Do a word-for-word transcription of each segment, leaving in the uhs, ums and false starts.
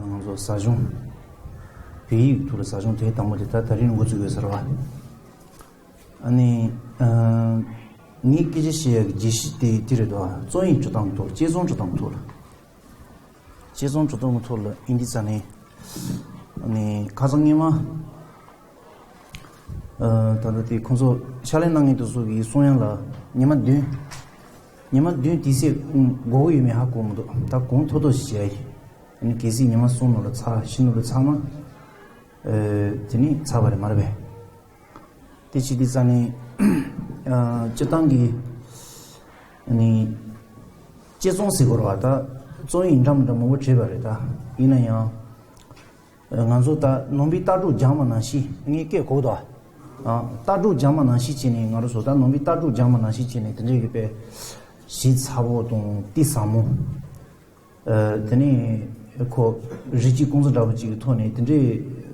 ང་ཚོ་ཟ་སྦྱོང་། བོད་ཡིག་ཐོག་ལ་ཟ་སྦྱོང་དེ་དང་པོ་དེ་ད་ད་རིང་འགོ་ཚུགས་ཡོད་ཟེར་བ། ཨ་ནི། ཨ། ངས་སྐད་ཆ་བཤད་ཡག་གི་རྒྱས་གཞི་དེ་དེ་རེད་དོ། བཙོན་ཡིག་འབྲི་སྟངས་ཐོག་དཔྱད་རྩོམ་འབྲི་སྟངས་ཐོག་ལ། དཔྱད་རྩོམ་འབྲི་སྟངས་ཐོག་ལ་ཡིན་དུས་ཙ་ནས། ཨ་ནི་ཁ་སང་སྔོན་མ། ཨ། ད་ལྟ་དེ་ཁོང་ཚོ་ཕྱག་ལས་གནང་མཁན་དེ་ཚོ་གིས་གསུང་ཡག་ལ་ཉི་མ་བདུན། ཉི་མ་བདུན་དེ་ཚོ་དགོས་ཀྱི་ཡོད་མེད་ཧ་གོ་མི་འདུག་ད་གོང་མཐོ་མཐོ་ཞིག་བྱས་ཡིན། ཨ་ནི་གལ་སྲིད་ཉི་མ་གསུམ་ནང་ལ་ཚར། བཞི་ནང་ལ་ཚར་ན། ཨ། དེ་ནི་ཚར་བ་རེད་མ་རེད་པས། དེ་བྱེད་དུས་ཙ་ནས། ཨ། སྤྱིར་བཏང་གི། ཨ་ནི། དཔྱད་རྩོམ་ཟེར་དགོས་རེད་པ། ད་རྩོམ་ཡིག་འདྲ་མི་འདྲ་མང་པོ་བྲིས་པ་རེད། ད་ཡིན་ན་ཡང་། ང་ཚོ་ད་ནང་པའི་ལྟ་གྲུབ་སྦྱངས་པ་ནང་བཞིན། ངས་སྐད་གོ་གི་འདུག་ཨ། ལྟ་གྲུབ་སྦྱངས་པ་ནང་བཞིན་བྱས་ནས། ང་རང་ཚོ་ད་ནང་པའི་ལྟ་གྲུབ་སྦྱངས་པ་ནང་བཞིན་བྱས་ནས། དེ་འདྲའི་གི་དཔེ་ཞིབ་ཚགས་པོ་དང་གཏིང་ཟབ་མོ། ཨ། དེ་ནས་ཁོ་རིགས་གཅིག་རྐང་འཛིན་འདྲ་པོ་ཅིག་གི་ཐོག་ནས་དེ་འདྲའི་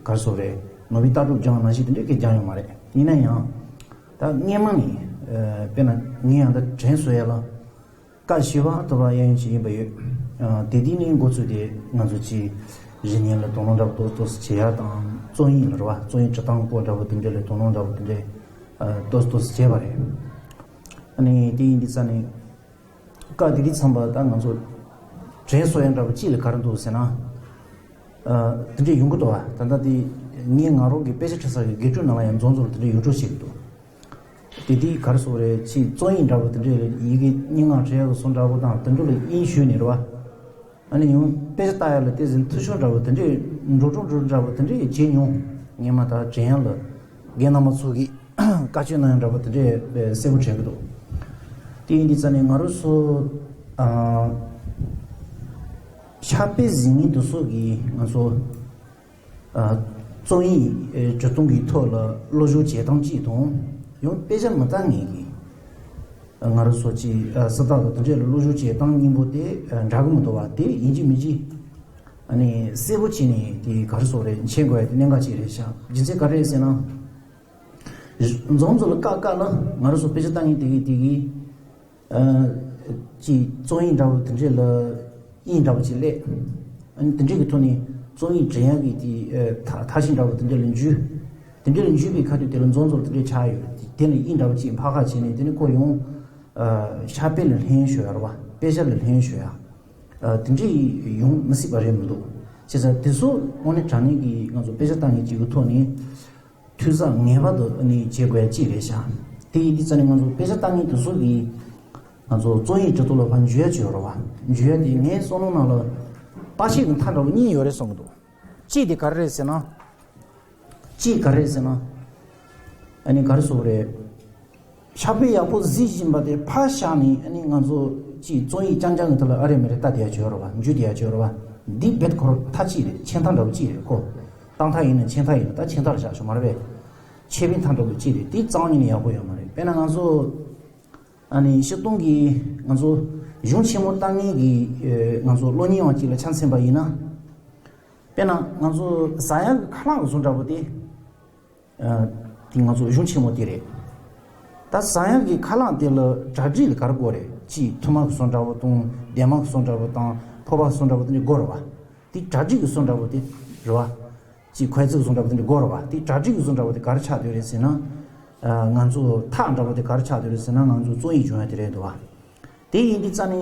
ག་རེ་ཟེར་དགོས་རེད། ནང་པའི་ལྟ་གྲུབ་སྦྱངས་པ་ནང་བཞིན་དེ་འདྲའི་སྐད་སྦྱངས་ཡོད་མ་རེད། ཡིན་ན་ཡང་ད་སྔོན་མ་ནས། ཨ། དཔེར་ན་ངས་ཡང་ད་དྲན་གསོ་ཡག་ལ། བཀའ་བཞི་པ་ཐོབ་པ་གཡས་གཡོན་ཅིག་ཡིན་པ་ཡོད། ཨ། དེ་དུས་ནས་འགོ་ཚུགས་ཏེ་ང་ཚོ་ཅིག་རིག་གནས་ལ་དོ་སྣང་འདྲ་པོ་ཏོག་ཏོག་ཙམ་བྱེད་ཡག་དང་། རྩོམ་ཡིག་ལ་རེད་པ། རྩོམ་ཡིག་འབྲི་སྟངས་སྐོར་འདྲ་པོ་དེ་འདྲ་ལ་དོ་སྣང་འདྲ་པོ་དེ་འདྲ། ཨ། ཏོག་ཏོག་ཙམ་བྱས་པ་རེད། ཨ་ནི་དེ་ཡིན་དུས་ཙ་ནས་བཀའ་དེ་དུས་ཚང་པ་ད་ང་ཚོ་དྲན་གསོ་ཡག་འདྲ་པོ་ཅིག་ལ་ག་རེ་འདུག་ཟེར་ན། ཨ། དེ་འདྲ་ཡོང་གི་འདུག་པ། ད་ལྟ་དེ་ངས་ང་རང་གི་དཔེ་ཆ་ཁྲིད་ས་གི་དགེ་ཕྲུག་ནང་ལ་ཡང་མཚམས་མཚམས་ལ་དེ་འདྲ་ཡོད་འགྲོ་བྱེད་ཀྱི་འདུག་དེ་དུས་ག་རེ་ཟེར་དགོས་རེད། ཅིག་རྩོམ་ཡིག་འདྲ་པོ་དེ་འདྲའི་ཡི་གེ་སྙན་ངག་བྲིས་ཡག་གི་བཟོ་འདྲ་པོ་དང་དེ་འདྲ་ལ་དབྱིངས་ཞུགས་ནས་རེད་པ། ཨ་ནི་ཡང་དཔེ་ཆ་ལྟ་ཡག་ལ་ཏོག་ཙམ་འཐུས་ཤོར་འདྲ་པོ་དེ་འདྲའི་འགྲོ་འགྲོ་འགྲོ་འདྲ་པོ་དེ་འདྲའི་བྱས་མྱོང་། སྔོན་མ་ད་དྲན་ཡག་ལ་རྒན་རྣམ་པ་ཚོ་གིས་བཀའ་ཆོས་གནང་ཡག་འདྲ་པོ་དེ་འདྲའི་གསལ་པོ་དྲན་གྱི་འདུག་དེ་ཡིན་དུས་ཙ་ནས་ང་རང་ཚོ། ཨ། ཕྱག་དཔེ་གཟིགས་མཁན་དེ་ཚོ་གིས་ང་ཚོ། ཨ། རྩོམ་ཡིག་འབྲི་སྟངས་ཀྱི་ཐོག་ལ་བློ་སྦྱོང་བྱེད་སྟངས་གཅིག་དང་། ཡང་དཔེ་ཆ་མ་ལྟ་མཁན་གྱི། ཨ། ང་རང་ཚོ་ཅིག་ཨ། གཟེངས་རྟགས་དང་དེ་འདྲའི་ལ་བློ་སྦྱོང་བྱེད་སྟངས་གཉིས་པོ་དེ། ཨ། འདྲ་གི་མི་འདུག་པ། དེ་ཡིན་གཅིག་མིན་གཅིག་ཨ་ནི་གསལ་པོ་བྱས་ནས་དེ་ག་རེ་ཟེར་དགོས་རེད། མཁྱེན་དགོས་ཡག་དེ་གནད་འགག་ཅིག་རེད་ཤག་རྒྱུ་མཚན་ག་རེ་རེད་ཟེར་ན། མཚམས་མཚམས་ལ་བཀག་བཀག་ལ་ང་རང་ཚོ་དཔེ་ཆ་ལྟ་མཁན་དེ་གིས་དེ་གིས། ཨ། ཅིག་རྩོམ་ཡིག་འདྲ་པོ་དེ་འདྲའི་ལ་དབྱིངས་འདྲ་པོ་ཅིག་སླེབས། ཨ་ནི་དེ་འདྲའི་གི་ཐོག་ནས་རྩོམ་ཡིག་འབྲི་ཡག་གི་དེ། ཨ། ཐ་ཐབས་ཤེས་འདྲ་པོ་དེ་འདྲ་ལ་འཇུས། དེ་འདྲ་ལ་འཇུས་པའི་ཁ་ཐུག་དེ་ལ་མཚམས་མཚམས་དེ་འདྲའི་ཆགས་ཡོད། དེ་ལ་དབྱིངས་འདྲ་པོ་ཅིག་ཕར་ཁ་བྱས་ནས། དེ་ནས་ཁོ་ཡང་། ཨ། ཕྱག་དཔེ་ལ་ལྷན་ཞུགས་ཡག་རེད་པ། དཔེ་ཆ་ལ་ལྷན་ཞུགས་ཡག་ཨ། དེ་འདྲའི་ཡོང་མི་སྲིད་པ་རེད་མི་འདུག་བྱས་ཙང་དེ་ཚོ་དངོས་གནས་དྲང་གནས་ཀྱི་ང་ཚོ་དཔེ་ཆ་ལྟ་མཁན་གཅིག་གི་ཐོག་ནས། འཐུས་ཚང་ངེས་པར་དུ་ནི་བྱེད་དགོས་ཡག་གཅིག་རེད་ཤག་དེ་ཡིན་དུས་ཙ་ནས་ང་ཚོ་དཔེ་ཆ་ལྟ་མཁན་དེ་ཚོ་གིས་ང་ཚོ་རྩོམ་ཡིག་འབྲི་སྟངས་ལ་ཕར་འཇུ་ཡག་ཅིག་ཡོད་རེད་པ། འཇུ་ཡག་དེ་ངའི་བསམ་བློ་ནང་ལ་བར་ཆད་ཀྱི་མཐའ་འདྲ་པོ་གཉིས་ཡོད་རེད་བསམ་གྱི་འདུག་གཅིག་དེ་ག་རེ་རེད་ཟེར་ན། གཅིག་ག་རེ་རེད་ཟེར་ན། ཨ་ནི་ག་རེ་ཟེར་དགོས་རེད། ཕྱག་དཔེ་ཡག་པོ་གཟིགས་བཞིན་པ་དེ་ཕར་བཞག་ནས། ཨ་ནི་ང་ཚོ་ཅིག་རྩོམ་ཡིག་རྐྱང་རྐྱང་གི་ཐོག་ལ་ཨ་རེ་མ་རེ་ལྟ་བསྡད་ཡག་ཅིག་ཡོད་རེད་པ། འཇུ་བསྡད་ཡག་ཅིག་ཡོད་རེད་པ། འདི་རྦད་ཁོ་རང་མཐའ་གཅིག་རེད། ཆད་མཐའ་འདྲ་པོ་གཅིག་རེད་ཁོ། གཏན་མཐའ་ཡིན་ན་ཆད་མཐའ་ཡིན་ན། ད་ཆད་མཐའ་ལ་བཞག་ཆོག་མ་རེད་པས། ཆད་པའི་མཐའ་འདྲ་པོ་གཅིག་རེད། དེ་རྩ་བ་ཉིད་ནས་ཡག་པོ་ཡོད་མ་རེད། དཔེར་ན་ང་ཚོ། ཨ་ནི་སྤྱིར་བཏང་གི་ང་ཚོ་གཞུང་ཆེན་མོ་ལྟ་མཁན་གྱི། ཨ། ང་ཚོ་སློབ་གཉེར་བ་གཅིག་ལ་ཆ་མཚོན་པ་ཡིན་ན། དཔེར་ན་ང་ཚོ་ཟ་ཡག་གི་ཁ་རླངས་ཀྱི་བཟོ་འདྲ་པོ་དེ། ཨ། དེ་ང་ཚོ་གཞུང་ཆེན་མོ་དེ་རེད། ད་ཟ་ཡག་གི་ཁ་རླངས་དེ་ལ་གྲ་སྒྲིག་ལ་ག་རེ་དགོས་རེད། ཅིག་ཐུར་མ་གི་བཟོ་འདྲ་པོ་དང་། འདན་མ་གི་བཟོ་འདྲ་པོ་དང་། ཕོར་པ་གི་བཟོ་འདྲ་པོ་དེ་འདྲ་དགོས་རེད་པ། དེ་གྲ་སྒྲིག་གི་བཟོ་འདྲ་པོ་དེ་རེད་པ། ཅིག་ཁོའི་ཚིག་བཟོ་འདྲ་པོ་དེ་འདྲ་དགོས་རེད་པ། དེ་གྲ་སྒྲིག་གི་བཟོ་འདྲ་པོ་དེ་ག་རེ་ཆགས་བསྡད་རེད་ཟེར་ན། ཨ། ང་ཚོ་ཐག་འདྲ་པོ་དེ་ག་རེ་ཆགས་བསྡད་རེད་ཟེར་ན། ང་ཚོ་རྩོམ་ཡིག་སྦྱོང་ཡག་དེ་རེད་འདུག་པ། དེ་ཡིན་དུས་ཙ་ནས་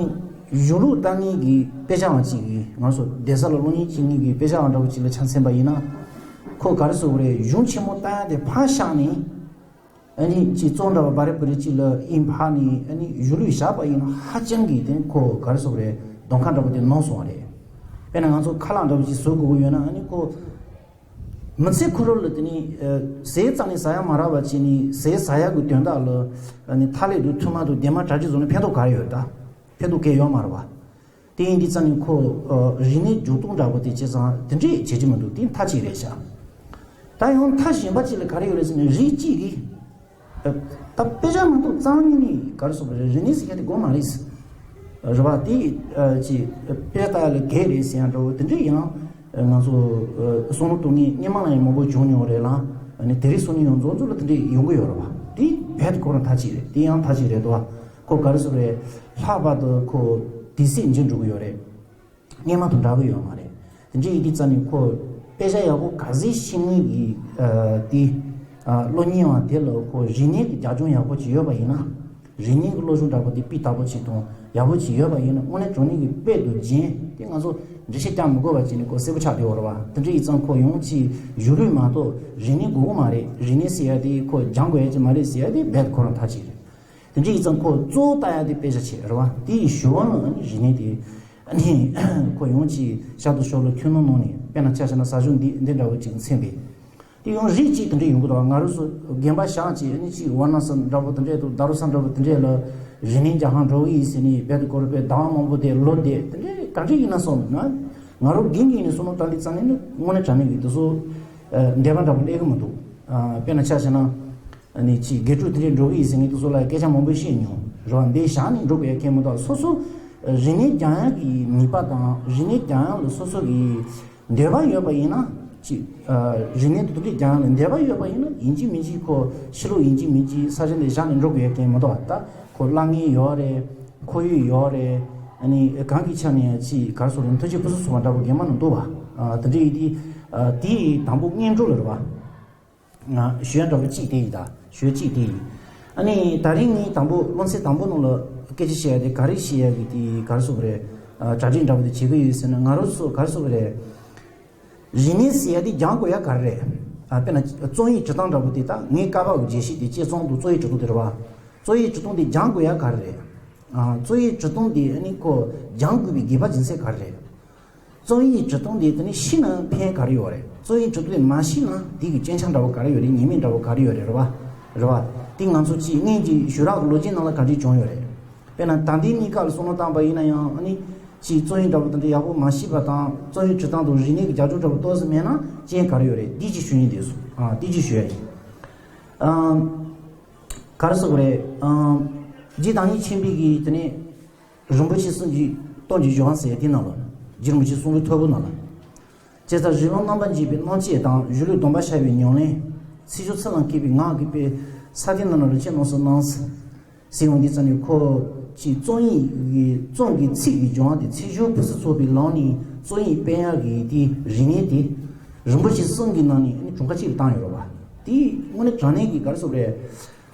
གཞུང་ལུགས་ལྟ་མཁན་གྱི་དཔེ་ཆ་བ་གཅིག་གིས། ང་ཚོ་གདན་ས་ལ་སློབ་གཉེར་བྱེད་མཁན་གྱི་དཔེ་ཆ་བ་འདྲ་པོ་གཅིག་ལ་ཆ་མཚོན་པ་ཡིན་ན། ཁོ་ག་རེ་ཟེར་དགོས་རེད། གཞུང་ཆེན་མོ་ལྟ་ཡག་དེ་ཕར་བཞག་ནས། ཨ་ནི་ཅིག་རྩོམ་འདྲ་པོ་འབའ་རེ་འབའ་རེ་ཅིག་ལ་དབྱིངས་ཕར་ནས། ཨ་ནི་གཞུང་ལུགས་བཞག་པ་ཡིན་ན་ཧ་ཅང་གི་དེ་ཁོ་ག་རེ་ཟེར་དགོས་རེད། གདོང་ཁ་འདྲ་པོ་དེ་ནོར་སོང་བ་རེད། དཔེར་ན་ང་ཚོ་ཁ་རླངས་འདྲ་པོ་ཅིག་བཟོ་དགོས་ཀྱི་ཡོད་ན། ཨ་ནི་ཁོ་མི་ཚེ་ཁོ་རང་ལ་དེ་ནི། ཨ། ཟས་རྩ་ནས་ཟ་ཡག་མ་རག་པ་བྱས་ནས། ཟས་ཟ་ཡག་གི་དོན་དག་ལ། ཨ་ནི་ཐ་ལེ་དང་ཐུར་མ་དང་འདན་མ་གྲ་སྒྲིག་བཟོ་ནས་ཕན་ཐོགས་ག་རེ་ཡོད། ད་ཕན་ཐོགས་གང་ཡང་ཡོད་མ་རེད་པ། དེ་ཡིན་དུས་ཙ་ནས་ཁོ། ཨ། རིག་གནས་འགྱུར་ལྡོག་འདྲ་པོ་དེ་བྱས་ཙང་དེ་འདྲས་བྱེད་ཀྱི་མི་འདུག་དེ་མཐའ་གཅིག་རེད་ཤག་ད་ཡང་མཐའ་གཞན་པ་གཅིག་ལ་ག་རེ་ཡོད་རེད་ཟེར་ན། རིགས་གཅིག་གིས། ཨ། ད་དཔེ་ཆ་མ་གཏོགས་རྩ་བ་ཉིད་ནས་ག་རེ་ཟེར་དགོས་རེད། རིག་གནས་ཟེར་མཁན་དེ་དགོས་མ་རེད། རེད་པ། དེ། ཨ། ཅིག་དཔེ་ལྟ་ཡག་ལ་གལ་རེད་ཟེར་ཡག་འདྲ་པོ་དེ་འདྲས་ཡང་། ཨ། ང་ཚོ། ཨ། བསམ་བློ་གཏོང་མཁན་སྔོན་མ་ལ་ཡང་མང་པོ་བྱུང་མྱོང་རེད་ལ། ཨ་ནི་དེ་རིང་སང་ཉིན་ཡང་མཚམས་མཚམས་ལ་དེ་འདྲས་ཡོང་གི་ཡོད་རེད་པ། དེ་རྦད་ཁོ་རང་མཐའ་གཅིག་རེད། དེ་ཡང་མཐའ་གཅིག་རེད་དོ། ཁོ་ག་རེ་ཟེར་དགོས་རེད། ལྷག་པར་དུ་ཁོ་དུས་ཚོད་འགྱུར་འགྲོ་གི་ཡོད་རེད། སྔོན་མ་དང་འདྲ་གི་ཡོད་མ་རེད། དེ་འདྲ་ཡིན་དུས་ཙམ་ནས་ཁོ་དཔེ་ཆ་ཡག་པོ་ག་ཚོད་ཤེས་མཁན་གྱི་ཨ་དེ་ཨ་སློབ་གཉེར་བ་དེ་ལ་ཁོ་རིག་གནས་ཀྱི་རྒྱབ་ལྗོངས་ཡག་པོ་ཅིག་ཡོད་པ་ཡིན་ན། རིག་གནས་ཀྱི་སློབ་སྦྱོང་འདྲ་པོ་དེ་སྤུས་དག་པོ་ཅིག་དང་ཡག་པོ་ཅིག་ཡོད་པ་ཡིན་ན། དངོས་གནས་དྲང་གནས་ཀྱི་དཔལ་དུ་རྒྱན་དེ་ང་ཚོ་འགྲེལ་བཤད་རྒྱག་མི་དགོས་པ་བྱས་ནས་ཁོ་གསལ་པོ་ཆགས་བསྡད་ཡོད་རེད་བ། དེ་འདྲ་ཡིན་ཙང་ཁོ་ཡང་ཅིག་གཞུང་ལུགས་མ་གཏོགས་རིག་གནས་དགོས་ཀྱི་མ་རེད། རིག་གནས་ཟེར་ཡ་དེ་ཁོ་སྦྱང་དགོས་ཡ་ཅིག་མ་རེད་ཟེར་ཡ་དེ་རྦད་ཁོ་རང་ཐག་བཅད་རེད། དེ་འདྲ་ཡིན་ཙང་ཁོ་གཙོ་བོ་ལྟ་ཡ་དེ་དཔེ་ཆ་བྱས་རེད་བ། དེ་ཡི་ཞུ་བ་ནང་རིག་གནས་དེ་ཨ་ནི་ཁོ་ཡང་ཅིག་ཤར་དུ་ཕྱོགས་ལ་ཁྱོན་ནང་ནང་ནས་དཔེར་ན་ཆ་བཞག་ན་ས་ཞོག་འདི་འདི་འདྲ་བོ་ཅིག་མཚོན་པས། དེ་ཡང་རིགས་གཅིག་དེ་འདྲ་ཡོང་གི་འདུག་ང་རང་ཚོ་རྒན་པ་ཞག་ཅིག་ཨ་ནི་ཅིག་ཝཱ་ར་ཎ་སི་འདྲ་བོ་དེ་འདྲ་དང་རྡ་རམ་ས་ལ་འདྲ་བོ་དེ་འདྲ་ལ་རིག་གནས་རྒྱག་ག་འགྲོ་གི་ཡིན་ཟེར་ནས་རྦད་དེ་སྐོར་རྦད་ཟླ་བ་མང་པོ་དེ་ལོ་བསྡད། དེ་འདྲ་ག་འདྲ་ཡིན་ན་སོང་ན། ང་རང་རྒན་རྒན་ཡིན་ནས་བསམ་བློ་བཏང་དུས་ཙམ་ནས་ནི་དངོས་གནས་དྲང་གནས་ཀྱི་དེ་ཚོ་འདས་པ་འདྲ་བོ་སླེབས་ཀྱི་མི་འདུག་དཔེར་ན་ཆ་བཞག་ན། ཨ་ནི་ཅིག་དགེ་ཕྲུག་དེ་འདྲས་འགྲོ་གི་ཡིན་ཟེར་མཁན་དེ་ཚོ་ལ་སྐད་ཆ་མང་པོ་བཤད་མྱོང་རེད་བ། འདི་བཞག་ནས་འགྲོ་དགོས་ཡ་གང་ཡང་མི་འདུག་སོ་སོ་རིག་གནས་སྦྱང་ཡ་གི་ནུས་པ་དང་རིག་གནས་སྦྱང་ཡ་ལ་སོ་སོ་གི་འདོད་པ་ཡོད་པ་ཡིན་ན། ཅིག་ཨ་རིག་གནས་དེ་འདྲས་སྦྱང་ཡ་ལ་འདོད་པ་ཡོད་པ་ཡིན་ན་ཡིན་གཅིག་མིན་གཅིག་ཁོ་ཕྱི་ལོགས་ཡིན་གཅིག་མིན་གཅིག་ས་ཆ་འདི་བཞག་ནས་འགྲོ་དགོས་ཡ་གང་ཡང་མི་འདུག་ད་ཁོ་གླ་དངུལ་ཡོད་རེད། ཁོར་ཡུག་ཡོད་རེད། ཨ་ནི་གང་གི་ཆ་ནས་ཅིག་ག་རེ་ཟེར་དགོས་རེད། མཐུན་རྐྱེན་ཕུན་སུམ་ཚོགས་པ་འདྲ་པོ་རྒན་པ་ནང་འདུག་བ། ཨ་དེ་འདྲས་ཡིན་དུས་ཨ་དེ་ཡི་དང་པོ་སྔོན་འགྲོ་ལ་རེད་བ། ང་ཞུ་ཡ་འདྲ་པོ་གཅིག་དེ་ཡིན་ད། ཞུ་ཡ་གཅིག་དེ་ཡིན། ཨ་ནི་ད་རིང་ངས་དང་པོ་སློབ་ཚན་དང་པོ་ནང་ལ་སྐད་ཆ་བཤད་ཡ་དེ་ག་རེ་བཤད་ཡ་གི་དེ་ག་རེ་ཟེར་དགོས་རེད། ཨ་གྲ་སྒྲིག་འདྲ་པོ་དེ་བྱེད་ཀྱི་ཡོད་ཟེར་ན། ང་རང་ཚོ་ག་རེ་ཟེར་དགོས་རེད། རིག་གནས་ཟེར་ཡ་དེ་སྦྱང་དགོས་ཡ་ག་རེ་རེད། ཨ་དཔེར་ན་རྩོམ་ཡིག་འབྲི་སྟངས་འདྲ་པོ་དེ། ད་ངའི་ཀ་པ་གི་རྒྱལ་སྤྱི་དེ་དཔྱད་རྩོམ་དང་རྩོམ་ཡིག་འབྲི་སྟངས་དེ་རེད་བ། རྩོམ་ཡིག་འབྲི་སྟངས་དེ་སྦྱང་དགོས་ཡ་ག་རེ་རེད། ཨ་རྩོམ་ཡིག་འབྲི་སྟངས་དེ་ཨ་ནི་ཁོ་སྦྱང་དགོས་པའི་དགོས་པ་རྒྱུ་མཚན་ག་རེ་རེད། རྩོམ་ཡིག་འབྲི་སྟངས་དེ་དེ་ནི་ཤེས་ན་ཕན་ག་རེ་ཡོད་རེད། རྩོམ་ཡིག་འབྲི་སྟངས་དེ་མ་ཤེས་ན་དེ་གི་སྐྱོན་ཆ་འདྲ་པོ་ག་རེ་ཡོད་རེད། ཉེས་དམིགས་འདྲ་པོ་ག་རེ་ཡོད་རེད། རེད་བ། རེད་བ། དེ་ང་ཚོ་ཅིག་སྔོན་གྱི་ཞུ་རག་གི་ལོ་རྒྱུས་ནང་ལ་ག་འདྲས་བྱུང་ཡོད་རེད། དཔེར་ན་ད་ལྟའི་གནས་སྐབས་ལ་བསམ་བློ་བཏང་པ་ཡིན་ན་ཡང་ཨ་ནི་ཅིག་རྩོམ་ཡིག་འདྲ་པོ་དེ་འདྲ་ཡག་པོ་མ་ཤེས་པ་དང་རྩོམ་ཡིག་འབྲི་སྟངས་དང་རིག་གནས་ཀྱི་རྒྱབ་ལྗོངས་འདྲ་པོ་ཏོག་ཙམ་མེད་ན་རྐྱེན་ག་རེ་ཡོད་རེད། འདི་ཅིག་ཞུ་ཡིན་དེ་སོང་། ཨ་འདི་ཅིག་ཞུ་ཡ་ཡིན། ཨ་ག་རེ་ཟེར་དགོས་རེད། ཨ་རྗེ་བདག་ཉིད་ཆེན་པོས་ཀྱིས་དེ་ནས་རིན་པོ་ཆེ་གསུང་གི་སྟོང་གི་འབྱུང་བ་ཟེར་ཡ་དེ་ནང་ལ། རྗེ་རིན་པོ་ཆེ་གསུང་རབ་མཐོ་པོ་ནང་ལ། ཇི་ལྟར་རི་ཀླུང་རྣམ་པར་འབྱེད་པའི་རྣམ་བཅད་དང་། གཞོན་ལུས་སྡོམ་པར་བྱ་བའི་ཉམས་ལེན། ཚེས་བཅུ་ཚེས་གླང་ཁེབས་པའི་ངག་གི་དཔེ་ས་སྟེང་ན་ལ་རིན་ཆེན་ལོངས་སུ་གནང་། ཟེར་འོང་དུས་ཙམ་ནས་ཁོ་ཅིག་རྩོམ་ཡིག་གི་རྩོམ་གྱི་ཚིག་གི་སྦྱོང་བ་དེ་ཚེས་བཅུ་ཕུན་སུམ་ཚོགས་པའི་ལམ་ནས་རྩོམ་ཡིག་སྤེལ་ཡག་གི་དེ་རིག་གནས་དེ་རིན་པོ་ཆེ་གསུང་གི་ནང་ནས་ཨ་ནི་གྲངས་ཀ་གཅིག་ལ་བཏང་ཡོད་རེད་བ། དེ་དངོས་གནས་དྲང་གནས་ཀྱི་ག་རེ་ཟེར་དགོས་རེད།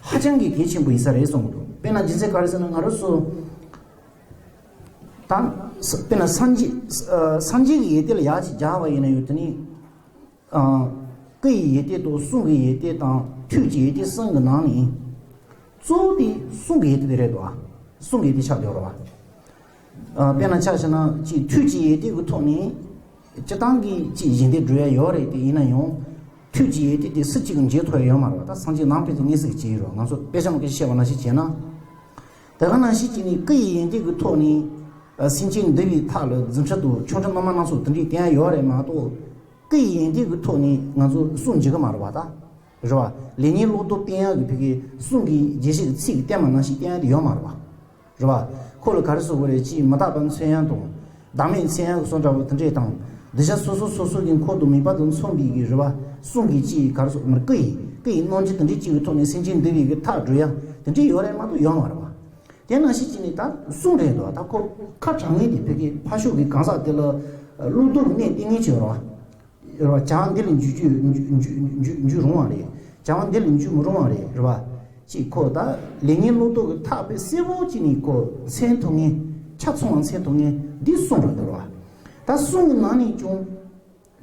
ཧ་ཅང་གི་གལ་ཆེན་པོ་ཡིན་ས་རེད་བསམ་གྱི་འདུག་དཔེར་ན་རྒྱུ་མཚན་ག་རེ་ཟེར་ན། ང་རང་ཚོ་ད་དཔེར་ན་སངས་རྒྱས་སངས་རྒྱས་ཀྱི་ཡོན་ཏན་ལ་ཡར་ཅིག་སྦྱར་བ་ཡིན་ན་ཡང་དེ་ནི། ཨ། སྐུ་ཡི་ཡོན་ཏན་དང་གསུང་གི་ཡོན་ཏན་དང་ཐུགས་ཀྱི་ཡོན་ཏན་གསུམ་གྱི་ནང་ནས་གཙོ་བོ་དེ་གསུང་གི་ཡོན་ཏན་དེ་རེད་དོ། གསུང་གི་ཡོན་ཏན་ཆགས་བསྡད་ཡོད་རེད་བ། ཨ། དཔེར་ན་ཆ་བཞག་ན་ཅིག་ཐུགས་ཀྱི་ཡོན་ཏན་གྱི་ཐོག་ནས་སྤྱིར་བཏང་གི་ཅིག་གཞན་དོན་སྒྲུབ་ཡ་ཡོད་རེད། དེ་ཡིན་ན་ཡང་ཐུགས་ཀྱི་ཡོན་ཏན་དེ་སུ་གཅིག་གིས་འཇལ་ཐུབ་ཡ་ཡོད་མ་རེད་བ། ད་སངས་རྒྱས་ནང་པའི་ཚོ་ངེས་ཟིག་གཅིག་ཡིན་རོགས། ང་ཚོ་དཔེ་ཆ་མང་པོ་ཞིག་བཤད་པ་ནང་བཞིན་བྱས་ན། དེ་ག་ནང་བཞིན་བྱས་ནས་སྐུ་ཡི་ཡོན་ཏན་གྱི་ཐོག་ནས་སེམས་ཅན་འདུལ་བའི་ཐབས་ལ་རྫུ་འཕྲུལ་དང་ཆོ་འཕྲུལ་སྣ་མང་སྣ་ཚོགས་དེ་འདྲའི་བསྟན་ཡ་ཡོད་རེད་མ་གཏོགས། སྐུ་ཡི་ཡོན་ཏན་གྱི་ཐོག་ནས་ང་ཚོ་གསུང་འཇུག་གི་མ་རེད་བ་ད། རེད་བ། ལེགས་ཉེས་བློ་ལྡོག་བསྟན་ཡག་གི་ཕ་གི་གསུང་གི་རྒྱས་བཤད་ཀྱི་ཚིག་གི་བསྟན་པ་ནང་བཞིན་བསྟན་ཡག་དེ་ཡོད་མ་རེད་བ། རེད་བ། ཁོ་ལ་ག་རེ་ཟེར་དགོས་རེད། ཅིག་མི་རྟག་པ་མཚོན་ཡག་དང་། བདག་མེད་མཚོན་ཡག་གི་བཟོ་འདྲ་བོ་དེ་འདྲས་དང་། གདུལ་བྱ་སོ་སོ་སོ་སོ་གི་འཁོར་དང་ནུས་པ་དང་མཚུངས་པའི་གི་རེད་བ། གསུང་གི་ཅིག་ག་རེ་ཟེར་དགོས་རེད། སྐུ་ཡི་སྐུ་ཡི་རྣམ་འགྱུར་དེ་འདྲས་ཅིག་གི་ཐོག་ནས་སེམས་ཅན་འདུལ་བའི་གི་ཐབས་སྒྲུབ་ཡག་དེ་འདྲས་ཡོད་རེད་མ་གཏོགས་ཡོད་མ་རེད་བ། དེ་ནང་བཞིན་བྱས་ནས་ད་གསུང་རེད་འདུག་ད་ཁོ་ཁ་དྲང་ངེས་དེ་ཕ་གི་ཕ་ཤུལ་གྱི་གང་ཟག་དེ་ལ་བློ་ལྡོག་གནས་བསྟན་ངེས་ཅིག་ཡོད་རེད་བ། བྱ་བ་འདི་ལ་འཇུག་རྒྱུ་འཇུག་འཇུག་འཇུག་འཇུག་རུང་བ་རེད། བྱ་བ་འདི་ལ་འཇུག་མི་རུང་བ་རེད། རེད་བ། ཅིག་ཁོ་ད་ལེགས་ཉེས་བློ་ལྡོག་གི་ཐབས་དཔེ་གསལ་པོ་ཅིག་ནས་ཁོ་མཚོན་ཐུབ་ངེས། ཆ་ཚང་བ་མཚོན་ཐུབ་ངེས་འདི་གསུང་རེད་འདུག་བ། ད་གསུང་གི་ནང་ནས་ཀྱང་།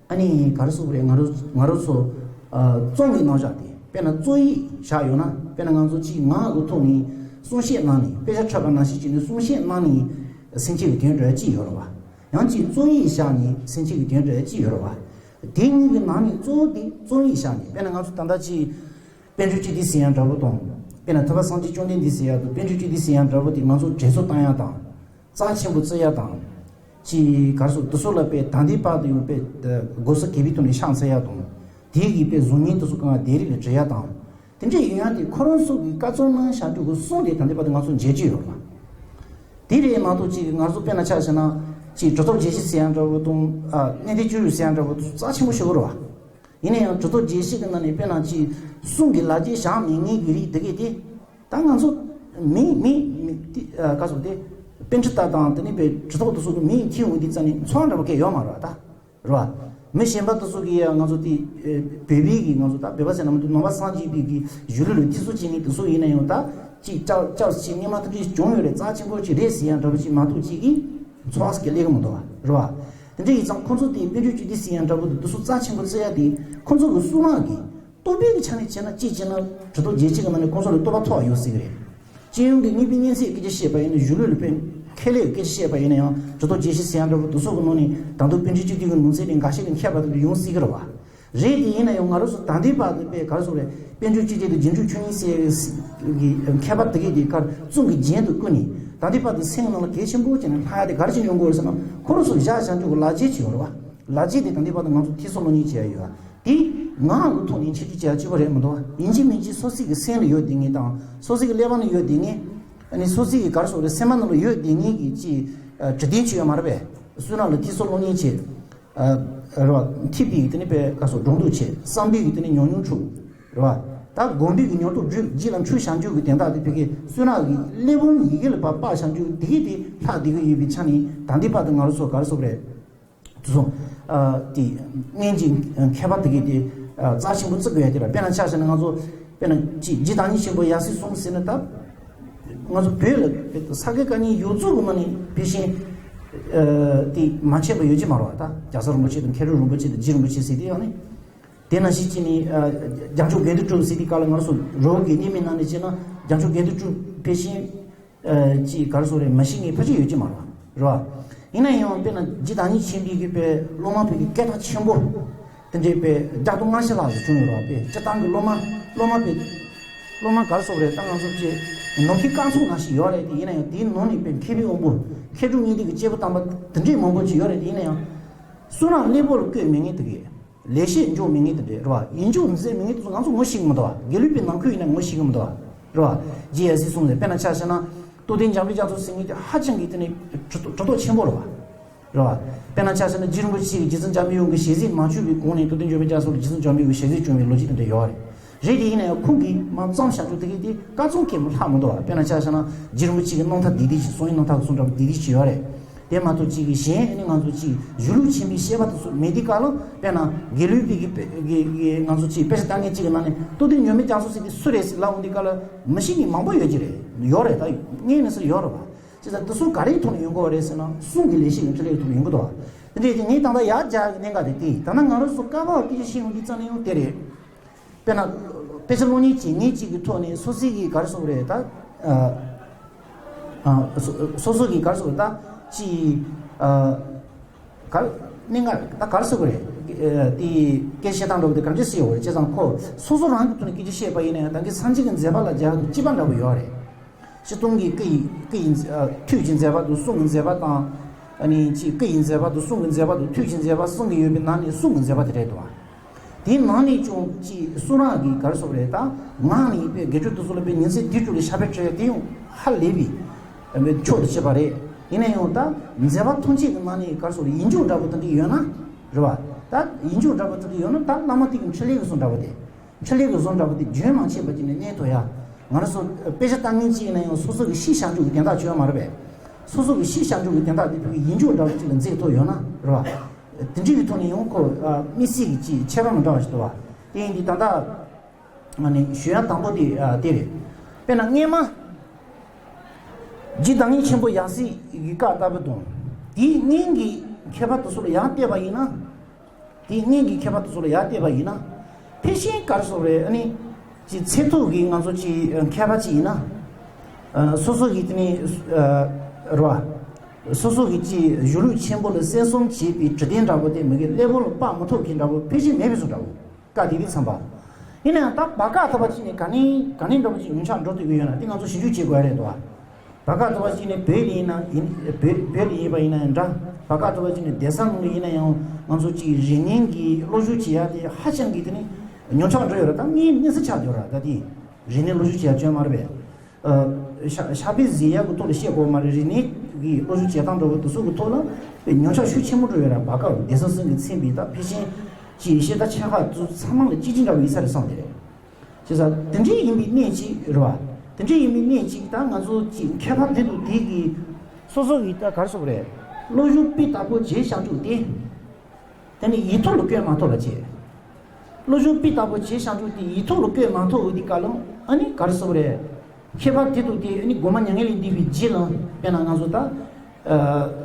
ཨ་ནི་ག་རེ་ཟེར་དགོས་རེད། ང་རང་ང་རང་ཚོ་ཨ་རྩོམ་གྱི་རྣམ་གཞག་དེ་དཔེར་ན་རྩོམ་ཡིག་བཞག་ཡོད་ན། དཔེར་ན་ང་ཚོ་ཅིག་ངག་གི་ཐོག་ནས་གསུང་བཤད་གནང་ནས་དཔེ་ཆ་འཁྲབ་པ་ནང་བཞིན་བྱས་ནས་གསུང་བཤད་གནང་ནས་སེམས་ཅན་གྱི་དོན་སྒྲུབ་ཡ་ཅིག་ཡོད་རེད་བ། ཡང་ཅིག་རྩོམ་ཡིག་བཞག་ནས་སེམས་ཅན་གྱི་དོན་སྒྲུབ་ཡ་ཅིག་ཡོད་རེད་བ། དེ་གཉིས་ཀྱི་ནང་ནས་གཙོ་བོ་དེ་རྩོམ་ཡིག་བཞག་ནས། དཔེར་ན་ང་ཚོ་ད་ལྟ་ཅིག་པཎ་གྲུབ་བཅུ་བདུན་ཟེར་ཡ་འདྲ་བོ་དང་། དཔེར་ན་ཐུབ་པ་སངས་རྒྱས་བཅོམ་ལྡན་འདས་ཟེར་ཡ་དང་པཎ་གྲུབ་བཅུ་བདུན་ཟེར་ཡ་འདྲ་བོ་དེ་ང་ཚོ་དྲན་གསོ་བཏང་ཡ་དང་། རྩ་ཆེན་པོ་བརྩི་ཡ་དང་། ཅིག་ག་རེ་ཟེར། དེ་ཚོ་ལ་དཔེ་ད་ལྟའི་བར་དུ་ཡང་དཔེ་དགོས་སུ་གལ་པའི་ཐོག་ནས་ཕྱག་འཚལ་ཡ་དང་། དེའི་གི་དཔེ་གཟུགས་བརྙན་དེ་ཚོ་གང་བདེ་རིགས་ལ་འབྲི་ཡ་དང་། དེ་འདྲ་ཡིན་ཡང་དེ་ཁོ་རང་ཚོ་གི་བཀའ་སྩལ་གནང་བཞག་འདུག་གི་གསུང་དེ་ད་ལྟའི་བར་དུ་ང་ཚོ་མཇལ་རྒྱུ་ཡོད་རེད་བ། དེ་རེད་མ་གཏོགས་ཅིག་ང་ཚོ་དཔེར་ན་ཆ་བཞག་ན་ཅིག་གྲུབ་ཐོབ་རྒྱས་བཤད་ཟེར་ཡ་འདྲ་བོ་དང་། ཨ་གནས་བརྟན་སྤྱོད་ཡུལ་ཟེར་ཡ་འདྲ་བོ་དེ་ཚོ་རྩ་ཆེན་པོ་ཞེ་པོ་རེད་བ། ཡིན་ན་ཡང་གྲུབ་ཐོབ་རྒྱས་བཤད་ཀྱི་ནང་ནས་དཔེར་ན་ཅིག་གསུང་གི་ལག་རྗེས་བཞག་མེད་མཁན་གྱི་རིགས་དེ་གས་དེ། ད་ང་ཚོ་མིང་མིང་མིང་དེ་ཨ་ག་ཟེར་དེ་པཎ་ཌི་ཏ་དང་དེ་ནས་དཔེ་གྲུབ་ཐོབ་དེ་ཚོ་གི་མིང་འཁྱེར་འོང་དུས་ཙམ་ནས་ཚོར་བ་འདྲ་བོ་གས་ཡོད་མ་རེད་བ་ད། རེད་བ། མི་གཞན་པ་དེ་ཚོ་གིས་ཡང་ང་ཚོ་དེ་ཨེ་བོད་པའི་གི་ང་ཚོ་ད་བོད་པ་ཟེར་ན་མི་འདུག་ནང་པ་སངས་རྒྱས་པའི་གི་གཞུང་ལུགས་ལ་ཐེ་ཚོམ་བྱེད་མཁན་དེ་ཚོ་ཡིན་ན་ཡང་ད་ཅིག་སྐྱབས་སྐྱབས་ཅིག་སྔོན་མ་དེ་འདྲ་བྱུང་ཡོད་རེད། རྩ་ཆེན་པོ་ཅིག་རེད་ཟེར་ཡ་འདྲ་པོ་ཅིག་མ་གཏོགས་ཅིག་གིས་ཚོགས་ཀྱི་ལས་ཀ་མི་འདུག་བ། རེད་བ། དེ་འདྲ་ཡིན་ཙང་ཁོང་ཚོ་དེ་དཔལ་འབྱོར་སྤྱི་བདེ་ཟེར་ཡ་འདྲ་པོ་དེ་དེ་ཚོ་རྩ་ཆེན་པོ་བརྩི་ཡ་དེ་ཁོང་ཚོ་གི་སུ་རང་གི་སྟོབས་པའི་གི་ཆ་ནས་བྱས་ན་གཅིག་བྱས་ན་གྲུབ་ཐོབ་རྒྱལ་སྤྱི་གི་ནང་ནས་ཁོང་ཚོ་ལ་སྟོབས་པ་ཐོབ་ཡོད་སྲིད་གི་རེད། སྤྱི་ཡོངས་ཀྱི་དངོས་པོའི་གཉེན་ཚན་སྐད་ཆ་བཤད་པ་ཡིན་ན། གཞུང་ལུགས་ལ་དཔེ་ཁས་ལེན་སྐད་ཆ་བཤད་པ་ཡིན་ན་ཡང་གྲུབ་ཐོབ་རྒྱལ་སྤྱི་ཟེར་ཡ་འདྲ་པོ་དེ་ཚོ་གི་ནང་ནས་ད་དུང་དཔལ་འབྱོར་སྤྱི་བདེ་གི་ནང་ཚན་ནས་འགའ་ཤས་ཀྱི་མཁས་པ་དེ་ཡོང་སྲིད་གི་རེད་བ། རེད་དེ་ཡིན་ན་ཡང་ང་རང་ཚོ་ད་ལྟའི་བར་དུ་དཔེ་ག་རེ་ཟེར་རེད། དཔལ་འབྱོར་སྤྱི་བདེ་དང་རྗེས་འཇུག་ཆོས་ཉིད་ཟེར་གི་མཁས་པ་དེ་གས་དེ་གར་ཙུང་གི་རྒྱན་དུ་བཀོད་ནས་ད་ལྟའི་བར་དུ་སེམས་ནང་ལ་གལ་ཆེན་པོ་བྱས་ནས་ལྷག་ཡ་དེ་ག་རེ་བྱས་ཡོང་གི་ཡོད་རེད་ཟེར་ན། ཁོ་རང་ཚོ་བཞག་བཞག་འཇོག་གི་ལག་རྗེས་བྱས་ཡོད་རེད་བ། ལག་རྗེས་དེ་ད་ལྟའི་བར་དུ་ང་ཚོ་ཐེ་ཚོམ་བློ་གཉིས་བྱས་ཡ་ཡོད་བ། དེ་ངག་གི་ཐོག་ནས་འཆད་རྩོད་བྱེད་ཡ་གཅིག་པ་རེད་མི་འདུག་བ། ཡིན་གཅིག་མིན་གཅིག་སོ་སོ་གི་སེམས་ལ་ཡོད་བསྡད་མཁན་དང་སོ་སོ་གི་ཀླད་པ་ནང་ཡོད་བསྡད་མཁན། ཨ་ནི་སོ་སོ་གི་ག་རེ་ཟེར་རེད། སེམས་པ་ནང་ལ་ཡོད་བསྡད་མཁན་གྱི་ཅིག་ཨ་དྲི་བདེན་ཅིག་ཡོད་མ་རེད་པས། སུ་རང་ལ་ཐེ་ཚོམ་བློ་གཉིས་བྱས། ཨ་རེད་བ། ཐེག་པའི་གི་དེ་ནི་དཔེ་ག་རེ་ཟེར་སྒྲོ་འདོགས་བྱས། བསམ་པའི་གི་དེ་ནི་ཉམས་མྱོང་འཁྲུགས། རེད་བ། ད་སྒོམ་པའི་གི་ཉམས་རྟོགས་སྒྲུབ་རྗེས་ལ་འཁྲུལ་བཞག་འཇུག་གི་དོན་དག་དེ་ཕ་གི་སུ་རང་གི་ཀླད་པ་ཡི་གེ་ལ་ཕར་སྤར་བཞག་འཇུག་དེ་གི་དེ་ལྷག་བསྡད་གི་ཡོད་པའི་ཆ་ནས་ད་ལྟའི་བར་དུ་ང་རང་ཚོ་ག་རེ་ཟེར་རེད། དེ་ཚོ། ཨ་དེ་སྔོན་གྱི་མཁས་པ་དེ་གས་དེ་ཨ་རྩ་ཆེན་པོ་བརྩི་དགོས་ཡ་དེ་ར། དཔེར་ན་ཆ་བཞག་ན་ང་ཚོ་དཔེར་ན་ཅིག་རྗེ་བདག་ཉིད་ཆེན་པོ་ཡབ་སྲས་གསུམ་ཟེར་ན། ད་ང་ཚོ་བོད་ལ་ས་དགེ་བཀའ་རྙིང་ཡོངས་རྫོགས་ཀྱི་ནང་ནས་ཕལ་ཆེར་ཨ་དེ་མ་མཁྱེན་པ་ཡོད་ཀྱི་མ་རེད་བ། ད་རྒྱལ་ཚབ་རིན་པོ་ཆེ་དང་མཁས་གྲུབ་རིན་པོ་ཆེ་དང་རྗེ་རིན་པོ་ཆེ་ཟེར་དེ་ཡང་ནི། དེ་ནང་བཞིན་བྱས་ནས་ཨ་རྒྱལ་མཆོག་དགེ་འདུན་གྲུབ་ཟེར་དེ་ག་ལ་ང་ཚོ་རོགས་ཀྱི་གནས་མིང་ནང་ནས་བྱས་ན་རྒྱལ་མཆོག་དགེ་འདུན་གྲུབ་ཕལ་ཆེར། ཨ་ཅིག་ག་རེ་ཟེར་རེད། མ་ཤེས་མཁན་ཕལ་ཆེར་ཡོད་ཀྱི་མ་རེད་བ། རེད་བ། ཡིན་ན་ཡང་དཔེར་ན་རྗེ་བདག་ཉིད་ཆེན་པོའི་གི་དཔེ་སློབ་མ་ཕ་གི་སྐད་གྲགས་ཆེན་པོ་དེ་འདྲའི་དཔེ་བརྒྱ་སྟོང་ལྔ་བརྒྱ་ལྷག་ཙམ་བྱུང་ཡོད་རེད་བ། དཔེ་སྤྱིར་བཏང་གི་སློབ་མ་སློབ་མ་དཔེ་སློབ་མ་ག་རེ་ཟེར་རེད། ད་ང་ཚོ་ཅིག་ནམ་མཁའི་སྐར་ཚོགས་ནང་བཞིན་ཡོད་རེད་དེ། ཡིན་ན་ཡང་དེའི་ནང་ནས་དཔེ་མཁས་པའི་དབང་པོ་མཁས་གྲུབ་གཉིས་ལྡན་གྱི་སྐྱེས་བུ་དམ་པ་དེ་འདྲའི་མང་པོ་ཅིག་ཡོད་རེད་དེ། ཡིན་ན་ཡང་སུ་རང་གླེགས་བམ་ལ་བཀོད་མེད་མཁན་དེ་གས། ལེགས་བཤད་འཇོག་མེད་མཁན་དེ་འདྲ་རེད་བ། ཡིག་འཇོག་མཛད་མེད་མཁན་དེ་ཚོ་ང་ཚོ་ངོ་ཤེས་ཀྱི་མི་འདུག་བ། དགེ་ལུགས་པའི་ནང་ཁུལ་ཡིན་ན་ངོ་ཤེས་ཀྱི་མི་འདུག་བ། རེད་བ། རྗེ་ཡབ་སྲས་གསུམ་ཟེར། དཔེར་ན་ཆ་བཞག་ན་རྟོགས་ལྡན་འཇམ་དཔལ་རྒྱ་མཚོ་ཟེར་མཁན་དེ་ཧ་ཅང་གི་དེ་ནི་གྲུབ་གྲུབ་རྟོགས་ཆེན་པོ་རེད་བ། རེད་བ། དཔེར་ན་ཆ་བཞག་ན་རྗེ་རིན་པོ་ཆེ་གིས་རྗེ་བཙུན་འཇམ་དཔལ་དབྱངས་ཀྱི་ཞལ་གཟིགས་མ་བྱུང་བའི་གོང་ནས་རྟོགས་ལྡན་འཇམ་དཔལ་རྒྱ་མཚོ་ལ་རྗེ་བཙུན་འཇམ་དཔལ་དབྱངས་ཀྱི་ཞལ་གཟིགས་བྱུང་བའི་ལོ་རྒྱུས་དེ་འདྲ་ཡོད་རེད། རེད་དེ་ཡིན་ན་ཡང་ཁོང་གིས་མར་བརྩམས་བཞག་ཆོག་དེ་གི་དེ་བཀའ་གཙང་གི་མ་ལྷག་མི་འདུག་བ། དཔེར་ན་ཆ་བཞག་ན་རྗེ་རིན་པོ་ཆེ་གི་རྣམ་ཐར་འདི་འདི་ཞིག་གསུང་ཡིག་རྣམ་ཐར་གི་གསུང་འདྲ་པོ་འདི་འདི་ཞིག་ཡོད་རེད། དེ་མ་གཏོགས་གཅིག་གི་གཞན་ཨ་ནི་ང་ཚོ་གཅིག་གཞུང་ལུགས་ཆེན་པོའི་བཤད་པ་དེ་ཚོ་མེད་དུས་སྐབས་ལ། དཔེར་ན་དགེ་ལུགས་པའི་གི་དཔེ་གི་གི་ང་ཚོ་གཅིག་དཔེ་ཆ་ལྟ་མཁན་གཅིག་གི་ནང་ནས་རྟོགས་ལྡན་འཇམ་དཔལ་རྒྱ་མཚོ་ཟེར་དེ་སུ་རེད་ཟེར་ལབ་འོང་དུས་སྐབས་ལ་མི་ཤེས་མཁན་མང་པོ་ཡོད་ཀྱི་རེད། ཡོད་རེད། ད་ངས་ནི་ཟེར་ཡོད་རེད་བ། བྱས་ཙང་དེ་ཚོ་ག་རེའི་ཐོག་ནས་ཡོང་གི་ཡོད་རེད་ཟེར་ན། གསུང་གི་ལེགས་བཤད་ཀྱི་འཕྲིན་ལས་ཀྱི་ཐོག་ནས་ཡོང་གི་འདུག་བ། དེ་འདྲའི་དེ་ངས་ད་ལྟ་ཡར་སྦྱར་གི་གནད་འགག་དེ་དེ། ད་ལྟ་ང་རང་ཚོ་ཀ་བ་སྐད་ཆ་བཤད་འོང་དུས་རྩ་ནས་ཡང་དེ་རེད། དཔེར་ན་དཔེ་ཆ་སློབ་གཉེར་བྱེད་མཁན་གཅིག་གི་ཐོག་ནས་སོ་སོའི་གི་ག་རེ་ཟེར་དགོས་རེད་ད། ཨ་ཨ་སོ་སོ་སོ་གི་ག་རེ་ཟེར་དགོས་རེད་ད། ཅིག་ཨ་ག་རེ་གནད་འགག་ད་ག་རེ་ཟེར་དགོས་རེད། ཨ་དེ་སྐད་ཆ་བཤད་སྟངས་འདྲ་པོ་དེ་ག་འདྲས་སེ་ཡོད་རེད། བྱས་ཙང་ཁོ་སོ་སོ་རང་གི་ཐོག་ནས་སྐད་ཆ་བཤད་པ་ཡིན་ན་ཡང་ད་གིན་སངས་རྒྱས་ཀྱི་མཛད་པ་ལ་སྦྱར་དུས་སྤྱི་པ་འདྲ་པོ་ཡོད་རེད། སྤྱིར་བཏང་གི་སྐུ་ཡི་སྐུ་ཡི་ཨ་ཐུགས་ཀྱི་མཛད་པ་དང་གསུང་གི་མཛད་པ་དང་། ཨ་ནི་ཅིག་སྐུ་ཡི་མཛད་པ་དང་གསུང་གི་མཛད་པ་དང་ཐུགས་ཀྱི་མཛད་པ་གསུང་གི་ཡོད་པའི་ནང་ནས་གསུང་གི་མཛད་པ་དེ་རེད་འདུག་བ། དེའི་ནང་ནས་ཀྱང་ཅིག་སུ་རང་གིས་ག་རེ་ཟེར་དགོས་རེད་ད། ངག་ནས་དཔེ་དགེ་ཕྲུག་དེ་ཚོ་ལ་དཔེ་ཉིན་མཚན་དུས་དྲུག་ལ་ཕྱག་དཔེ་སྤྲད་ཡ་དེ་ཡང་ཧ་ལས་པའི་མཆོག་ཏུ་གཅེས་པ་རེད། ཡིན་ན་ཡང་ད་མཛད་པ་ཐམས་ཅད་ཀྱི་ནང་ནས་ག་རེ་ཟེར་དགོས་རེད། ཡིག་འཇོག་འདྲ་པོ་དེ་འདྲ་ཡོད་ན་རེད་བ། ད་ཡིག་འཇོག་འདྲ་པོ་དེ་འདྲ་ཡོད་ན་ད་བླ་མ་དེ་གི་འཕྲིན་ལས་ཀྱི་བཟོ་འདྲ་པོ་དེ། འཕྲིན་ལས་ཀྱི་བཟོ་འདྲ་པོ་དེ་རྒྱུན་མ་ཆད་པ་ཅིག་ནས་གནས་ཐུབ་ཡ། ང་རང་ཚོ་དཔེ་ཆ་ལྟ་མཁན་ཅིག་ཡིན་ན་ཡང་སོ་སོ་གི་ཤེས་བྱ་འཇུག་གི་དོན་དག་བྱེད་ཡ་མ་རེད་པས། སོ་སོ་གི་ཤེས་བྱ་འཇུག་གི་དོན་དག་དེ་ཕ་གི་ཡིག་འཇོག་འདྲ་པོ་ཅིག་ལ་མཛད་ཐུབ་ཡོད་ན་རེད་བ། དེ་འདྲ་གི་ཐོག་ནས་ཡང་ཁོ་ཨ་དམིགས་བསལ་གྱི་ཅིག་ཁྱད་པར་མི་འདྲ་བ་ཞིག་འདུག་བ། དེ་ཡིན་དུས་ད་ལྟ་ང་ནི་ཞུ་ཡ་དང་པོ་དེ་ཨ་དེ་རེད། དཔེར་ན་སྔོན་མ་རྗེ་བདག་ཉིད་ཆེན་པོ་ཡབ་སྲས་ཀྱི་བཀའ་ལྟ་བུ་དང་དེའི་སྔོན་གྱི་མཁས་པ་དེ་ཚོ་ལ་ཡང་བལྟས་པ་ཡིན་ན། དེའི་སྔོན་གྱི་མཁས་པ་དེ་ཚོ་ལ་ཡར་བལྟས་པ་ཡིན་ན། ཕལ་ཆེར་ག་རེ་ཟེར་དགོས་རེད། ཨ་ནི་ཅིག་ཚད་མཐོ་གི་ང་ཚོ་ཅིག་མཁས་པ་ཅིག་ཡིན་ན། ཨ་སོ་སོ་གི་དེ་ནི་ཨ་རེད་བ། སོ་སོ་གི་ཅིག་གཞུང་ལུགས་ཆེན་པོ་ལ་གསན་བསམ་བྱེད་པའི་དྲི་རྟེན་འདྲ་པོ་དེ་མི་གི་ཀླད་པ་ལ་དཔག་མི་ཐུབ་མཁན་འདྲ་པོ་ཕལ་ཆེར་མེད་པའི་བཟོ་འདྲ་པོ། བཀའ་དེ་དུས་ཙམ་པ། ཡིན་ན་ཡང་ད་བར་སྐབས་ཐོག་པ་ཅིག་ནས་ག་ནས་ག་ནས་འདྲ་པོ་ཅིག་ཉམས་ཆག་འགྲོ་ཐུབ་ཀྱི་ཡོད་ན་དེ་ང་ཚོ་ཞིབ་འཇུག་བྱེད་དགོས་ཡ་རེད་འདུག་བ། བར་སྐབས་ཐོག་པ་ཅིག་ནས་བོད་ལ་ཡིན་ན་ཡིན། བོད་བོད་ལ་ཡིན་པ་ཡིན་ན་ཡང་འདྲ། བར་སྐབས་ཐོག་པ་ཅིག་ནས་སྡོད་ས་ནང་ལ་ཡིན་ན་ཡང་ང་ཚོ་ཅིག་རིག་གནས་ཀྱི་སློབ་སྦྱོང་བྱེད་ཡ་དེ་ཧ་ཅང་གི་དེ་ནི་ཉམས་ཆག་འགྲོ་ཡོད་རེད། ད་ངའི་གནས་ཚུལ་ཆགས་ཡོད་རེད། ད་དེ་རིག་གནས་སློབ་སྦྱོང་བྱེད་ཡ་བྱུང་མ་རེད་པས། ཨ་ཕྱག་ཕྱག་དཔེ་གཟིགས་ཡ་གི་ཐོག་ལ་བཤད་དགོས་མ་རེད། རིག་གནས་ཀྱི་སློབ་སྦྱོང་བྱེད་སྟངས་འདྲ་པོ་དེ་ཚོ་གི་ཐོག་ལ་ཉམས་ཆག་ཤུགས་ཆེན་པོ་འགྲོ་ཡོད་རེད། བར་སྐབས་གདན་ས་གསུམ་གྱིས་མཚན་པའི་ད་ཕལ་ཆེར་ཅིག་ཤེས་ད་ཆ་ཁག་ཚོ་ཚང་མ་ལ་གཅིག་གཅིག་འདྲ་པོ་ཡིན་ས་རེད་བསམ་དེ་རེད། བྱས་ཙང་དེ་འདྲའི་ཡིན་པའི་གནས་ཅིག་རེད་བ། དེ་འདྲའི་ཡིན་པའི་གནས་ཅིག་ད་ང་ཚོ་ཅིག་མཁས་པ་འདི་དང་དེ་གི་སོ་སོ་གི་ད་ག་རེ་ཟེར་དགོས་རེད། སློབ་སྦྱོང་སྤུས་དག་པོ་བྱས་བཞག་འཇུག་དེ། ཨ་ནི་ཡིག་ཐོག་ལ་བཀོད་མ་ཐུབ་པ་བྱས། སློབ་སྦྱོང་སྤུས་དག་པོ་བྱས་བཞག་རྒྱུ་དེ་ཡིག་ཐོག་ལ་བཀོད་མ་ཐུབ་འོ་དེ་ག་ལ་ཨ་ནི་ག་རེ་ཟེར་དགོས་རེད། མཁས་པ་དེ་ཚོ་དེ་ཨ་ནི་དགོངས་པ་མྱ་ངན་ལས་འདས་པའི་རྗེས་ལ་དཔེར་ན་ང་ཚོ་ད་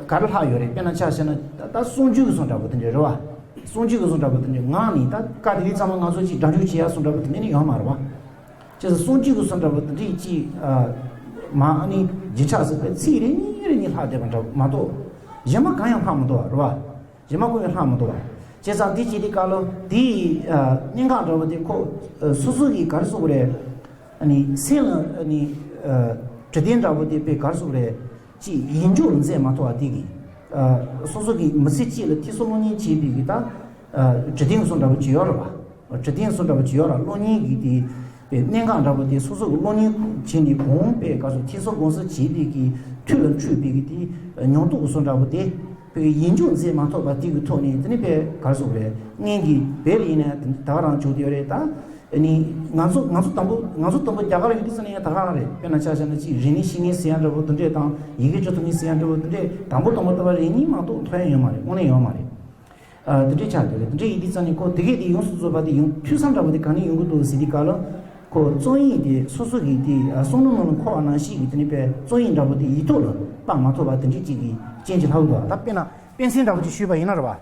ག་རེ་ལྷག་ཡོད་རེད། དཔེར་ན་ཆ་བཞག་ན་ད་གསུང་ཆོས་ཀྱི་བཟོ་འདྲ་པོ་དེ་འདྲ་རེད་བ། གསུང་ཆོས་ཀྱི་བཟོ་འདྲ་པོ་དེ་འདྲ་ངག་ནས་ད་བཀའ་དེ་རིགས་ཚང་མ་ང་ཚོ་ཅིག་སྒྲ་སྒྱུར་བྱེད་ཡ་བཟོ་འདྲ་པོ་དེ་འདྲ་ནི་ཡོད་མ་རེད་བ། བྱས་ཙང་གསུང་ཆོས་ཀྱི་བཟོ་འདྲ་པོ་དེ་འདྲ་ཅིག་མ་ཨ་ནི་བརྗིད་ཆགས་ཟེར་བའི་ཚིག་རེ་གཉིས་རེ་གཉིས་ལྷག་བསྡད་པ་འདྲ་མ་གཏོགས་གཞན་པ་གང་ཡང་ལྷག་མི་འདུག་བ་རེད་བ། གཞན་མ་ཀུན་ཡང་ལྷག་མི་འདུག་བ། བྱས་ཙང་འདི་བྱེད་དུས་སྐབས་ལ་འདིའི་གནད་འགག་འདྲ་པོ་དེ་ཁོ་སོ་སོ་གིས་ག་རེ་ཟེར་དགོས་རེད། ཨ་ནི་སེམས་ལ་ཨ་ནི་དྲི་བདེན་འདྲ་པོ་དེ་དཔེ་ག་རེ་ཟེར་དགོས་རེད། ཅིག་ཡིད་འཇོག་མཛད་མ་ཐུབ་པ་དེ་གིས་སོ་སོ་གིས་མི་ཚེ་གཅིག་ལ་ཐེག་གསུམ་སློབ་གཉེར་བྱེད་པའི་གི་ད་དྲི་བདེན་བཟོ་འདྲ་པོ་ཅིག་ཡོད་རེད་བ། དྲི་བདེན་བཟོ་འདྲ་པོ་ཅིག་ཡོད་རེད། སློབ་གཉེར་གི་དེ་པའི་གནད་འགག་འདྲ་པོ་དེ་སོ་སོ་གི་སློབ་གཉེར་བྱས་ནས་གོང་དཔེ་ག་ཚོད་ཐེག་གསུམ་གོང་གསལ་བྱེད་པའི་གི་མཐུ་ལ་འཁྲུལ་པའི་གི་དེ་མྱོང་རྟོགས་བཟོ་འདྲ་པོ་དེ། བོད་ཡིད་འཇོག་མཛད་མ་ཐུབ་པ་དེ་གི་ཐོག་ནས་དེ་ནི་དཔེ་ག་རེ་ཟེར་དགོས་རེད། སྔོན་གྱི་བོད་ལ་ཡིན་ན་ད་ག་རང་བྱུང་བསྡད་ཡོད་རེད་ད། ཨ་ནི་ང་ཚོ་ང་ཚོ་དང་པོ་ང་ཚོ་དང་པོ་རྒྱ་གར་ལ་ཡོད་དུས་ཙམ་ནས་ཡང་ད་ག་རང་རེད། དཔེར་ན་ཆ་བཞག་ན་ཅིག་རིག་གནས་ཤེས་མཁན་ཟེར་ཡ་འདྲ་པོ་དེ་འདྲས་དང་ཡི་གེ་འབྲི་ཐུབ་མཁན་ཟེར་ཡ་འདྲ་པོ་དེ་འདྲས་དང་པོ་དང་པོ་ལྟ་བ་རེ་གཉིས་མ་གཏོགས་ཐོན་ཡ་ཡོད་མ་རེད། དངོས་གནས་ཡོད་མ་རེད། ཨ་དེ་འདྲས་ཆགས་བསྡད་རེད། དེ་འདྲས་ཡིན་དུས་ཙམ་ནས་ཁོ་དེ་གས་དེ་ཡོངས་སུ་རྫོགས་པ་དེ་ཡོང་ཐུབ་ས་འདྲ་པོ་དེ་ག་ནས་ཡོང་གི་འདུག་ཟེར་དུས་སྐབས་ལ། ཁོ་རྩོམ་ཡིག་དེ་སོ་སོ་གིས་དེ་ཨ་བསམ་བློ་ནང་ལ་འཁོར་བ་ནང་བཞིན་གྱི་དེ་ནས་དཔེ་རྩོམ་ཡིག་འདྲ་པོ་དེ་ཡིག་ཐོག་ལ་བཏང་མ་ཐུབ་པ་དེ་འདྲས་ཅིག་གི་རྐྱེན་གྱིས་ལྷག་འདུག་ད་དཔེར་ན་དཔེ་མཚོན་འདྲ་པོ་ཅིག་ཞུས་པ་ཡིན་ན་རེད་བ།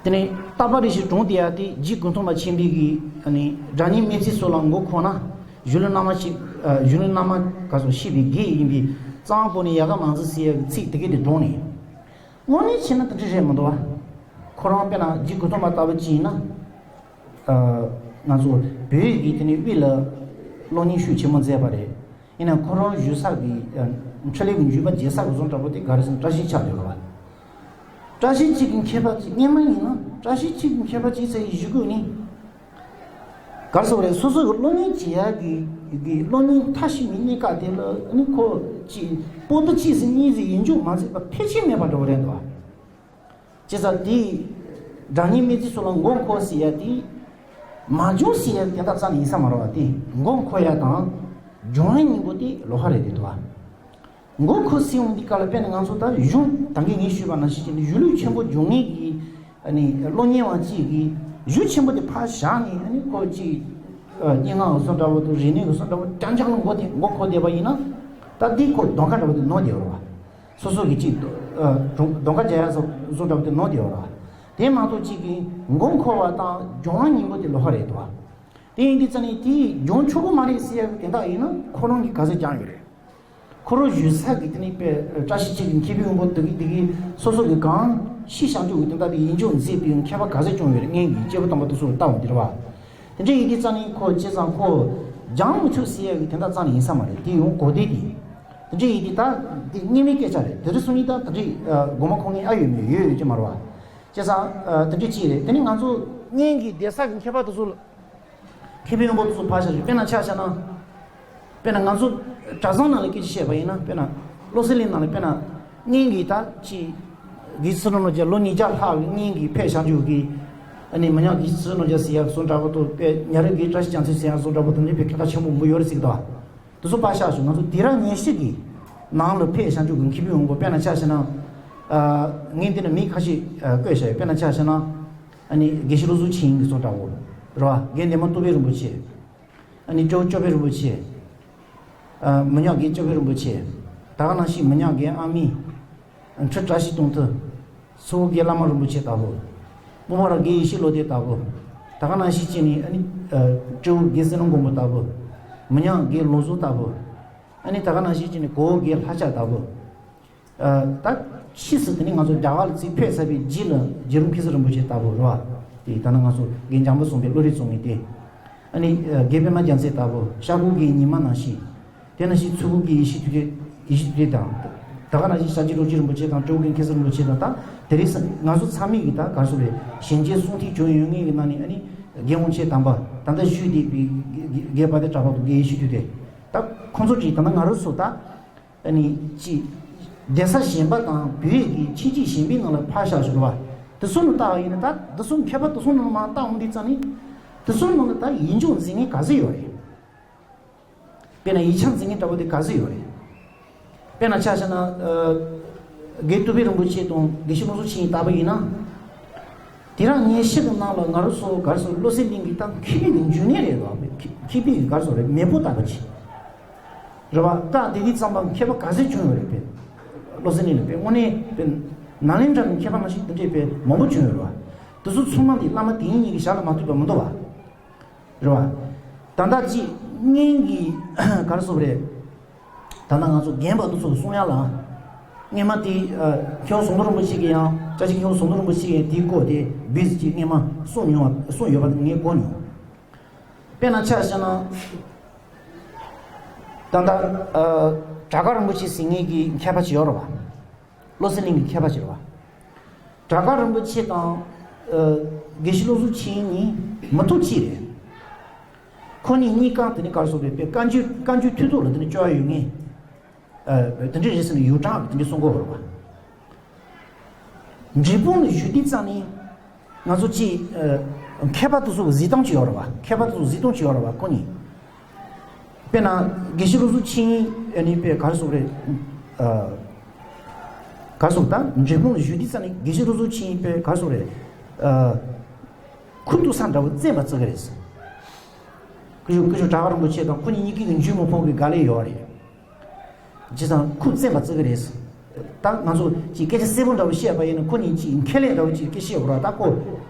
དེ་ནས་རྟ་པ་རི་ཞིག་གྲོང་དེ་ཡ་དེ་རྗེ་ཀུན་ཐོབ་པ་ཆེན་པོའི་གི་ཨ་ནི་སྒྲ་སྙན་སྨྲས་ཚིག་སོགས་ལ་མགོ་འཁོར་ན། གཞུང་ལུགས་རྣལ་མ་ཞིག་ཨ་གཞུང་ལུགས་རྣལ་མ་ག་སོགས་ཤེས་པའི་དགེ་ཡིན་པས་གཙང་པོ་ནས་ཡལ་ག་མ་འཛིན་ཟེར་ཡ་གི་ཚིག་དེ་གས་དེ་དྲངས་ནས། དངོས་གནས་བྱས་ན་དེ་འདྲ་རེད་མི་འདུག་བ། ཁོ་རང་དཔེར་ན་རྗེ་ཀུན་ཐོབ་པ་ལྟ་བུ་ཅིག་ཡིན་ན། ཨ་ང་ཚོ་བོད་ཡིག་གི་དེ་ནས་དབུས་ལ་སློབ་གཉེར་ཤུགས་ཆེན་པོ་མཛད་པ་རེད། ཡིན་ན་ཁོ་རང་བཞུགས་ས་གི་ཨ་འཕྲིན་ལས་ཀྱི་འཇུག་པ་རྒྱས་ས་གི་བཟོ་འདྲ་པོ་དེ་ག་རེ་ཟེར་ན་བཀྲ་ཤིས་ཆགས་ཡོད་རེད་བ། བཀྲ་ཤིས་འཁྱིལ་གྱི་མཁས་པ་ཅིག་སྔོན་མ་ཡིན་ན་བཀྲ་ཤིས་འཁྱིལ་གྱི་མཁས་པ་ཅིག་ཟེར་བཞུགས་དགོས་ནི། ག་རེ་ཟེར་དགོས་རེད། སོ་སོ་གི་སློབ་གཉེར་བྱེད་ཡག་གི་གི་སློབ་གཉེར་མཐར་ཕྱིན་པའི་གནས་སྐབས་དེ་ལ་ནི་ཁོ་ཅིག་པོ་ཏི་གཅིག་ཟེར་གཉིས་ཟེར་ཡིད་འཇོག་མ་མཛད་པ་ཕལ་ཆེར་མེད་པ་འདྲ་བོ་རེད་འདུག་བ། བྱས་ཙང་དེས་སྒྲ་སྙན་སྨྲས་ཚིག་སོགས་ལ་མགོ་འཁོར་ཟེར་ཡ་དེ་མ་སྦྱངས་ཟེར་ཡ་དེ་དག་རྩ་ནས་ཡིན་ས་མ་རེད་བ། དེ་མགོ་འཁོར་ཡ་དང་སྦྱོང་ཡ་གཉིས་པོ་དེ་ལོགས་ཀ་རེད་དེ་འདུག་བ། མགོ་འཁོར་ཟེར་ཡོང་དུས་སྐབས་ལ་དཔེར་ན་ང་ཚོ་ད་གཞུང་ད་གིན་ངས་ཞུས་པ་ནང་བཞིན་བྱས་ནས་གཞུང་ལུགས་ཆེན་པོ་སྦྱོང་མཁན་གྱི་ཨ་ནི་སློབ་གཉེར་བ་གཅིག་གིས་གཞུང་ཆེན་པོ་དེ་ཕར་བཞག་ནས་ཨ་ནི་ཁོ་གཅིག་སྙན་ངག་གི་བཟོ་འདྲ་བོ་དང་རིག་གནས་ཀྱི་བཟོ་འདྲ་བོ་རྐྱང་རྐྱང་ལ་མགོ་དེ་མགོ་འཁོར་བསྡད་པ་ཡིན་ན། ད་འདི་ཁོ་གདོང་ཁ་འདྲ་བོ་དེ་ནོར་བསྡད་ཡོད་རེད་བ། སོ་སོ་གི་གཅིག་གདོང་ཁ་རྒྱག་ཡ་བཟོ་འདྲ་བོ་དེ་ནོར་བསྡད་ཡོད་རེད་བ། དེ་མ་གཏོགས་གཅིག་གིས་མགོ་འཁོར་བ་དང་སྦྱོང་བ་གཉིས་པོ་དེ་ལོགས་ཀ་རེད་དོ། དེ་ཡིན་དུས་ཙ་ནས་དེ་སྦྱོང་ཆོག་གི་མ་རེད་ཟེར་ཡ་གི་དེ་དག་ཡིན་ན་ཁོ་རང་གིས་ག་ཚོད་སྦྱངས་ཡོད་རེད། ཁོ་རང་བཞུགས་ས་གི་དེ་ནས་དཔེ་བཀྲ་ཤིས་འཁྱིལ་གྱི་མཁས་པའི་དབང་པོ་དེ་གི་དེ་གི་སོ་སོ་གི་གང་ཤེས་བྱང་ཆུབ་ཀྱི་དོན་དག་དེ་ཡིད་འཇོག་མཛད་པའི་མཁས་པ་ག་ཚོད་བྱུང་ཡོད་རེད། སྔོན་གྱི་སྐྱེས་བུ་དམ་པ་དེ་ཚོ་ལ་ལྟ་བ་འདི་རེད་བ། དེ་འདྲ་ཡིན་དུས་ཙ་ནས་ཁོ་བྱས་ཙང་ཁོ་སྦྱང་མི་ཆོག་ཟེར་ཡ་གི་དོན་དག་རྩ་ནས་ཡིན་ས་མ་རེད། དེ་ཡང་གོ་བདེ་དེ། དེ་འདྲ་ཡིན་དུས་ད་དེ་སྔོན་མའི་སྐད་ཆ་རེད། དེ་རིང་སང་ཉིན་ད་དེ་འདྲའི་དགོངས་པ་ཁོ་ངས་ཨ་ཡོད་མེད་ཡོད་ཡོད་ཀྱི་མ་རེད་བ། བྱས་ཙང་དེ་འདྲ་གཅིག་རེད། དེ་ནས་ང་ཚོ་སྔོན་གྱི་གདན་ས་གི་མཁས་པ་དེ་ཚོ་ལ། མཁས་པའི་དབང་པོ་དེ་ཚོ་ཕར་བཞག་རེད། དཔེར་ན་ཆ་བཞག་ན། དཔེར་ན་ང་ཚོ་གྲྭ་ཚང་ནང་ལ་སྐད་ཆ་བཤད་པ་ཡིན་ན། དཔེར་ན་བློ་གསལ་གླིང་ནང་ལ་དཔེར་ན་སྔོན་གྱི་ད་ཅི་དགེ་ཚུལ་ཁྲིམས་བློ་རྒྱ་ལོ་ཉིས་བརྒྱ་ལྷག་གི་སྔོན་གྱི་ཕེབས་བཞག་རྒྱུ་གི་ཨ་ནི་མི་ཉག་དགེ་ཚུལ་ཁྲིམས་བློ་རྒྱ་ཟེར་ཡ་བཟོ་འདྲ་པོ་དང་། དཔེ་ཉ་རོལ་དགེ་བཀྲ་ཤིས་རྒྱ་མཚོ་ཟེར་ཡ་བཟོ་འདྲ་པོ་དང་། ནི་དཔེ་སྐད་གྲགས་ཆེན་པོ་མང་པོ་ཡོད་རེད་ཟེར་གི་འདུག་དེ་ཚོ་ཕར་བཞག་ཞོག་ང་ཚོ་དུས་རབས་ཉེར་བཞི་གི་ནང་ལ་ཕེབས་བཞག་རྒྱུ་གི་མཁས་པའི་དབང་པོ། དཔེར་ན་ཆ་བཞག་ན། ཨ་ངས་འདི་ན་མིང་ཁ་ཤས་ཨ་བཀོད་བཞག་ཡོད། དཔེར་ན་ཆ་བཞག་ན། ཨ་ནི་དགེ་བཤེས་བློ་བཟང་ཆོས་དབྱིངས་ཀྱི་བཟོ་འདྲ་པོ་རེད་བ། དགེ་འདུན་མ་སྟོབས་དཔལ་རིན་པོ་ཆེ། ཨ་ནི་སྤྲེའུ་སྐྱོབ་དཔལ་རིན་པོ་ཆེ། ཨ་མི་ཉག་དགེ་སྐྱོབ་དཔལ་རིན་པོ་ཆེ། ད་ག་ནང་བཞིན་མི་ཉག་དགེ་ཨ་མི། ཁྲི་བཀྲ་ཤིས་གདུང་ཐུ། ཚུ་བོ་དགེ་བླ་མ་རིན་པོ་ཆེ་ལྟ་བུ། སྤོ་བོ་ར་དགེ་ཡེ་ཤེས་བློ་ལྡན་ལྟ་བུ། ད་ག་ནང་བཞིན་བྱས་ནས་ཨ་ནི་ཨ་སྤྲེའུ་དགེ་བསོད་ནམས་མགོན་པོ་ལྟ་བུ། མི་ཉག་དགེ་ལོ་བཟང་ལྟ་བུ། ཨ་ནི་ད་ག་ནང་བཞིན་བྱས་ནས་གོ་བོ་དགེ་ལྷ་ལྕགས་ལྟ་བུ། ཨ་ད་ཕྱིས་སུ་དེ་ནི་ང་ཚོ་རྒྱ་གར་ལ་ཅིག་ཕེབས་ཚར་བའི་རྗེས་ལ་རྗེ་རིན་པོ་ཆེ་རིན་པོ་ཆེ་ལྟ་བུ་རེད་བ། དེ་ད་ནི་ང་ཚོ་དགེ་འཇམ་པོ་གསུངས་པའི་བློ་རིག་གཙོ་བོ་དེ། ཨ་ནི་ཨ་དགེ་པད་མ་རྒྱལ་མཚན་ལྟ་བུ། ཤར་ཁུག་གི་ཉི་མ་ནང་བཞིན། དེ་ནང་བཞིན་ཚུར་ཁུག་གི་ཡེ་ཤེས་མཐུ་སྟོབས། ཡེ་ཤེས་མཐུ་སྟོབས་དང་། ད་ག་ནང་བཞིན་ཤར་རྗེ་རྡོ་རྗེ་རིན་པོ་ཆེ་དང་། སྤྲེའུ་རྒན་མཁན་ཟུར་རིན་པོ་ཆེ་དང་། ད་དེ་རིང་སང་ང་ཚོ་ཚང་མས་ཀྱི་ད་ག་རེ་ཟེར་རེད། གཞན་གཅེས་གསུང་ཐོས་བྱུང་ཡོད་མཁན་གྱི་ནང་ནས་ཨ་ནི་རྒན་དབང་ཆེན་དམ་པ། ད་ལྟ་བཞུགས་བསྡད་པའི་དགེ་དགེ་དཔལ་ལྡན་གྲགས་པ་དང་དགེ་ཡེ་ཤེས་མཐུ་སྟོབས། ད་ཁོང་ཚོ་གིས་ད་ལྟ་ང་རང་ཚོ་ད་ཨ་ནི་ཅི་གདན་ས་གཞན་པ་དང་བོད་ཀྱི་ཆོས་བརྒྱུད་གཞན་པའི་ནང་ལ་ཕར་བཞག་ཞོག་རེད་བ། དེ་ཚོ་ནང་བལྟ་བ་ཡིན་ན། ད་དེ་ཚོ་མཁས་པ་དེ་ཚོ་ནང་མར་བལྟ་འོང་དུས་ཙམ་ནས། དེ་ཚོ་ནང་ལ་ད་ཡིད་འཇོག་འཛིན་མཁན་ག་ཚོད་ཡོད་རེད། དཔེར་ན་ཡིག་ཆ་འཛིན་མཁན་འདྲ་པོ་དེ་ག་ཚོད་ཡོད་རེད། དཔེར་ན་ཆ་བཞག་ན། ཨ་ དགེ་བསྟོད་པའི་རིན་པོ་ཆེ་དང་དགེ་བཤེས་བློ་བཟང་ཆོས་དབྱིངས་ལྟ་བུ་ཡིན་ན། དེ་རིང་ངའི་ཤི་གི་ནང་ལ་ང་རང་ཚོ་ག་རེ་ཟེར་བློ་གསལ་གླིང་གི་ད་མཁས་པའི་གི་འཇུག་གནས་རེད་དོ། མཁས་པའི་གི་ག་རེ་ཟེར་རེད། མེས་པོ་ལྟ་བུ་ཅིག་རེད་བ། ད་དེ་དུས་ཙམ་པ་མཁས་པ་ག་ཚོད་བྱུང་ཡོད་རེད་པས། བློ་གསལ་གླིང་ལ་པས་དངོས་གནས་པས་ནཱ་ལེནྡྲ་ནས་མཁས་པ་ནང་བཞིན་དེ་འདྲས་པས་མང་པོ་བྱུང་ཡོད་རེད་བ། དེ་ཚོ་ཚང་མ་དེ་བླ་མ་དེ་ཉིད་ཀྱི་ཞབས་ལ་མ་ཐུག་པ་མི་འདུག་བ། རེད་བ། ད་ལྟ་ཅིག་སྔོན་གྱི་ག་རེ་ཟེར་རེད། ད་ལྟ་ང་ཚོ་རྒན་པ་དེ་ཚོ་གསུང་ཡ་ལ། སྔོན་མ་དེ་མཁས་དབང་ཟམ་གདོང་རིན་པོ་ཆེ་གིས་ཡང་། བཀྲ་ཤིས་མཁས་དབང་ཟམ་གདོང་རིན་པོ་ཆེ་གིས་དེའི་སྐོར་དེ་བིས་ཅིག་སྔོན་མ་གསུངས་མྱོང་བ། གསུངས་ཡོད་པ་དེ་ངས་གོ་མྱོང་། དཔེར་ན་ཆ་བཞག་ན། ད་ལྟ་ཨ་བྲག་དཀར་རིན་པོ་ཆེ་ཟེར་མཁན་གྱི་མཁས་པ་ཅིག་ཡོད་རེད་བ། བློ་གསལ་གླིང་གི་མཁས་པ་ཅིག་རེད་བ། བྲག་དཀར་རིན་པོ་ཆེ་དང་ཨ་དགེ་བཤེས་བློ་བཟང་ཆོས་དབྱིངས་གཉིས་མི་ཐོག་གཅིག་རེད། ཁོ་གཉིས་གཉིས་ཀ་དེ་ནི་ག་རེ་ཟེར་རེད་པས། བཀའ་འགྱུར་བཀའ་འགྱུར་མཐུ་སྟོབས་ལ་དེ་ནི་སྐྱོ་བ་ཡོད་ངེས། ཨ་དེ་འདྲ་རེད་ཟེར་ནས་ཡུག་དྲག་དེ་འདྲ་གསུང་གི་ཡོད་རེད་བ། འབྲས་སྤུངས་ལ་བཞུགས་དུས་ཙམ་ནས་ང་ཚོ་ཅིག་ཨ་མཁས་པ་དེ་ཚོ་གཟིགས་སྟངས་ཅིག་ཡོད་རེད་བ། མཁས་པ་དེ་ཚོ་གཟིགས་སྟངས་ཅིག་ཡོད་རེད་བ། ཁོ་གཉིས། དཔེར་ན་དགེ་བཤེས་བློ་བཟང་ཆོས་དབྱིངས་ཨ་ནི་པས་ག་རེ་ཟེར་རེད། ཨ་ག་རེ་ཟེར། ད་འབྲས་སྤུངས་ལ་བཞུགས་དུས་ཙམ་ནས་དགེ་བཤེས་བློ་བཟང་ཆོས་དབྱིངས་པས་ག་རེ་ཟེར་རེད། ཨ་ཁུ་ཏུ་ས་འདྲ་བོ་བཙན་པ་བརྩི་གི་རེད། སྐུ་ཞབས་སྐུ་ཞབས་བྲག་དཀར་རིན་པོ་ཆེ་དང་ཁོ་གཉིས་གཉིས་ཀའི་འཇུ་མི་ཕོད་པའི་དགའ་ལས་ཡོད་རེད། བྱས་ཙང་ཁུ་བཙན་པ་བརྩི་གི་རེད། ད་ང་ཚོ་ཅིག་སྐད་ཆ་གསལ་པོ་འདྲ་བོ་བཤད་པ་ཡིན་ན། ཁོ་གཉིས་ཅིག་མཁས་ལས་འདྲ་བོ་ཅིག་སྐད་བཤད་དགོས་ར། ད་ཁོ་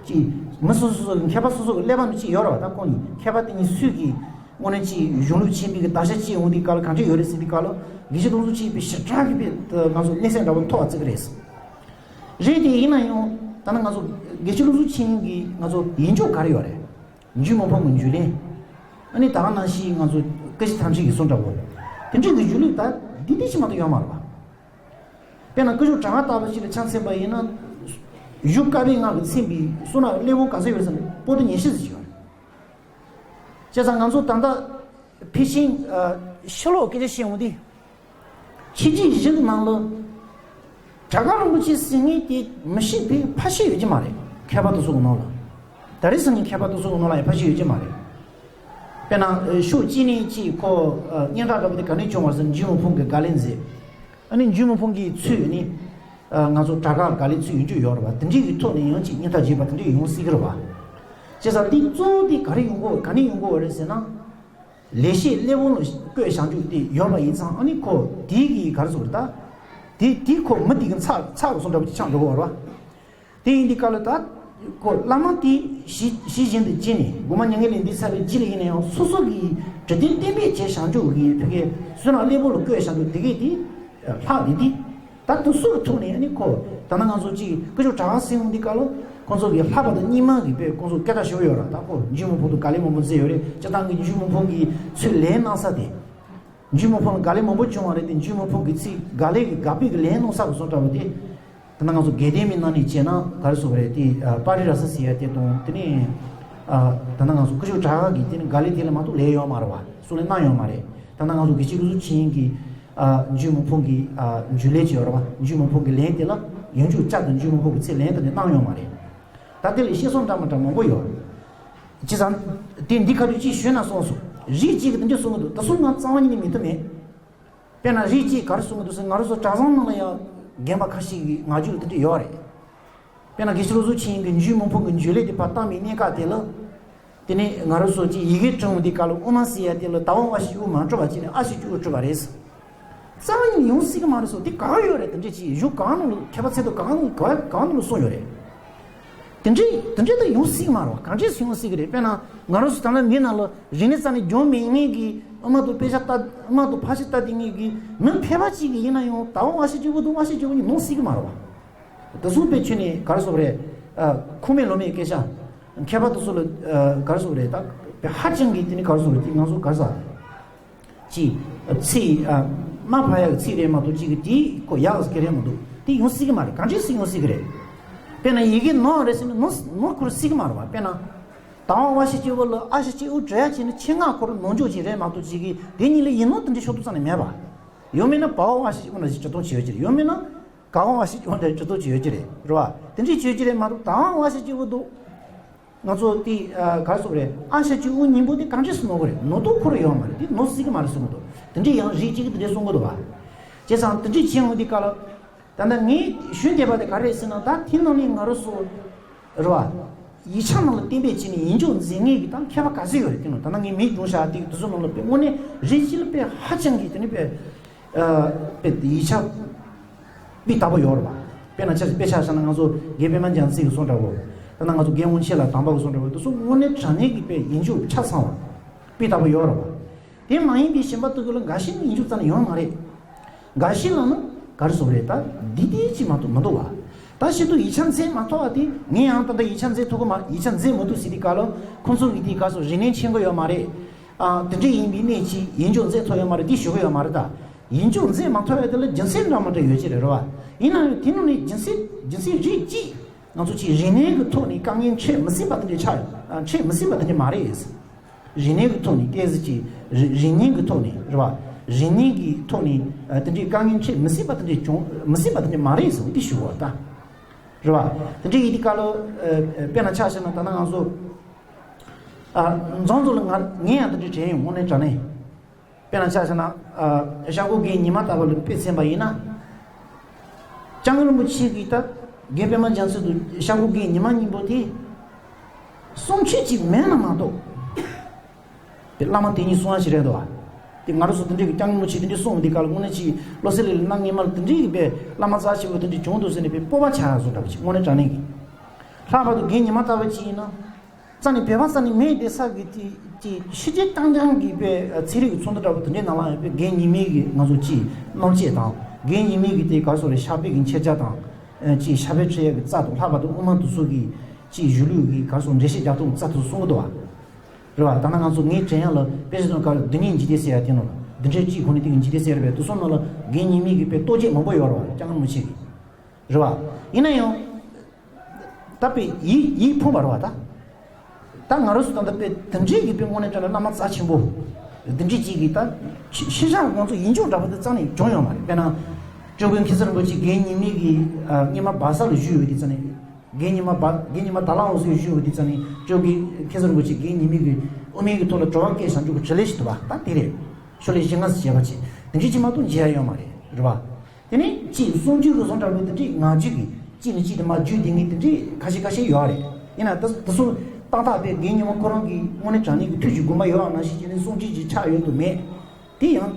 ཅིག་མི་སོ་སོ་སོ་གི་མཁས་པ་སོ་སོ་གི་ཀླད་པ་ནང་ཅིག་ཡོད་ར་བ། ད་ཁོ་གཉིས་མཁས་པ་དེ་གཉིས་སུས་ཀྱིས་དངོས་གནས་ཅིག་གཞུང་ལུགས་ཆེན་པོའི་གི་བརྡར་ཤ་བཅད་འོང་དུས་སྐབས་ལ་གང་འདྲ་ཡོད་རེད་ཟེར་དུས་སྐབས་ལ། དགེ་བཤེས་བློ་བཟང་ཆོས་དབྱིངས་པས་ཞེ་དྲག་གི་དཔེ་ང་ཚོ་གནས་ཚད་འདྲ་བོ་མཐོ་བ་བརྩི་གི་རེད། རེད་དེ་ཡིན་ན་ཡང་ད་ནི་ང་ཚོ་དགེ་བཤེས་བློ་བཟང་ཆོས་དབྱིངས་ཀྱིས་ང་ཚོ་ཡིན་ཕྱོགས་ག་རེ་ཡོད་རེད། འཇུ་མི་ཕོད་པའི་འཇུ་ལེན། ཨ་ནི་ད་ག་ནང་བཞིན་ང་ཚོ་སྐད་ཆ་ཐམས་ཅད་ཀྱི་གསུང་འདྲ་བོ། དེ་འདྲའི་གི་འཇུ་ལེན་ད་འདི་འདྲ་ཞིག་མ་གཏོགས་ཡོད་མ་རེད་བ། དཔེར་ན་སྐུ་ཞབས་གྲགས་པ་ལྟ་བུ་ཞིག་ལ་ཆ་མཚོན་པ་ཡིན་ན། གཞུ་དཀར་པོའི་ངག་གིས་མཚན་པའི་གསུང་རབ་གླེགས་བམ་ག་ཚོད་ཡོད་ཟེར་ན་པོ་ཏི་ཉི་ཤུ་ཙམ་ཡོད་རེད། བྱས་ཙང་ང་ཚོ་ད་ལྟ་ཕལ་ཆེར་ཨ་ཕྱི་ལོགས་སྐད་ཆ་བཤད་འོང་དུས། ཕྱི་རྒྱལ་གཞན་གྱི་ནང་ལ་བྲག་དཀར་རིན་པོ་ཆེ་ཟེར་མཁན་དེ་མི་ཤེས་པའི་ཕལ་ཆེར་ཡོད་ཀྱི་མ་རེད། མཁས་པ་དེ་ཚོ་གི་ནང་ལ། ད་རེས་ཟེར་ནས་མཁས་པ་དེ་ཚོ་གི་ནང་ལ་ཡང་ཕལ་ཆེར་ཡོད་ཀྱི་མ་རེད། དཔེར་ན་ཨ་ཕྱོགས་གཅིག་ནས་ཅིག་ཁོ་ཨ་སྙན་གྲགས་འདྲ་པོ་དེ་ག་ནས་བྱུང་བ་ཟེར་ན་འཇུ་མི་ཕོད་པའི་དགའ་ལས་མཛད། ཨ་ནི་འཇུ་མི་ཕོད་པའི་ཚུལ་ནི་ཨ་ང་ཚོ་བྲག་དཀར་དགའ་ལས་ཚུལ་ཡོད་རྒྱུ་ཡོད་རེད་བ། དེ་འདྲའི་གི་ཐོག་ནས་ཡང་ཅིག་སྙན་གྲགས་རྒྱས་པ་དེ་འདྲ་ཡོང་སྲིད་ཀྱི་རེད་བ། བྱས་ཙང་དེ་གཙོ་བོ་དེ་ག་རེ་ཡོང་གི་ཡོད། ག་ནས་ཡོང་གི་ཡོད་རེད་ཟེར་ན། ལེགས་བཤད་གླེགས་བམ་ལ་བཀོད་བཞག་རྒྱུ་དེ་ཡོད་པ་ཡིན་ཙང་། ཨ་ནི་ཁོ་དེའི་གི་ག་རེ་ཟེར་ད། དེ་དེ་ཁོ་མི་དེ་གི་ཚགས་ཚགས་སུ་འདྲ་པོ་ཅིག་ཆགས་འགྲོ་གི་ཡོད་རེད་བ། དེ་ཡིན་དུས་སྐབས་ལ་ད་ཁོ་བླ་མ་དེ་ཞི་ཞི་བཞིན་དུ་བརྗེད་ནས། སྒོ་མང་མྱ་ངན་ལས་འདས་ཚར་བའི་རྗེས་ལ་ཡིན་ན་ཡང་སོ་སོ་གི་འབྲི་དོན་གཏན་འབེབས་བྱས་བཞག་རྒྱུ་གི་ཕ་གིའི་གསུང་རབ་གླེགས་བམ་ལ་བཀོད་བཞག་རྒྱུ་དེ་གས་དེ་ལྷག་དེ་དེ། ད་དེ་ཚོ་གི་ཐོག་ནས་ཨ་ནི་ཁོ་ད་ནང་ང་ཚོ་ཅིག་སྐུ་ཞབས་གྲགས་པ་ཟེར་འོང་དུས་སྐབས་ལ་ཁོང་ཚོ་གི་ལྷག་པ་དང་རྙིང་མ་གི་དཔེ་ཁོང་ཚོ་སྐད་གྲགས་ཞེ་པོ་ཡོད་ར། ད་ཁོ་འཇུ་མི་ཕོད་པའི་དགའ་ལས་མང་པོ་མཛད་ཡོད་རེད། སྤྱིར་བཏང་གི་འཇུ་མི་ཕོད་པའི་ཚུལ་ལེན་གནང་ས་དེ། འཇུ་མི་ཕོད་པའི་དགའ་ལས་མང་པོ་བྱུང་བ་རེད་དེ། འཇུ་མི་ཕོད་པའི་ཚུལ་དགའ་ལས་ཀྱི་དགའ་དཔེ་གི་ལེན་གནང་ས་གི་བཟོ་འདྲ་བ་དེ། ད་ནང་ང་ཚོ་དགེ་ལྡན་པའི་ནང་ནས་བྱས་ན་ག་རེ་ཟེར་དགོས་རེད་དེ། ཨ་པ་རི་ར་ས་ཟེར་ཡ་དེ་དང་། དེ་ནས་ཨ་ད་ནང་ང་ཚོ་སྐུ་ཞབས་གྲགས་པ་གིས་དེ་ནས་དགའ་ལས་དེ་ལས་མ་གཏོགས་ལེན་ཡོད་མ་རེད་བ། གསུང་ལས་གནང་ཡོད་མ་རེད། ད་ནང་ང་ཚོ་དགེ་བཤེས་བློ་བཟང་ཆོས་དབྱིངས་ཀྱིས་ཨ་འཇུ་མི་ཕོད་པའི་ཨ་འཇུ་ལེན་བྱས་ཡོད་རེད་བ། འཇུ་མི་ཕོད་པའི་ལན་དེ་ལ་ཡང་འཇུ་བཅའ་དང་འཇུ་མི་ཕོད་པའི་ཚུལ་ལེན་དེ་འདྲ་གནང་ཡོད་མ་རེད། ད་དེ་ལས་བཤད་སྲོལ་འདྲ་མི་འདྲ་མང་པོ་ཡོད། བྱས་ཙང་དེ་འདི་ཁ་ཐུག་ཅིག་ཞུས་ན་སོང་སོང་། རིགས་གཅིག་གིས་དེ་འདྲ་གསུང་གི་འདུག་ད་གསུང་ང་རྩ་བ་ཉིད་ནས་མི་ཐུབ་མེད། དཔེར་ན་རིགས་གཅིག་ག་རེ་གསུང་གི་འདུག་ཟེར། ང་རང་ཚོ་གྲྭ་ཚང་ནང་ལ་ཡང་རྒན་པ་ཁ་ཤས་ཀྱི་ངག་རྒྱུན་ལ་དེ་འདྲ་ཡོད་རེད། དཔེར་ན་དགེ་བཤེས་བློ་བཟང་ཆོས་དབྱིངས་ཀྱིས་འཇུ་མི་ཕོད་པའི་འཇུ་ལེན་དེ་ཕར་བཏང་བའི་གནད་འགག་དེ་ལ། དེ་ནས་ང་རང་ཚོ་ཅིག་ཡི་གེ་འབྲི་འོང་དུས་སྐབས་ལ་དབུ་མ་ཟེར་ཡ་དེ་ལ་ད་བ་འ་ཞབས་ཀྱུ་དབུ་མ་གྲུབ་པ་བྱས་ནས་ཨ་ཞབས་ཀྱུ་ཨུ་གྲུབ་པ་རེད། རྩ་བ་ཉིད་ཡོང་སྲིད་ཀྱི་མ་རེད་སོ། དེ་ག་ཡོད་རེད། དེ་འདྲ་ཅིག་གཞུང་གང་ནང་ལ་མཁས་པ་ཚད་མཐོ་གང་ག་གང་ནང་ལ་གསུངས་ཡོད་རེད། དེ་འདྲའི་དེ་འདྲའི་ད་ཡོང་སྲིད་ཀྱི་མ་རེད་བ། གང་ཅི་ཡོང་སྲིད་ཀྱི་རེད། དཔེར་ན་ང་རང་ཚོ་ད་ལྟ་མི་ནང་ལ་རིག་གནས་རྩ་ནས་སྦྱོང་མེད་མཁན་གྱི་དབུ་མ་དང་དཔེ་ཆ་ལྟ། དབུ་མ་དང་ཕར་ཕྱིན་ལྟ་བསྡད་མཁན་གྱི་མི་ཕལ་པ་ཅིག་གིས་ཡིན་ན་ཡང་ད་བ་འ་ཞབས་ཀྱུ་ཨུ་དང་ཨ་ཞབས་ཀྱུ་ཨུ་གཉིས་ནོར་སྲིད་ཀྱི་མ་རེད་བ། དེ་ཚོ་དཔེ་ཁྱོན་ནས་ག་རེ་ཟེར་དགོས་རེད། ཨ་ཁུངས་མེད་ལུང་མེད་སྐད་ཆ། མཁས་པ་དེ་ཚོ་ལ་ཨ་ག་རེ་ཟེར་དགོས་རེད། ད་དཔེ་ཧ་ཅང་གི་དེ་ནི་ག་རེ་ཟེར་དགོས་རེད། དེ་ང་ཚོ་ག་རེ་ཟེར། ཅིག་ཚིག་ཨ་མ་ཕ་ཡག་གི་ཚིག་རེད་མ་གཏོགས་ཅིག་གི་དེ་ཁོ་ཡག་གི་རེད་མ་གཏོགས་དེ་ཡོང་སྲིད་ཀྱི་མ་རེད། གང་ཅི་སྲིད་ཡོང་སྲིད་ཀྱི་རེད། དཔེར་ན་ཡི་གེ་ནོར་རེད་ཟེར་ན་ནོར་ནོར་ཁོ་རང་སྲིད་ཀྱི་མ་རེད་བ། དཔེར་ན་ད་བ་འ་ཞབས་ཀྱུ་ཨུ་ལ་ཨ་ཞབས་ཀྱུ་ཨུ་འབྲི་ཡ་བྱས་ན་ཆེད་མངགས་ཁོ་རང་ནོར་འཇོག་ཅིག་རེད་མ་གཏོགས་ཅིག་གི་དེ་གཉིས་ལ་ཡིན་ནོ་དེ་འདྲའི་ཤོག་ཐོག་རྩ་ནས་མེད་པ། ཡང་མིན་ན་བ་འ་འ་ཞབས་ཀྱུ་ཨུ་ན་ཞིག་འབྲི་སྟངས་བྱེད་ཡོད་ཀྱི་རེད། ཡང་མིན་ན་ག་བ་འ་འ་ཞབས་ཀྱུ་ཨུ་འདྲ་འབྲི་སྟངས་བྱེད་ཡོད་ཀྱི་རེད། རེད་བ། དེ་འདྲའི་བྱེད་ཀྱི་རེད་མ་གཏོགས་ད་བ་འ་འ་ཞབས་ཀྱུ་ཨུ་འདུག་ང་ཚོ་དེ་ཨ་ག་རེ་ཟེར་དགོས་རེད། ཨ་ཞབས་ཀྱུ་ཨུ་གཉིས་པོ་དེ་གང་འདྲས་སུ་ནོར་གི་རེད། ནོར་དོ་ཁོ་རང་ཡོད་མ་རེད། དེ་ནོར་སྲིད་ཀྱི་མ་རེད་གསུང་གི་འདུག་དེ་འདྲས་ཡང་རིགས་གཅིག་གིས་དེ་འདྲས་གསུང་གི་འདུག་བ། བྱས་ཙང་དེ་འདྲས་བྱས་འོང་དུས་སྐབས་ལ་ ད་ལྟ་ངས་ཞུ་འདོད་པ་དེ་ག་རེ་རེད་ཟེར་ན། ད་དེ་ནང་ནས་ང་རང་ཚོ་རེད་བ། ཡིག་ཆ་ནང་ལ་གཏན་འབེབས་བྱས་ནས་ཡིག་འཇོག་མཛད་མཁན་གྱི་ད་མཁས་པ་ག་ཚོད་ཡོད་རེད། དེ་ནང་ད་ལྟ་ངས་མིང་སྒྲོག་བཞག་དེ་དེ་ཚོ་ནང་ལ་དཔེ་དངོས་གནས་རིགས་གཅིག་ལ་དཔེ་ཧ་ཅང་གི་དེ་ནི་དཔེ་ཨ་དཔེ་ཡིག་ཆ་སྤུས་དག་པོ་ཡོད་རེད་བ། དཔེར་ན་ཆ་དཔེ་ཆ་བཞག་ན་ང་ཚོ་རྒན་པད་མ་རྒྱལ་མཚན་གྱི་གསུང་འདྲ་བོ། ད་ལྟ་ང་ཚོ་རྒན་དབང་ཆེ་ལགས་དམ་པ་གི་གསུང་འདྲ་བོ། དེ་ཚོ་དངོས་གནས་དྲང་གནས་ཀྱི་དཔེ་ཡིག་འཇོག་ཆ་ཚང་བ་སྤུས་དག་པོ་ཡོད་རེད་བ། དེ་མ་ཡིན་པའི་གཞན་པ་ཏུ་གུ་ལ་འགའ་ཞིག་ནི་ཡིག་འཇོག་རྩ་ནས་ཡོད་མ་རེད། འགའ་ཞིག་ལ་ནི་ག་རེ་ཟེར་དགོས་རེད། ད་འདི་དེ་ཅིག་མ་གཏོགས་མི་འདུག་བ། ད་ཕྱིས་སུ་ཡིག་ཆ་མཛད་མ་ཐུབ་པ་དེ། ངས་ཡང་ད་ལྟ་ཡིག་ཆ་མཛད་ཐུབ་ཀྱི་མ། ཡིག་ཆ་མཛད་མི་ཐུབ་ཟེར་དུས་སྐབས་ལ་ཁོང་ཚོ་གིས་དེ་ག་སོ་རིག་གནས་ཆེན་པོ་ཡོད་མ་རེད། ཨ་དེ་འདྲ་ཡིན་པའི་གནས་ཅིག་ཡིག་འཇོག་མཛད་ཐུབ་ཡོད་མ་རེད། དེ་ཞུ་གི་ཡོད་མ་རེད། ད་ཡིག་འཇོག་མཛད་མ་ཐུབ་ཡ་དེ་ལ་རྒྱུ་མཚན་འདྲ་མི་འདྲ་ཡོད་ཀྱི་རེད། རེད་བ། ཡིན་ན་ཡང་དེ་ནང་ནས་རྒྱུ་མཚན་རྒྱུ་མཚན་རིགས་གཅིག་ང་ཚོ་ཅིག་རིག་གནས་ཀྱི་ཐོག་ནས་དཀའ་ངལ་འཕྲད་མི་སྲིད་པ་དེ་འདྲ་ཆགས། ཨ་འཕྲད་མི་སྲིད་པ་དེ་འདྲ་མ་རེད། རིག་གནས་ཀྱི་ཐོག་ནས་ཏོག་ཙམ་ཅིག་རིག་རིག་གནས་ཀྱི་ཐོག་ནས་རེད་བ། རིག་གནས་ཀྱི་ཐོག་ནས་ཨ་དེ་འདྲའི་དཀའ་ངལ་འཕྲད་མི་སྲིད་པ་དེ་འདྲ་བྱུང་མི་སྲིད་པ་དེ་འདྲ་མ་རེད་ཟེར་བ་དེ་ཞུ་བ་ད། རེད་བ། དེ་འདྲའི་ཡིན་དུས་སྐབས་ལ་ཨ་དཔེར་ན་ཆ་བཞག་ན་ད་ལྟ་ང་ཚོ་ཨ་འཛོམས་འཛོམས་ལ་ང་ངས་ཡང་དེ་འདྲ་དྲན་ཡོང་། དངོས་གནས་དྲང་གནས། དཔེར་ན་ཆ་བཞག་ན་ཨ་ཤར་ཁུག་རྒན་ཉི་མ་ལྟ་བུ་ལ་དཔེ་མཚོན་པ་ཡིན་ན། སྐྱབས་མགོན་རིན་པོ་ཆེ་གིས་ད་རྒན་པད་མ་རྒྱལ་མཚན་དུ་ཤར་ཁུག་རྒན་ཉི་མ་གཉིས་པོ་དེ་གསུང་ཆོས་ཅིག་མེད་ན་མ་གཏོགས། དེ་བླ་མ་དེ་གཉིས་གསུང་ཡ་ཞིག་རེད་འདུག་བ། དེ་ང་རང་ཚོ་དེ་འདྲའི་གི་སྐྱབས་མགོན་རིན་པོ་ཆེ་དེ་འདྲའི་གསུང་དེ་ག་ལ་དངོས་གནས་ཅིག་བློ་གསལ་ལས་ལ་གནང་ངེས་མ་ལ། དེ་འདྲའི་གི་དཔེ་བླ་མ་རྩ་ཆེན་པོ་དེ་འདྲའི་བྱུང་འདུག་ཟེར་ནས་དཔེ་སྤོབས་པ་ཆགས་ཡ་བཟོ་འདྲ་བ་ཅིག་དངོས་གནས་དྲང་གནས་ཀྱི། ལྷག་པར་དུ་རྒན་ཉི་མ་ལྟ་བུ་ཅིག་ཡིན་ན། རྩ་ནས་བོད་པ་རྩ་ནས་མེད་བསྡད་ས་གི་དེ་ཅིག་ཕྱི་རྒྱལ་རྐྱང་རྐྱང་གི་དཔེ་ཚན་རིག་གི་ཚོགས་འདུ་འདྲ་བོ་དེ་འདྲའི་ནང་ལ་ཡང་དཔེ་རྒན་ཉི་མའི་གི་ང་ཚོ་ཅིག་རྣམ་དཔྱོད་དང་། རྒན་ཉི་མའི་གི་དེ་ག་སོ་རེ་ཕྱག་དཔེ་གི་མཁྱེན་རྒྱ་དང་། ཅིག་ཕྱག་དཔེ་འཁྲིད་ཡ་གི་རྩལ་དང་། ལྷག་པར་དུ་དབུ་མ་དེ་ཚོ་གི་ཅིག་གཞུང་ལུགས་གི་ག་སོ་འགྲེལ་བཤད་རྒྱག་སྟངས་རྩལ་དེ་ཚོ་གསུང་གི་འདུག་བ། རེད་བ། ད་ནང་ང་ཚོ་ངའི་དྲན་ཡ་ལ་དཔེ་ཆ་ཚོ་ག་རེ་འདི་ཉིད་འཇིག་རྟེན་ཟེར་ཡ་དེ་ནང་ལ། འདི་འདྲའི་ཅིག་ཁོ་ནས་དེ་གི་འཇིག་རྟེན་ཟེར་ཡ་རེད་པས། དེ་ཚོ་ནང་ལ་རྒན་ཉི་མའི་གི་དཔེ་རྟོགས་བརྗོད་མང་པོ་ཡོད་རེད་བ། སྐྱབས་མགོན་རིན་པོ་ཆེ་གི། རེད་བ། ཡིན་ན་ཡང་། ད་དཔེ་ཡིད་ཡིད་ཕངས་པ་རེད་བ་ད། ད་ང་རང་ཚོ་ད་ལྟ་དཔེ་དེ་འདྲའི་གི་དཔེ་དངོས་གནས་དྲང་གནས་བླ་མ་རྩ་ཆེན་པོ་དེ་འདྲའི་ཅིག་གི་ད་ཤི་ཤི་ཤག་ང་ཚོ་ཡིན་ཆོག་འདྲ་པོ་དེ་རྩ་ནས་བྱུང་ཡོད་མ་རེད། དཔེར་ན། སྐྱབས་མགོན་མཁྱེན་བརྩེ་རིན་པོ་ཆེ་རྒན་ཉི་མའི་གི་ཨ་སྔོན་མ་སྦག་ས་ལ་བཞུགས་ཡོད་དུས་རྩ་ནས། རྒན་ཉི་མ་སྦག་རྒན་ཉི་མ་ད་ལའོ་སི་བཞུགས་ཡོད་དུས་རྩ་ནས། སྐྱབས་མགོན་མཁྱེན་བརྩེ་རིན་པོ་ཆེ་རྒན་ཉི་མའི་གི་དབུ་མའི་གི་ཐོག་ལ་དྲི་བ་བཀོད་བཞག་འཇུག་གི་དྲི་ལན་ཞིག་འདུག་བ། ད་དེ་རེད། ཤོ་ལོ་ཀ་བཞི་ལྔ་ཙམ་བྱས་པ་ཅིག་དེ་འདྲའི་ཅིག་མ་གཏོགས་མཇལ་ཡ་ཡོད་མ་རེད། རེད་བ། དེ་ནས་ཅིག་གསུང་ཆོས་ཀྱི་བཟོ་འདྲ་པོ་དེ་འདྲའི་ངག་རྒྱུན་གྱི་གཅིག་ནས་གཅིག་དེ་མར་བརྒྱུད་བསྡད་མཁན་དེ་འདྲའི་ཁ་ཤས་ཁ་ཤས་ཡོད་རེད། ཡིན་ན་ད་དེ་ཚོ་ཏག་ཏག་དཔེ་རྒན་ཉི་མ་ཁོ་རང་གི་དངོས་གནས་དྲང་གནས་ཀྱི་ཐུགས་ཀྱི་དགོངས་པ་ཡོད་པ་ནང་བཞིན་བྱས་ནས་གསུང་ཆོས་ཅིག་ཆགས་ཡོད་དུ་མེད། དེ་ཡང་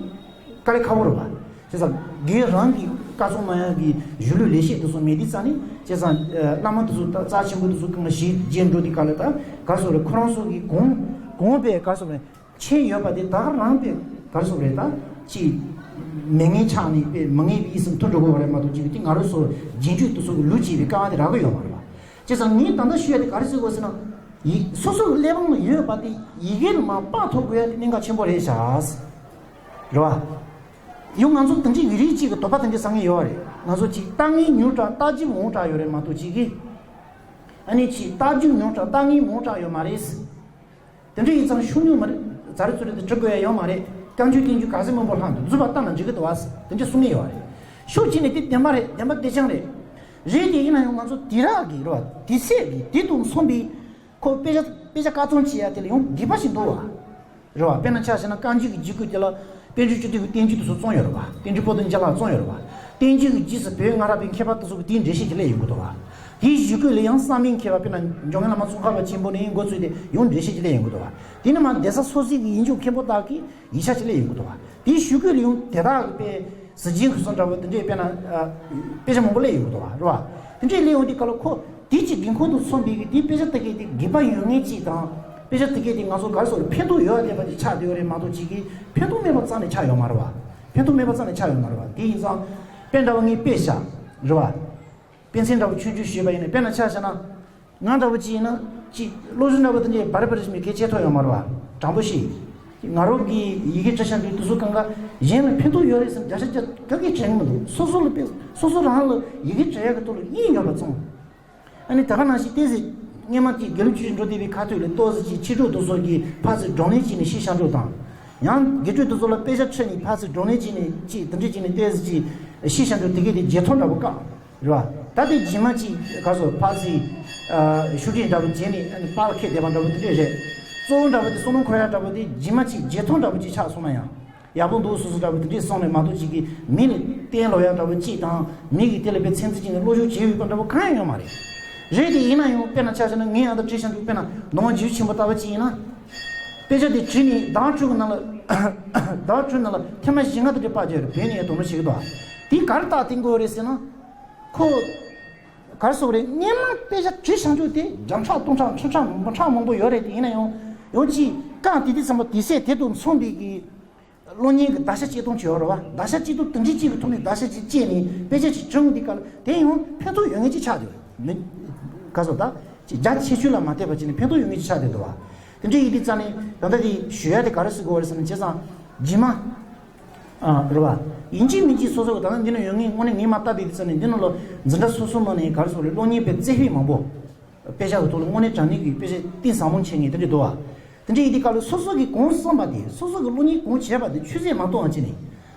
དཀའ་ལས་ཁག་པོ་རེད་བ། བྱས་ཙང་རྒན་རང་གིས་བཀའ་གསུང་གནང་ཡག་གི་གཞུང་ལུགས་ལེགས་བཤད་དེ་ཚོ་མེད་དུས་རྩ་ནས། བྱས་ཙང་ཨ་བླ་མ་དེ་ཚོ་ད་རྩ་ཆེན་པོ་དེ་ཚོ་གང་ལ་ཞིག་མཇལ་འགྲོ་དུས་སྐབས་ལ་ད་ག་སོ་རེ་ཁོ་རང་ཚོ་གི་གོང་གོང་པའི་ག་སོ་རེ། མཁྱེན་ཡོད་པ་དེ་ད་རང་དཔེ་ག་རེ་ཟེར་དགོས་རེད། ད་ཅིག་མི་ངན་ཆགས་ནས་དཔེ་མི་ངན་པའི་དབྱིངས་སུ་འཐོར་འགྲོ་དགོས་པ་རེད་མ་གཏོགས། ཅིག་དེ་ང་རང་ཚོ་རྗེས་འཇུག་དེ་ཚོ་གི་ལུགས་བྱས་པའི་དཀའ་ངལ་དེ་རག་གི་ཡོད་མ་རེད་པ། བྱས་ཙང་ངས་ད་ལྟ་ཞུ་ཡ་དེ་ག་རེ་ཟེར་དགོས་ཟེར་ན། ཡིག་སོ་སོ་གི་གླེགས་བམ་ལ་ཡོད་པ་དེ་ཡི་གེ་ལ་མར་དཔག་ཐུབ་དགོས་ཡ་དེ་གནད་འགག་ཆེན་པོ་རེད་ཤག་རེད་བ། ཡང་ང་ཚོ་དེ་འདྲའི་ཡུན་རིང་ཅིག་གི་དོགས་པ་དེ་འདྲ་ཟ་མཁན་ཡོད་རེད། ང་ཚོ་ཅིག་ལྟ་ངན་ཉུང་དྲགས་ལྟ་རྒྱུ་མང་དྲགས་ཡོད་རེད་མ་གཏོགས། ཅིག་གི་ཨ་ནི་ཅིག་ལྟ་རྒྱུ་ཉུང་དྲགས་ལྟ་ངན་མང་དྲགས་ཡོད་མ་རེད། དེ་འདྲ་ཡིན་ཙང་ཤོང་ཉུང་མ་རེད། ཛ་རི་ཙུ་རི་དེ་འབྲི་དགོས་ཡ་ཡོད་མ་རེད། བསྐྱར་བཅོས་བསྟན་བཅོས་ག་ཚད་མང་པོ་ལྷག་འདུག་རྫུས་པ་བཏང་ན་འགྲིག་གི་འདུག་བ། དེ་འདྲ་གསུང་གི་ཡོད་རེད། ཤུགས་ཆེ་ནས་དེ་བདེན་པ་རེད། བདེན་པ་བདེ་ཆེན་རེད། རེད་དེ་ཡིན་ན་ཡང་ང་ཚོ་དེ་རག་གི་རེད་བ། དེ་ཚད་ཀྱི་དེ་དང་མཚུངས་པའི་ཁོ་དཔེ་ཆ་དཔེ་ཆ་བཀའ་ཚོམ་བྱེད་ཡ་དེ་ལ་ཡང་སྡིག་པ་ཞིག་འདུག་བ། རེད་བ། དཔེར་ན་ཆ་བཞག་ན་བསྐྱར་བཅོས་ཀྱི་རྒྱུད་སྐུད་དེ་ལ་དཔལ་འབྱོར་སྤྱི་འཐུས་ཀྱི་བསྟན་བཅོས་དེ་ཚོ་བརྩམས་ཡོད་རེད་བ། བསྟན་འགྲོའི་པོ་ཏི་འཇམ་ལགས་བརྩམས་ཡོད་རེད་བ། བསྟན་བཅོས་ཀྱི་རྗེས་སུ་བོད་སྔ་རབས་པའི་མཁས་པ་དེ་ཚོ་གིས་དེའི་འགྲེལ་བཤད་ཅིག་སླེབས་ཡོང་གི་འདུག་བ། དེའི་གཞུག་གུ་ལ་ཡང་གསར་མའི་མཁས་པ་དཔེར་ན་འཇམ་མགོན་བླ་མ་ཙོང་ཁ་པ་ཆེན་པོ་ནས་འགོ་བཙུགས་ཏེ་ཡང་འགྲེལ་བཤད་ཅིག་སླེབས་ཡོང་གི་འདུག་བ། དེ་ནས་མར་གདན་ས་སོ་སོའི་གི་ཡིག་འཇོག་མཁན་པོ་དག་གིས་ཡིག་ཆ་ཅིག་སླེབས་ཡོང་གི་འདུག་བ། དེའི་གཞུག་གུ་ལ་ཡང་དེ་དག་གི་དཔེ་གཟི་བརྗིད་ཁུ་སིམ་འདྲ་བོ་དེ་འདྲའི་དཔེར་ན་ཨ་དཔེ་ཆ་མང་པོ་སླེབས་ཡོང་གི་འདུག་བ། རེད་བ། དེ་འདྲའི་སླེབས་ཡོང་དུས་སྐབས་ལ་ཁོ་དེ་ཅིག་དགོས་མཁོ་དང་མཚུངས་པའི་གི་དེའི་དཔེ་ཆ་དེ་གའི་དེ་དགོས་པ་ཡོད་མཁན་ཅིག་དང་། དཔེ་ཆ་དེ་གའི་དེ་ང་ཚོ་ག་རེ་ཟེར་ཕན་ཐོགས་ཡོད་བསྡད་པ་ཅིག་ཆགས་བསྡད་ཡོད་རེད་མ་གཏོགས། ཅིག་གིས་ཕན་ཐོགས་མེད་པ་རྩ་ནས་ཆགས་ཡོད་མ་རེད་བ། ཕན་ཐོགས་མེད་པ་རྩ་ནས་ཆགས་ཡོད་མ་རེད་བ། དེ་ཡིན་ཙང་དཔེ་འདྲ་བོ་ངས་དཔེ་བཞག་རེད་བ། དཔེ་མཚོན་འདྲ་བོ་ཆུང་ཆུང་ཞུས་པ་ཡིན་ན། དཔེར་ན་ཆ་བཞག་ན། ང་འདྲ་བོ་ཅིག་ཡིན་ན་ཅིག་བློ་གཟུ་འདྲ་བོ་དེ་འདྲའི་བར་བར་ཞིག་མི་གལ་ཆེ་ཐོག་ཡོད་མ་རེད་བ། དྲང་པོ་ཞིག་ང་རང་གི་ཡི་གེ་འབྲི་བྱ་འདི་དུས་ཚོད་གང་ག་གཞན་ལ་ཕན་ཐོགས་ཡོད་རེད་ཟེར་བརྒྱ་ཆ་བརྒྱ་ག་གིས་དྲན་གི་མི་འདུག་སོ་སོ་ལ་དཔེ་སོ་སོ་རང་ལ་ཡི་གེ་འབྲི་ཡག་གི་ཐོག་ལ་དབྱིངས་ཡོད་པ་ཙང་། ཨ་ནི་ད་ག་ནང་བཞིན་ཏོག་ཙམ་སྔོན་མ་དེ་དགེ་ལུགས་ཆོས་འགྲོ་བསྡད་པའི་ཁ་ཐུག་ལ་ཏོག་ཙམ་ཅིག་ཕྱི་དྲོ་དུས་ཚོད་ཀྱི་ཕར་ཚུར་བགྲོ་གླེང་བྱས་ནས་ཤེས་བྱ་འགྲོ་དང་། ཡང་དགེ་སྤྲོའི་དུས་ཚོད་ལ་དཔེ་ཆ་ཁྲིད་ནས་ཕར་ཚུར་བགྲོ་གླེང་བྱས་ནས་ཅིག་དེ་འདྲ་བྱས་ནས་ཏོག་ཙམ་ཅིག་ཤེས་བྱ་འགྲོ་དེ་གས་དེ་བརྗེད་ཐོ་འདྲ་པོ་བཀག་རེད་བ། ད་དེ་རྗེས་མ་ཅིག་ག་སོ་ཕར་ཚུར་ཨ་ཞུ་སྒྲིག་འདྲ་པོ་བྱས་ནས་ཨ་ནི་པར་ཁྱེར་བསྡད་པ་འདྲ་པོ་དེ་འདྲས་རེད། གཙོ་བོ་འདྲ་པོ་དེ་བསམ་བློ་འཁོར་ཡ་འདྲ་པོ་དེ་རྗེས་མ་ཅིག་བརྗེད་ཐོ་འདྲ་པོ་ཅིག་ཆགས་སོང་ན་ཡང་། ཡག་པོ་འདུག་སོ་སོ་འདྲ་པོ་དེ་འདྲས་གསུངས་ནས་མ་གཏོགས་ཅིག་གིས་མི་ལ་བསྟན་ལོག་ཡག་འདྲ་པོ་ཅིག་དང་མི་གིས་དེ་ལ་དཔེ་ཚིག་མཛོད་ཅིག་ནས་བློ་ཞུགས་བྱེད་འོས་པ་འདྲ་པོ་གང་ཡང་ཡོད་མ་རེད། རེད་དེ་ཡིན་ན་ཡང་དཔེར་ན་ཆ་བཞག་ན་ངས་ཨ་ད་བཀྲིས་ཤང་ཀྲུག་དཔེར་ན་ནང་རྒྱུན་ཆེན་པོ་ལྟ་བུ་ཅིག་ཡིན་ན། དཔེ་ཆ་དེ་བྲིས་ནས་ཟླ་བ་དྲུག་གི་ནང་ལ་ཟླ་བ་དྲུག་ནང་ལ་ཐེངས་མ་བཞི་ལྔ་དེ་འདྲས་ཕར་བརྒྱབ་རེད། བོད་ནས་ཡང་དོ་སྣང་བྱེད་ཀྱི་འདུག་དེ་ག་རེ་རྟགས་བསྟན་དགོས་རེད་ཟེར་ན། ཁོ། ག་རེ་ཟེར་དགོས་རེད། སྔན་མ་དཔེ་ཆ་བྲིས་བཞག་རྒྱུ་དེ་བརྒྱ་ཕྲག་སྟོང་ཕྲག་ཁྲི་ཕྲག་མི་ཕྲག་མང་པོ་ཡོད་རེད། དེ་ཡིན་ན་ཡང་ཡང་ཅིག་རྐང་དེ་དུས་ཙམ་པ་དུས་ཚོད་དེ་དང་མཚུངས་པའི་གི་གློག་བརྙན་གྱི་བརྡར་ཤ་བཅད་སྟངས་ཅིག་ཡོད་རེད་བ། བརྡར་ཤ་བཅད་སྟངས་དེ་འདྲའི་ཅིག་གི་ཐོག་ནས་བརྡར་ཤ་ཅིག་བཅད་ནས་དཔེ་ཆ་ཅིག་བྲིས་འོང་དུས་སྐབས་ལ་དེ་ཡང་ཕན་ཐོགས་ཡོད་མཁན་ཅིག་ཆགས་འདུག་མི། ག་ཟེར་ད། ཅིག་རྒྱ་ཆེ་ཤོས་ལ་མ་བལྟས་པ་བྱས་ནས་ཕན་ཐོགས་ཡོད་མཁན་ཅིག་ཆགས་བསྡད་འདུག་བ། དེ་འདྲ་ཡིན་དུས་ཙང་ནས་ད་ལྟ་དེ་ཞུ་ཡ་དེ་ག་རེ་ཟེར་དགོས་རེད་ཟེར་ན་བྱས་ཙང་རྗེས་མ། ཨ་རེད་བ། ཡིན་གཅིག་མིན་གཅིག་སོ་སོ་གི་ད་ལྟ་འདི་ན་ཡོད་ངེས་དངོས་གནས་ངས་མ་བལྟས་དུས་ཙང་ནས་འདི་ནང་ལ་འཛིན་གྲྭ་སོ་སོ་ནང་ནས་ག་རེ་ཟེར་དགོས་རེད། གློག་བརྙན་པའི་རྩེད་དཔེ་མང་པོ། དཔེ་ཆ་གི་ཐོག་ལ་དངོས་གནས་དྲང་གནས་ཀྱི་དཔེ་ཆ་གཏིང་ཟབ་མོ་བྱེད་མཁན་དེ་འདྲ་འདུག་བ། དེ་འདྲ་ཡིན་དུས་སྐབས་ལ་སོ་སོ་གིས་གང་བསམ་པ་དེ་སོ་སོ་གིས་གློག་བརྙན་གང་བྱས་པ་དེ་ཆུད་ཟོས་མ་གཏོང་བ་བྱས་ནས་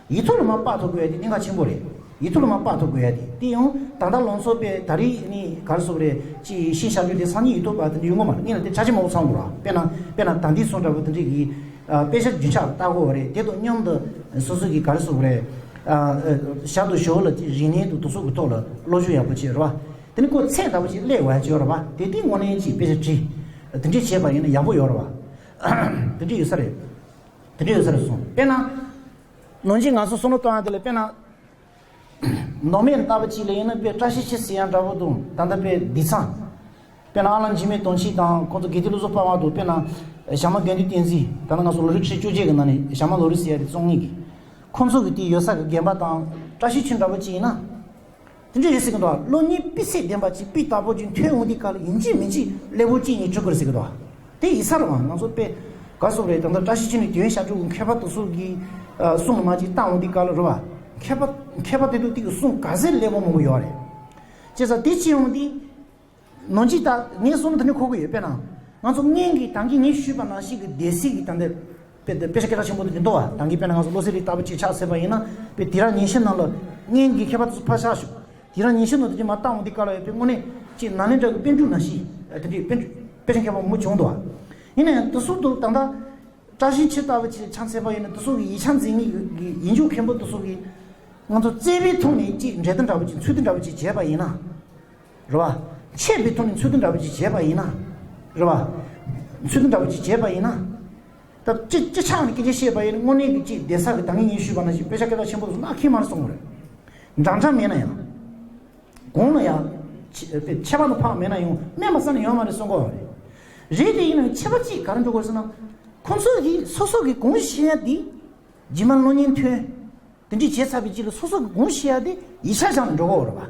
ཡིག་ཐོག་ལ་མར་ཕབ་ཐུབ་དགོས་ཡ་དེ་གནད་འགག་ཆེན་པོ་རེད། ཡིག་ཐོག་ལ་མར་ཕབ་ཐུབ་དགོས་ཡ་དེ་དེ་ཡང་ད་ལྟ་ལང་ཚོ་པས་ད་རེས་ནི་ག་རེ་ཟེར་དགོས་རེད། ཅིག་ཤེས་བྱ་རྒྱུ་དེ་སང་ཉིན་ཡིག་ཐོག་པ་དེ་འདྲ་ཡོང་གི་མ་རེད། ངས་ལ་དེ་ཆ་ཆེ་མང་པོ་ཚང་དགོས་ར། དཔེར་ན་དཔེར་ན་ད་འདི་སོང་འདྲ་པོ་དེ་འདྲ་གི་ཨ། དཔེ་ཆ་རྒྱུན་ཆགས་ལྟ་དགོས་པ་རེད། དེ་དང་མཉམ་དུ་སོ་སོ་གི་ག་རེ་ཟེར་དགོས་རེད། ཨ། ཨ། ཞར་དུ་ཞོར་ལ་ཅིག་རིག་གནས་དང་དེ་ཚོ་གི་ཐོག་ལ་བློ་ཞུགས་ཡག་པོ་བྱེད་རེད་བ། དེ་ནི་ཁོ་ཚད་ལྟ་བུ་ཅིག་སླེབས་ཡོད་རེད་བ། དེ་དེ་དངོས་གནས་ཅིག་དཔེ་ཆ་བྲིས། དེ་འདྲས་བྱས་པ་ཡིན་ན་ཡག་པོ་ཡོད་རེད་བ། དེ་འདྲས་ཡོད་ས་རེད། དེ་འདྲས་ཡོད་ས་རེད་གསུངས། དཔེར་ན། ནང་ཆེན་ང་ཚོ་བསམ་བློ་གཏོང་ཡ་དེ་ལ་དཔེར་ན། མདོ་སྨད་ལྟ་བུ་ཅིག་ལ་ཡིན་ན་དཔེ་བཀྲ་ཤིས་འཁྱིལ་ཟེར་ཡ་འདྲ་པོ་དང་ད་ལྟ་དཔེ་བདེ་ཚང་། དཔེར་ན་ཨ་ལགས་འཇིགས་མེད་དོན་ཆེན་དང་ཁོང་ཚོ་དགེ་ལྡན་བློ་བཟང་དཔལ་དབང་དང་དཔེར་ན་ཞྭ་དམར་དགེ་འདུན་བསྟན་འཛིན། ད་ལྟ་ང་ཚོ་ལོ་རིམ་ཁྲི་བཅོ་བརྒྱད་ཀྱི་ནང་ནས་ཞྭ་དམར་ལོ་རིམ་ཟེར་ཡ་དེ་བཙོང་མཁན་གྱི། ཁོང་ཚོ་གི་དེ་ཡོད་ས་གི་དགོན་པ་དང་བཀྲ་ཤིས་འཁྱིལ་འདྲ་པོ་ཅིག་ཡིན་ན། དེ་འདྲ་རེད་ཟེར་གི་འདུག་གློག་བརྙན་སྤུས་ཚད་ལྡན་པ་ཅིག་སྤུས་དག་པོ་ཅིག་ཐོན་འོང་དུས་སྐབས་ལ་ཡིན་གཅིག་མིན་གཅིག་སླེ་པོ་གཅིག་གཉིས་འཁྲུག་གི་རེད་ཟེར་གི་འདུག་དེ་ཡིན་ས་རེད་བ། ང་ཚོ་དཔེ་ག་རེ་ཟེར་དགོས་རེད། ད་ལྟ་བཀྲ་ཤིས་འཁྱིལ་ནས་དུས་ཡུན་ཞག་དྲུག་གི་མཁས་པ་དེ་ཚོ་གི་ཨ། གསུང་མ་ཅིག་བཏང་འོང་དུས་སྐབས་ལ་རེད་བ། མཁས་པ་མཁས་པ་དེ་ཚོ་དེ་གི་གསུང་ག་ཚད་སླེ་པོ་མང་པོ་ཡོད་རེད། བྱས་ཙང་དེ་ཅི་ཡོང་དུས། ནང་ཆེན་ད་ངས་གསུང་དེ་ནི་གོ་གི་ཡོད། དཔེར་ན། ང་ཚོ་སྔོན་གྱི་ད་གིན་ངས་ཞུས་པ་ནང་བཞིན་གྱི་སྡེ་སྲིད་ཀྱི་ད་ལྟ་དཔེ་དཔེ་ཆ་སྐད་གྲགས་ཆེན་པོ་དེ་འདུག་བ། ད་གིན་དཔེར་ན་ང་ཚོ་བློ་གསལ་རིགས་ལྟ་བུ་ཅིག་ཆ་བཞག་པ་ཡིན་ན་དཔེ་དུས་རབས་ཉི་ཤུ་ནང་ལ་སྔོན་གྱི་མཁས་པ་དེ་ཚོ་ཕར་བཞག་ཞོག་དུས་རབས་ཉི་ཤུ་ནང་དེ་ཅིག་མར་བལྟ་འོང་དུས་སྐབས་ལ་ཡོད་པའི་དངོས་གནས་ཅིག་ནཱ་ལེནྡྲ་གི་པཎ་གྲུབ་ནང་བཞིན་དེ་འདྲའི་པཎ་དཔེ་ཆ་མཁས་པ་མང་པོ་བྱུང་འདུག་བ། ཡིན་ན་ཡང་དེ་ཚོ་དང་ད་ལྟ། བཀྲ་ཤིས་འཁྱིལ་ལྟ་བུ་ཅིག་ཆ་མཚོན་པ་ཡིན་ན་དེ་ཚོ་གི་ཡིག་ཆ་འཛིན་མཁན་གྱི་ཡིག་འཇུག་མཁན་པོ་དེ་ཚོ་གིས་ང་ཚོ་རྩོད་པའི་ཐོག་ནས་ཅིག་འགྲེལ་བསྡུར་འདྲ་བོ་ཅིག་ཚུལ་བསྟན་འདྲ་བོ་ཅིག་བྱས་པ་ཡིན་ན། རེད་བ། འཆད་པའི་ཐོག་ནས་ཚུལ་བསྟན་འདྲ་བོ་ཅིག་བྱས་པ་ཡིན་ན། རེད་བ། ཚུལ་བསྟན་འདྲ་བོ་ཅིག་བྱས་པ་ཡིན་ན། ད་སྤྱི་སྤྱི་ཆགས་ནས་སྐད་ཆ་བཤད་པ་ཡིན་ན་དངོས་གནས་ཀྱི་ཅིག་སྡེ་ས་གི་ད་ངས་ངས་ཞུས་པ་ནང་བཞིན་དཔེ་ཆ་སྐད་གྲགས་ཆེན་པོ་དེ་ཚོ་ནག་ཁྱི་མ་རེད་གསུང་གི་རེད། འདྲ་འདྲ་མེད་ན་ཡང་། གོང་ལ་ཡང་ཆེ་ཆེ་བ་དང་ཕག་མེད་ན་ཡང་དམན་པ་རྩ་ནས་ཡོད་མ་རེད་གསུང་གི་ཡོད་རེད། རེད་དེ་ཡིན་ན་ཆེ་བ་གཅིག་ག་རེ་འགྲོ་དགོས་ཟེར་ན། ཁོང་ཚོ་གིས་སོ་སོ་གིས་གང་བཤད་ཡ་དེ། རྗེས་མ་གློག་བརྙན་ཐོན། དེ་འདྲས་བྱས་ཚར་བའི་རྗེས་ལ་སོ་སོ་གིས་གང་བཤད་ཡ་དེ་ཡིག་ཆ་བཞག་ནས་འགྲོ་གི་ཡོད་རེད་བ།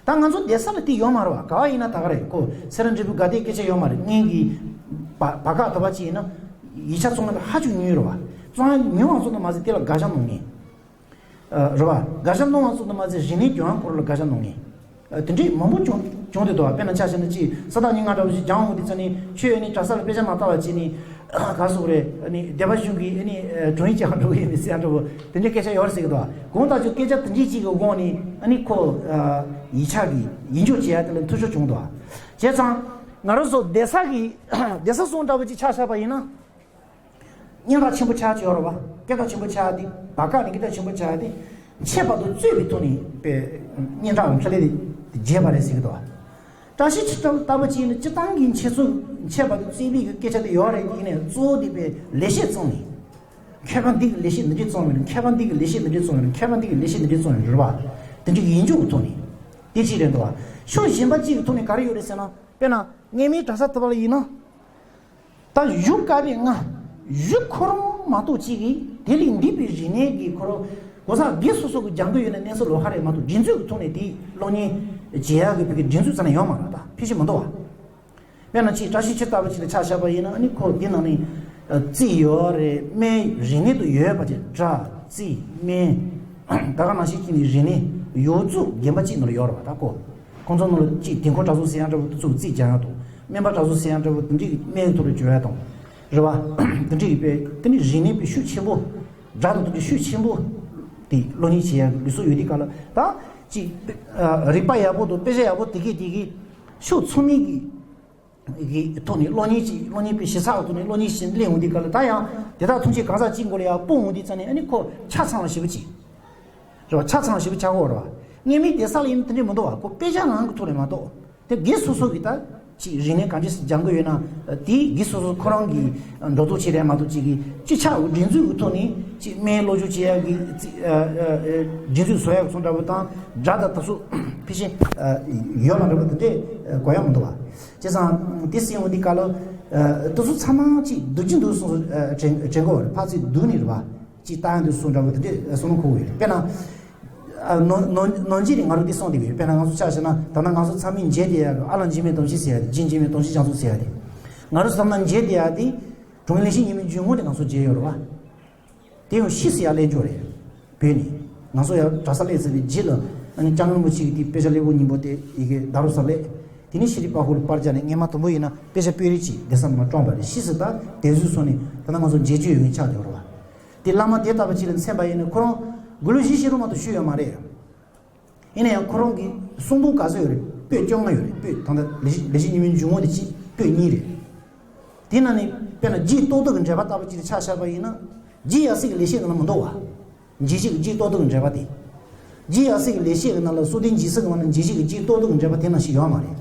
ད་ང་ཚོ་སྡེ་ས་ལ་དེ་ཡོད་མ་རེད་བ། ག་བ་ཡིན་ན་ད་ག་རེད། ཁོ་ཚེ་རིང་འབྲས་བུ་དགའ་ལྡན་སྐད་ཆ་ཡོད་མ་རེད། སྔོན་གྱི་བ་བར་སྐབས་དུ་བ་ཅིག་ཡིན་ན་ཡིག་ཆ་བཙོང་ཡ་དེ་ཧ་ཅང་ཉུང་རེད་བ། བཙོང་ཡ་ཉུང་བ་ཙམ་དུ་མ་ཟད་དེ་ལ་དགག་བྱ་གནང་མཁན། ཨ། རེད་བ། དགག་བྱ་གནང་བ་ཙམ་དུ་མ་ཟད་རིག་གནས་སྦྱོང་བ་སྐོར་ལ་དགག་བྱ་གནང་མཁན། ཨ། དེ་འདྲས་མང་པོ་བྱུང་བྱུང་བསྡད་འདུག་བ། དཔེར་ན་ཆ་བཞག་ན་ཅིག་ས་བདག་ཉིན་ལྔ་འདྲ་བོ་ཞིག་སྦྱང་འོང་དུས་ཙ་ནི་ཁྱོད་ཨ་ནི་གྲྭ་ས་ལ་དཔེ་ཆ་མ་ལྟ་བ་བྱས་ནི། ག་རེ་ཟེར་དགོས་རེད། ཨ་ནི་སྡེ་པ་གཞུང་གིས་ཨ་ནི་ཨ་དྲུང་ཡིག་ཅིག་ཧ་འགྲོ་གི་ཡིན་མི་ཟེར་ཡ་འདྲ་བོ་དེ་འདྲའི་སྐད་ཆ་ཡོད་རེད་ཟེར་གི་འདུག་བ། གང་ལྟར་ཅིག་སྐད་ཆ་དེ་འདྲས་ཅིག་གི་དབང་ནས་ཨ་ནི་ཁོ་ཨ་ཡིག་ཆ་གི་ཡིག་འཇོག་བྱེད་ཡ་དེ་ལ་འཐུས་ཤོར་བྱུང་འདུག་བ། བྱས་ཙང་ང་རང་ཚོ་སྡེ་ས་གི་སྡེ་ས་གསུམ་འདྲ་བོ་ཅིག་ཆ་བཞག་པ་ཡིན་ན། སྙན་གྲགས་ཆེན་པོ་ཆགས་ཀྱི་ཡོད་རེད་བ། སྐད་གྲགས་ཆེན་པོ་ཆགས་ཏེ་བར་སྐབས་ནས་སྐད་གྲགས་ཆེན་པོ་ཆགས་ཏེ་ཆད་པ་དང་རྩོད་པའི་ཐོག་ནས་པའི་སྙན་གྲགས་འཕྲིན་ལས་དེ་རྒྱས་པ་རེད་ཟེར་གི་འདུག་བ། བཀྲ་ཤིས་འཁྱིལ་ལྟ་བུ་བྱས་ནས་སྤྱིར་བཏང་གི་འཆད་རྩོད་ཆད་པ་དང་རྩོད་པའི་གི་སྐད་ཆ་དེ་ཡོད་རེད། དེ་ཡིན་ནའི་གཙོ་བོ་དེ་པའི་ལེགས་བཤད་བཙོང་ནས། མཁས་པ་འདི་གི་ལེགས་བཤད་འདི་འདྲས་བཙོང་ཡོད་རེད། མཁས་པ་འདི་གི་ལེགས་བཤད་འདི་འདྲས་བཙོང་ཡོད་རེད། མཁས་པ་འདི་གི་ལེགས་བཤད་འདི་འདྲས་བཙོང་ཡོད་རེད་བ། དེ་འདྲའི་ཡིག་འཇོག་གི་ཐོག་ནས་དེ་གཅིག་རེད་འདུག་བ། ཕྱོགས་གཞན་པ་གཅིག་གི་ཐོག་ནས་ག་རེ་ཡོད་རེད་ཟེར་ན། དཔེར་ན་སྔོན་མའི་གྲྭ་ས་དེ་བ་ལ་ཡིན་ན། ད་གཞུང་བཀའ་པོད་ལྔ། གཞུང་ཁོ་རང་མ་གཏོགས་གཅིག་གིས་དེ་ལས་འདས་པའི་རིག་གནས་ཀྱི་ཁོ་རང་གོ་ས་སྒེར་སོ་སོ་གི་སྦྱང་གི་ཡོད་ན་གནས་ཚུལ་ལོགས་ཀ་རེད་མ་གཏོགས་སྒྲིག་འཛུགས་ཀྱི་ཐོག་ནས་དེའི་གློག་བརྙན་བྱེད་ཡག་གི་བོད་ཀྱི་སྒྲིག་འཛུགས་རྩ་ནས་ཡོད་མ་རེད། ད་ཕལ་ཆེར་མི་འདུག་བ། དཔེར་ན་ཅིག་བཀྲ་ཤིས་འཁྱིལ་ལྟ་བུ་ཅིག་ལ་ཆ་བཞག་པ་ཡིན་ན་ཨ་ནི་ཁོ་འདི་ནང་ནས་རྩིས་ཡོད་རེད། སྨན་རིག་གནས་དུ་ཡོད་པ་ཅིག་སྒྲ་རྩིས་སྨན། ད་ག་ནང་བཞིན་གྱི་ནི་རིག་གནས་ཡོངས་རྫོགས་རྒན་པ་གཅིག་ནང་ལ་ཡོད་རེད་བ། ད་ཁོ། ཁོང་ཚོ་ནང་ལ་གཅིག་དེ་འཁོར་གྲྭ་ཚང་ཟེར་ཡག་འདྲ་བོ་དེ་ཚོ་རྩིས་རྒྱག་ཡག་དང་། སྨན་པ་གྲྭ་ཚང་ཟེར་ཡག་འདྲ་བོ་དེ་འདྲའི་སྨན་ཐོག་ལ་བཅོས་ཡག་དང་། རེད་བ། དེ་འདྲའི་པའི་དེ་ནི་རིག་གནས་པའི་ཤུགས་ཆེན་པོ། སྒྲ་དང་དེ་འདྲའི་ཤུགས་ཆེན་པོ། དེ་གློག་བརྙན་བྱེད་ཡག་ལུགས་སྲོལ་ཡོད་དུས་སྐབས་ལ་ད། གཅིག་རིག་པ་ཡག་པོ་དང་དཔེ་ཆ་ཡག་པོ་དེ་གས་དེ་གས་ཕྱོགས་ཚང་མའི་གི་གི་ཐོག་ནས་གློག་བརྙན་ཅིག་གློག་བརྙན་དཔེ་ཞིབ་ཚགས་ཀྱི་ཐོག་ནས་གློག་བརྙན་ཞིག་སླེབས་འོང་དུས་སྐབས་ལ། ད་ཡང་དེ་དག་ཐམས་ཅད་གང་ཟག་གཅིག་མགོ་ལ་ཡར་སྤུངས་འོང་དུས་ཙམ་ནས། ཨ་ནི་ཁོ་ཆ་ཚང་ལ་ཞེ་པོ་ཅིག་རེད་བ། ཆ་ཚང་ཞེ་པོ་ཆགས་ཀྱི་ཡོད་རེད་བ། དངོས་མེད་བསྡད་ས་ལ་ཡིན་ན་དེ་འདྲས་མི་འདུག་བ། ཁོ་དཔེ་ཆ་ནང་གི་ཐོག་ནས་མ་གཏོགས། དེ་སྒེར་སོ་སོ་གི་ད་ཅིག་རིག་གནས་ག་འདྲས་སྦྱང་གི་ཡོད་ན། དེ་སྒེར་སོ་སོ་ཁོ་རང་གི་འགྲོ་ལྡོག་ཅིག་རེད་མ་གཏོགས། ཅིག་གི་སྤྱི་ཁྱབ་སྒྲིག་འཛུགས་ཀྱི་ཐོག་ནས་ཅིག་སྨན་བློ་སྦྱོང་བྱེད་ཡག་གི་ཅིག་སྒྲིག་འཛུགས་བཟོ་ཡག་གི་སོང་འདྲ་པོ་དང་སྒྲ་དང་དེ་ཚོ་ཕལ་ཆེར་ཡོད་མ་འདྲ་པོ་དེ་འདྲས་གོ་ཡག་མི་འདུག་བ། བྱས་ཙང་དེ་སྲིད་འོང་དུས་སྐབས་ལ་དེ་ཚོ་ཚང་མ་ཅིག་སྡུག་ཅིག་འདུག་སོང་དྲན་དྲན་གོ་བ་རེད། ཕར་ཚུར་བསྡུས་ནས་རེད་བ། ཅིག་ལྟ་ཡག་འདུག་སོང་འདྲ་པོ་དེ་འདྲས་བསམ་བློ་འཁོར་གི་ཡོད་རེད། དཔེར་ན། ཨ། ནོར་ནོར་ནོར་འགྱེད་དེ་ང་རང་འདི་གསུངས་བསྡད་ཀྱི་ཡོད། དཔེར་ན་ང་ཚོ་ཆ་བཞག་ན། ད་ལྟ་ང་ཚོ་ཚང་མས་མཇལ་བསྡད་ཡག་གི་ཨ་ལགས་འཇིགས་མེད་སྡོམ་བཞི་ཟེར་ཡག་དེ། རྗེ་འཇིགས་མེད་སྡོམ་བཞི་རྒྱ་མཚོ་ཟེར་ཡག་དེ། ང་རང་ཚོ་ད་ལྟ་མཇལ་བསྡད་ཡག་དེ་དྲུང་ཡིག་ལེགས་བཤད་ཉི་མའི་འཇུག་ངོགས་དེ་ང་ཚོ་མཇལ་ཡོད་རེད་བ། དེ་ཡང་ཕྱིས་སུ་ཡར་སླེབས་འགྱོ་རེད། བོད་ནས་ང་ཚོ་ཡར་གྲྭ་སར་སླེབས་ཚར་བའི་རྗེས་ལ། ཨ་ནི་སྐྱབས་མགོན་རིན་པོ་ཆེ་གིས་དེ་དཔེ་ཆ་ལེའུ་གཉིས་པོ་དེ་ཡི་གེ་བརྡ་རུ་ས་སླེབས། དེ་ནས་ཤེས་རིག་པ་ཧུ་ལ་པར་རྒྱག་ནས་སྔས་མ་དང་པོ་ཡིན་ན་དཔེ་ཆ་པོད་རིས་ཅིག་སྡེ་ས་ནང་བཀྲོངས་པ་རེད། ཕྱིས་སུ་ད་དེབ་གཟུགས་སོང་ནས་ད་ལྟ་ང་ཚོ་མཇལ་རྒྱུ་ཡོད་མཁན་ཆགས་བསྡད་ཡོད་རེད་བ། དེ་བླ་མ་དེ་ལྟ་བུ་ཅིག་ལ་མཚན་པ་ཡིན་ན་ཁོ་རང་དགུང་ལོ་བཞི་བཅུ་རུ་མ་གཏོགས་ཤི་ཡོད་མ་རེད། ཡིན་ན་ཡང་ཁོ་རང་གི་གསུང་འབུམ་ག་ཚོད་ཡོད་རེད། པོད་བཅོ་ལྔ་ཡོད་རེད། པོད་ད་ལྟ་ལེགས་བཤད་ལེགས་བཤད་ཉི་མའི་འཇུག་ངོགས་དེ་གཅིག་པོད་གཉིས་རེད། དེ་ནང་ནས་དཔེར་ན་རྗེ་ཏོག་ཏོ་གི་འགྲེལ་པ་ལྟ་བུ་ཅིག་ལ་ཆ་བཞག་པ་ཡིན་ན། རྗེ་ཡབ་སྲས་ཀྱི་ལེགས་བཤད་གི་ནང་མི་འདུག་བ། འཇིགས་བྱེད་ཀྱི་རྗེ་ཏོག་ཏོ་གི་འགྲེལ་པ་དེ། རྗེ་ཡབ་སྲས་ཀྱི་ལེགས་བཤད་ཀྱི་ནང་ལ། སྲོལ་ལྡན་འཇིགས་གསལ་གྱི་ནང་ལ་འཇིགས་བྱེད་ཀྱི་རྗེ་ཏོག་ཏོ་གི་འགྲེལ་པ་དེ་ནང་བཞིན་ཡོད་མ་རེད།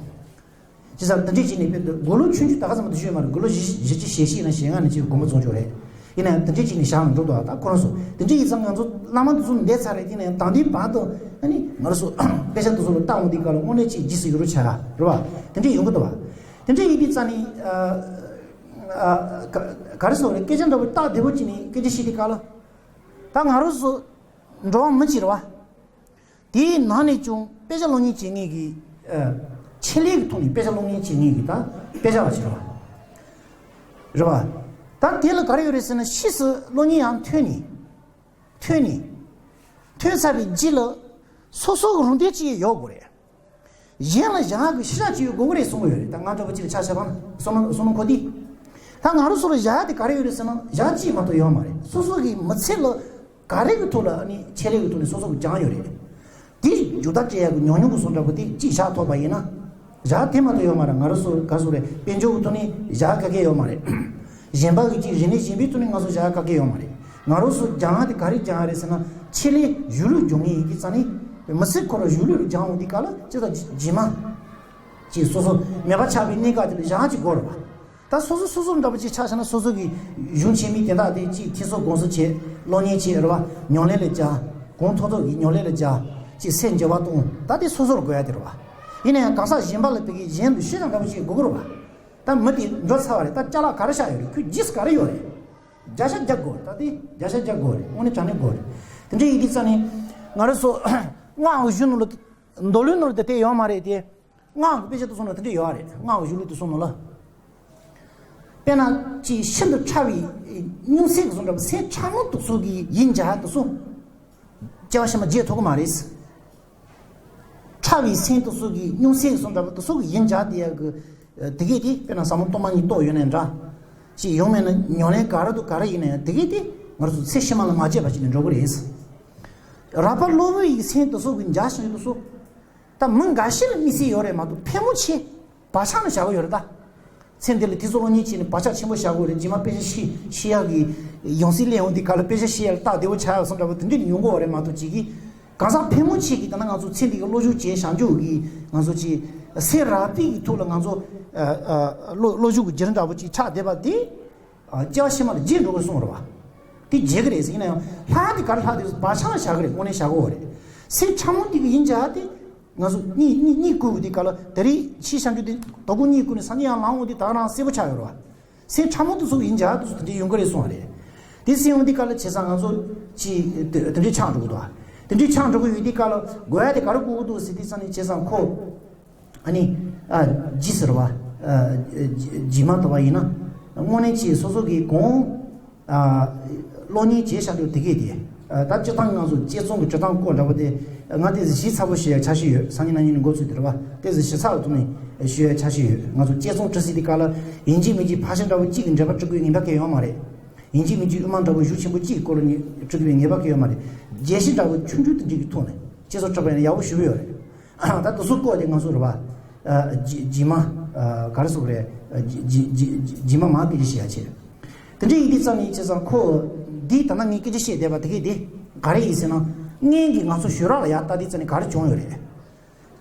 བྱས་ཙང་དེ་འདྲས་བྱས་ནས་དཔེ་དེ་དགུང་ལོ་ཆུང་ཆུང་ད་ག་ཙམ་དུ་ཞུས་མ་རེད། དགུང་ལོ་བཞི་བཞི་བཅུ་ཞེ་བཞི་ཡིན་ན་ཞེ་ལྔ་ནས་ཅིག་དགོངས་པ་རྫོགས་ཆོག་རེད། ཡིན་ན་ཡང་དེ་འདྲས་བྱས་ནས་བཞག་ནས་འགྲོ་འདུག་ད་ཁོ་རང་ཚོ་དེ་འདྲས་ཡིན་ཙང་ང་ཚོ་བླ་མ་དེ་ཚོ་འདས་ཚར་རེད། དེ་ནས་ཡང་དང་དེའི་བར་དུ་ཨ་ནི་ང་རང་ཚོ་དཔེ་ཆ་དེ་ཚོ་ལ་བལྟ་འོང་དུས་སྐབས་ལ་དངོས་གནས་ཅིག་རྗེས་སུ་ཡི་རང་ཆགས་རེད་བ། དེ་འདྲས་ཡོང་གི་འདུག་བ། དེ་འདྲས་ཡིན་དུས་ཙང་ནི། ཨ། ཨ། ག་ག་རེ་ཟེར་དགོས་རེད། སྐད་ཆ་འདྲ་པོ་སྟབས་བདེ་པོ་ཅིག་ནས་སྐད་ཆ་བཤད་དུས་སྐབས་ལ། ད་ང་རང་ཚོ་འགྲོ་བ་མི་གཅིག་རེད་བ། དེའི་ནང་ནས་ཀྱང་དཔེ་ཆ་ཀློག་མཁན་བྱེད་མཁན་གྱི། ཨ། ཆེད་ལས་ཀྱི་ཐོག་ནས་དཔེ་ཆ་ཀློག་མཁན་བྱེད་མཁན་གྱི་ད་དཔེ་ཆ་བ་ཞིག་རེད་བ། རེད་བ། ད་དེ་ལ་ག་རེ་ཡོད་རེད་ཟེར་ན། ཕྱིས་སུ་གློག་བརྙན་ཡང་ཐོན་ནས། ཐོན་ནས། ཐོན་ཚར་བའི་རྗེས་ལ་སོ་སོ་གི་རུང་དེ་ཅིག་ཡོད་དགོས་རེད། གཞན་ལ་བཞག་གི་ཤེས་བྱ་ཅིག་ཡོད་དགོས་ཀྱི་རེད་གསུང་གི་ཡོད་རེད། ད་ང་འདྲ་པོ་ཅིག་ལ་ཆ་བཞག་པ་ན་བསམ་བློ་བསམ་བློ་འཁོར་དུས། ད་ང་རང་ཚོ་ལ་བཞག་ཡག་དེ་ག་རེ་ཡོད་རེད་ཟེར་ན། བཞག་ཡག་གཅིག་མ་གཏོགས་ཡོད་མ་རེད། སོ་སོ་གི་མི་ཚེ་ལ་ག་རེ་གི་ཐོག་ལ་ཨ་ནི་ཆེད་ལས་གི་ཐོག་ནས་སོ་སོ་གི་སྦྱངས་ཡོད་རེད། དེ་རྒྱུ་ད་སྤྲད་ཡག་གི་ཉུང་ཉུང་གི་བཟོ་འདྲ་པོ་དེ་གཅིག་བཞག་ཐུབ་པ་ཡིན་ན། བཞག་དེ་མ་གཏོགས་ཡོད་མ་རེད། ང་རང་ཚོ་ག་ཚོད་རེད། དཔལ་འབྱོར་གི་ཐོག་ནས་བཞག་ག་གེ་ཡོད་མ་རེད། གཞན་པ་གི་ཅིག་རིག་གནས་གཞན་པའི་ཐོག་ནས་ང་ཚོ་བཞག་ག་གེ་ཡོད་མ་རེད། ང་རང་ཚོ་སྦྱང་ཡག་དེ་ག་རེ་སྦྱང་ཡག་རེད་ཟེར་ན། ཆེད་ལས་གཞུང་ལུགས་སྦྱོང་མཁན་ཡིན་དུས་ཙང་ནི། མི་ཚེ་ཁོ་རང་གཞུང་ལུགས་ལ་སྦྱང་འོང་དུས་སྐབས་ལ་ཅི་ལྟར་རྗེས་མ་ཅིག་སོ་སོ་མེད་པ་ཆགས་པའི་གནས་སྐབས་དེ་ལ་བཞག་ཡག་ཅིག་དགོས་རེད་བ། ད་སོ་སོ་སོ་སོ་འདྲ་པོ་ཅིག་ཆ་བཞག་ན། སོ་སོ་གི་གཞུང་ཆེན་མོའི་དེ་དག་དེ་ཅིག་ཐེ་ཚོམ་དགོངས་སེལ་བྱས། གློག་བརྙན་བྱས་རེད་བ། ཉམས་ལེན་ལ་སྦྱར། གོང་མཐོར་ཐུག་གི་ཉམས་ལེན་ལ་སྦྱར། ཅིག་སེམས་འགྱུར་བ་གཏོང་། ད་དེ་སོ་སོར་དགོས་ཡག་དེ་རེད་བ། ཡིན་ན་ཡང་གང་ཟག་གཞན་པ་ལ་ཕ་གི་གཞན་དུ་ཤེས་བྱ་འདྲ་པོ་ཅིག་དགོས་ཀྱི་རེད་བ། ད་མི་དེ་འགྲོ་ཚར་བ་རེད། ད་ཅ་ལག་ག་རེ་བཞག་ཡོད་རེད། ཁོའི་རྗེས་སུ་ག་རེ་ཡོད་རེད། བརྒྱ་ཆ་བརྒྱ་དགོས་རེད། ད་དེ་བརྒྱ་ཆ་བརྒྱ་དགོས་རེད། དངོས་གནས་དྲང་གནས་དགོས་རེད། དེ་འདྲ་ཡིན་དུས་ཙང་ནས་ང་རང་ཚོ་སྔགས་གཞུང་ནང་ལ། མདོ་ལུགས་ནང་ལ་དེ་དེ་ཡོད་མ་རེད་དེ། སྔགས་ཀྱི་དཔེ་ཆ་དེ་ཚོ་ནང་དེ་འདྲ་ཡོད་རེད། སྔགས་ཀྱི་གཞུང་ལུགས་དེ་ཚོ་ནང་ལ། དཔེར་ན་ཅིག་ཤིན་ཏུ་ཕྲ་བའི་སྣང་སྲིད་ཀྱི་བཟོ་འདྲ་པོ། སེམས་ཕྲ་མོ་དེ་ཚོ་གི་ཡིན་བྱ་དེ་ཚོ་སྐྱེ་བ་ཕྱི་མ་བརྗེད་ཐུབ་ཀྱི་མ་རེད། ཕྲ་བའི་སེམས་དེ་ཚོ་གི་སྣང་སྲིད་ཀྱི་བཟོ་འདྲ་པོ་དེ་ཚོ་གི་ཡིན་བྱ་དེ་ཡག་གི་དེ་གས་དེ། དཔེར་ན་ཟབ་མོ་སྟོང་པ་ཉིད་རྟོགས་ཡོད་ནའི་འདྲ། ཅིག་ཡང་མིན་ན་ཉམས་ལེན་ག་རེ་དང་ག་རེ་ཡིན་ན་ཡང་དེ་གས་དེ་ང་ཚོ་ཚེ་ཕྱི་མ་ལ་མ་བརྗེད་པ་ཞིག་ནས་འགྲོ་གི་རེད། རགས་པ་གློ་བུར་བའི་སེམས་དེ་ཚོ་གི་འཇའ་ཤིང་དེ་ཚོ། ད་མི་འགའ་ཤས་ལ་དམིགས་བསལ་ཡོད་རེད་མ་གཏོགས་ཕལ་མོ་ཆེ་བག་ཆགས་ནང་བཞག་གི་ཡོད་རེད་ད། ཚེ་འདི་ལ་དེ་ཚོ་གློག་བརྙན་བྱས་ནས་བག་ཆགས་ཆེན་པོ་བཞག་གི་ཡོད་རེད། རྗེས་མ་དཔེ་ཆ་ཤེས་ཤེས་ཡག་གི་ཡང་སྲིད་སླེབས་འོང་དུས་སྐབས་ལ་དཔེ་ཆ་ཤེས་ཡག་ལ་སྟབས་བདེ་པོ་ཆགས་ཡག་བཟོ་འདྲ་པོ་དེ་འདྲ་ནི་ཡོང་གི་ཡོད་རེད་མ་གཏོགས། ཅིག་གིས་གང་ཟག་ཕལ་མོ་ཆེ་གིས་ད་ནི་ང་ཚོ་ཚེ་འདི་གི་བློ་སྦྱོང་བྱས་བྱང་ཆུབ་ཀྱི་ང་ཚོ་ཅིག་སེམས་རགས་པའི་གི་ཐོག་ལ་ང་ཚོ་ཨ་ཨ་བློ་བློ་སྦྱོང་གི་རྒྱུན་འདྲ་པོ་ཅིག་ཆགས་བསྡད་པ་དེ། ཨ། སྐྱེ་བ་ཕྱི་མ་ལ་བརྗེད་འགྲོ་གི་སོང་རེད་བ། དེ་བརྗེད་གི་རེད་ཟེར། ཡིན་ན་ཡང་ལྷག་དེ་ག་རེ་ལྷག་དེ་བག་ཆགས་ལ་བཞག་གི་རེད། དངོས་གནས་བཞག་གི་ཡོད་རེད། སེམས་ཕྲ་མོ་དེ་གི་ཡིན་བྱ་དེ། ང་ཚོ་གཉིད་གཉིད་གཉིད་ཁུག་དུས་སྐབས་ལ། ད་རེས་ཕྱིའི་བྱང་ཆུབ་དེ་དོ་ཁུར་གཉིད་ཁུག་ནས་སང་ཉིན་ཡང་ལངས་འོང་དུས་ད་ག་རང་གསལ་པོ་ཆགས་ཡོད་རེད་བ། སེམས་ཕྲ་མོ་དེ་ཚོ་གི་ཡིན་བྱ་དེ་ཚོ་དེ་འདྲས་ཡོང་གི་རེད་གསུངས་པ་རེད། དེ་སེམས་འོང་དུས་སྐབས་ལ་བྱས་ཙང་ང་ཚོ་ཅིག་དེ་དེ་འདྲས་ཆགས་འགྲོ་གི་འདུག་བ། དེ་འདྲས་ཆགས་འགྲོ་གི་ཡོད་དུས་སྐབས་ལ་དགོས་ཡ་དེ་ག་རེ་དགོས་ཀྱི་འདུག་ཟེར་དུས་ཙང་ནས། བྱས་ཙང་ཁོ། ཨ་ནི། ཨ། རྗེས་ཟེར་བ། ཨ། རྗེས་མ་ལྟ་བ་ཡིན་ན། དངོས་གནས་ཀྱི་སོ་སོ་གི་གོང་། ཨ། གློག་བརྙན་བྱས་བཞག་རྒྱུ་དེ་གས་དེ། ཨ། ད་སྤྱིར་བཏང་ང་ཚོ་དཔྱད་རྩོམ་གྱི་འབྲི་སྟངས་སྐོར་འདྲ་པོ་དེ་ང་དེ་ཚོ་ཞིབ་ཚགས་པོ་ཞུ་ཡ་འཆར་གཞི་ཡོད། སང་ཉིན་གནངས་ཉིན་ནས་འགོ་ཚུགས་དེ་རེད་བ། དེ་ཚོ་ཞིབ་ཚགས་པོ་ཐོག་ནས་ཞུ་ཡ་འཆར་གཞི་ཡོད། ང་ཚོ་དཔྱད་རྩོམ་འབྲི་སྲིད་དེ་ག་ལ་ཡིན་གཅིག་མིན་གཅིག་ཕར་ཕྱིན་འདྲ་པོ་གཅིག་གི་འགྲེལ་པ་འབྲི་དགོས་ངེས་པ་གང་ཡང་ཡོད་མ་རེད། ཡིན་གཅིག་མིན་གཅིག་དབུ་མ་འདྲ་པོ་གཞུང་ཆེན་པོ་གཅིག་གི་སྐོར་ལ་ནི་འབྲི་དགོས་པའི་ངེས་པ་གང་ཡང་ཡོད་མ་རེད། རྒྱས་བཤད་འདྲ་པོ་ཆུང་ཆུང་དེ་འདྲ་གི་ཐོག་ནས་དཔྱད་རྩོམ་འབྲི་བ་ཡིན་ན་ཡག་པོ་ཞེ་པོ་ཡོད་རེད། ད་དེ་ཚོ་སྐོར་དེ་ང་ཚོ་རེད་བ། ཨ་རྗེ་རྗེས་མ་ཨ་ག་རེ་ཟེར་དགོས་རེད། ཨ་རྗེ་རྗེ་རྗེ་རྗེས་མ་མར་སྐད་ཆ་བཤད་ཡ་བྱས། དེ་འདྲ་ཡིན་དུས་ཙམ་ནས་བྱས་ཙང་ཁོ་འདིས་ད་ལྟ་ངས་སྐད་ཆ་བཤད་བསྡད་པ་དེ་གས་དེ་ག་རེ་ཡིན་ཟེར་ན། སྔོན་གྱི་ང་ཚོ་ཞོལ་རག་ལ་ཡར་ལྟ་དུས་ཙམ་ནས་ག་རེ་བྱུང་ཡོད་རེད།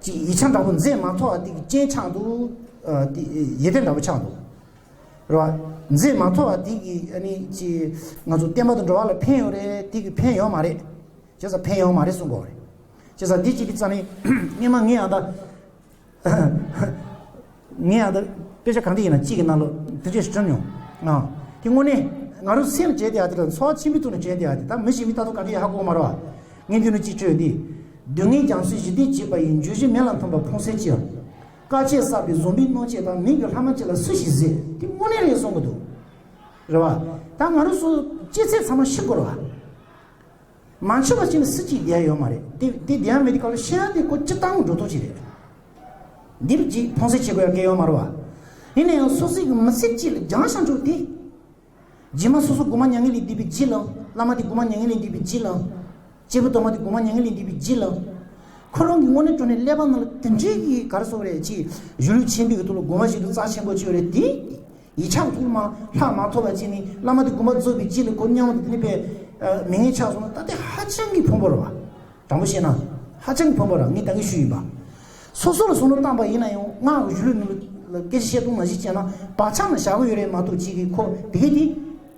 ཅིག་ཡིག་ཆ་འདྲ་པོ་མཛད་མ་ཐུབ་པ་དེ་གི་རྐྱེན་ཆགས་འདུག་ཨ་དེ་ཡིད་བརྟན་འདྲ་པོ་ཆགས་འདུག་རེད་བ། མཛད་མ་ཐུབ་པ་དེ་གི་ཨ་ནི་ཅིག་ང་ཚོ་བསྟན་པ་དང་འགྲོ་བ་ལ་ཕན་ཡོད་རེད། དེ་གི་ཕན་ཡོད་མ་རེད། བྱས་ཙང་ཕན་ཡོད་མ་རེད་གསུང་དགོས་རེད། བྱས་ཙང་འདི་གཅིག་གི་རྩ་ནས་སྔོན་མ་ངས་ཨ་ད་ངས་ཨ་ད་དཔེ་ཆ་གང་འདྲ་ཡིན་ན་གཅིག་གི་ནང་ལ་དེ་འདྲས་བྲིས་མྱོང་། ཨ་དེ་དངོས་གནས་ང་རང་སེམས་བྱས་ཏེ་ཨ་དེ་ལ་འཚོ་བ་ཆེན་པོའི་ཐོག་ནས་བྱས་ཏེ་ཨ་དེ་ད་མི་གཞན་མི་ལྟ་ཐུབ་གང་འདྲ་ཡིན་ཧ་གོ་མ་རེད་བ། ངས་འདི་ནས་གཅིག་བྲིས་ཡོད་དེ། སྡུག་བསྔལ་རྒྱ་མཚོའི་ཞི་བདེ་བྱེད་པ་ཡི། འགྱུར་བཞི་མེ་ལ་ཐིམ་པ་ཕུང་སེལ་ཅི། དཀའ་སྤྱད་བསགས་པའི་བཟང་པོའི་རྣམ་དཔྱོད་དང་། མིང་གི་ལྷག་མ་ཅན་ལ་སུ་ཞིག་གཟིགས། དེ་དངོས་གནས་རེད་གསུང་གི་འདུག་རེད་བ། ད་ང་རང་ཚོ་སྐྱེས་ཚད་ཚང་མ་ཤི་དགོས་རེད་བ། མ་འཆི་བ་ཅིག་ནི་སུ་གཅིག་བསྡད་ཡོད་མ་རེད། དེ་དེ་བསྡད་ཡ་མེད་དུས་སྐབས་ལ་ཤི་ཡ་དེ་ཁོ་སྤྱིར་བཏང་གི་འགྲོ་སྟངས་ཅིག་རེད། འདི་བས་ཅིག་ཕུང་སེལ་བྱེད་དགོས་ཡ་གང་ཡང་ཡོད་མ་རེད་བ། ཡིན་ན་ཡང་སོ་སོའི་གི་མི་ཚེ་གཅིག་ལ་སྦྱངས་བཞག་ཆོག་དེ། རྗེས་མ་སོ་སོ་སྒོམ་མྱ་ངན་ལས་འདས་པའི་རྗེས་ལ། བླ་མ་དེ་སྒོམ་མྱ་ངན་ལས་འདས་པའི་རྗེས་ལ། སྐྱེས་བུ་དམ་པ་དེ་སྒོམ་མྱ་ངན་ལས་འདས་པའི་རྗེས་ལ། ཁོ་རང་གི་དངོས་གནས་དྲང་གནས་ཀླད་པ་ནང་ལ་དེ་འདྲའི་གི་ག་རེ་ཟེར་དགོས་རེད། ཅིག་གཞུང་ལུགས་ཆེན་པོའི་གི་ཐོག་ལ་དགོངས་པ་བཞེས་རྒྱུ་རྩ་ཆེན་པོ་ཅིག་ཡོད་རེད་དེ། ཡིག་ཆ་ཐོག་མ་ལྷག་མ་ཐོབ་པ་བྱས་ནས་བླ་མ་དེ་དགོངས་པ་རྫོགས་པའི་རྗེས་ལ་ཁོ་མྱང་བ་དེ་ནི་པས་མི་ངན་ཆགས་སོང་ན་ད་དེ་ཧ་ཅང་གི་ཕངས་པོ་རེད་བ། དྲང་པོ་བཤད་ན་ཧ་ཅང་གི་ཕངས་པོ་རེད། ངས་ད་གིན་ཞུས་ཡིན་པ། སོ་སོ་ལ་བསམ་བློ་བཏང་པ་ཡིན་ན་ཡང་། ང་གཞུང་ལུགས་ནང་ལ་སྐད་ཆ་བཤད་སྟངས་ནང་བཞིན་བྱས་ན་བག་ཆགས་ནང་བཞག་གི་ཡོད་རེད་མ་གཏོགས། ཅིག་གིས་ཁོ་དེ་གས་དེ་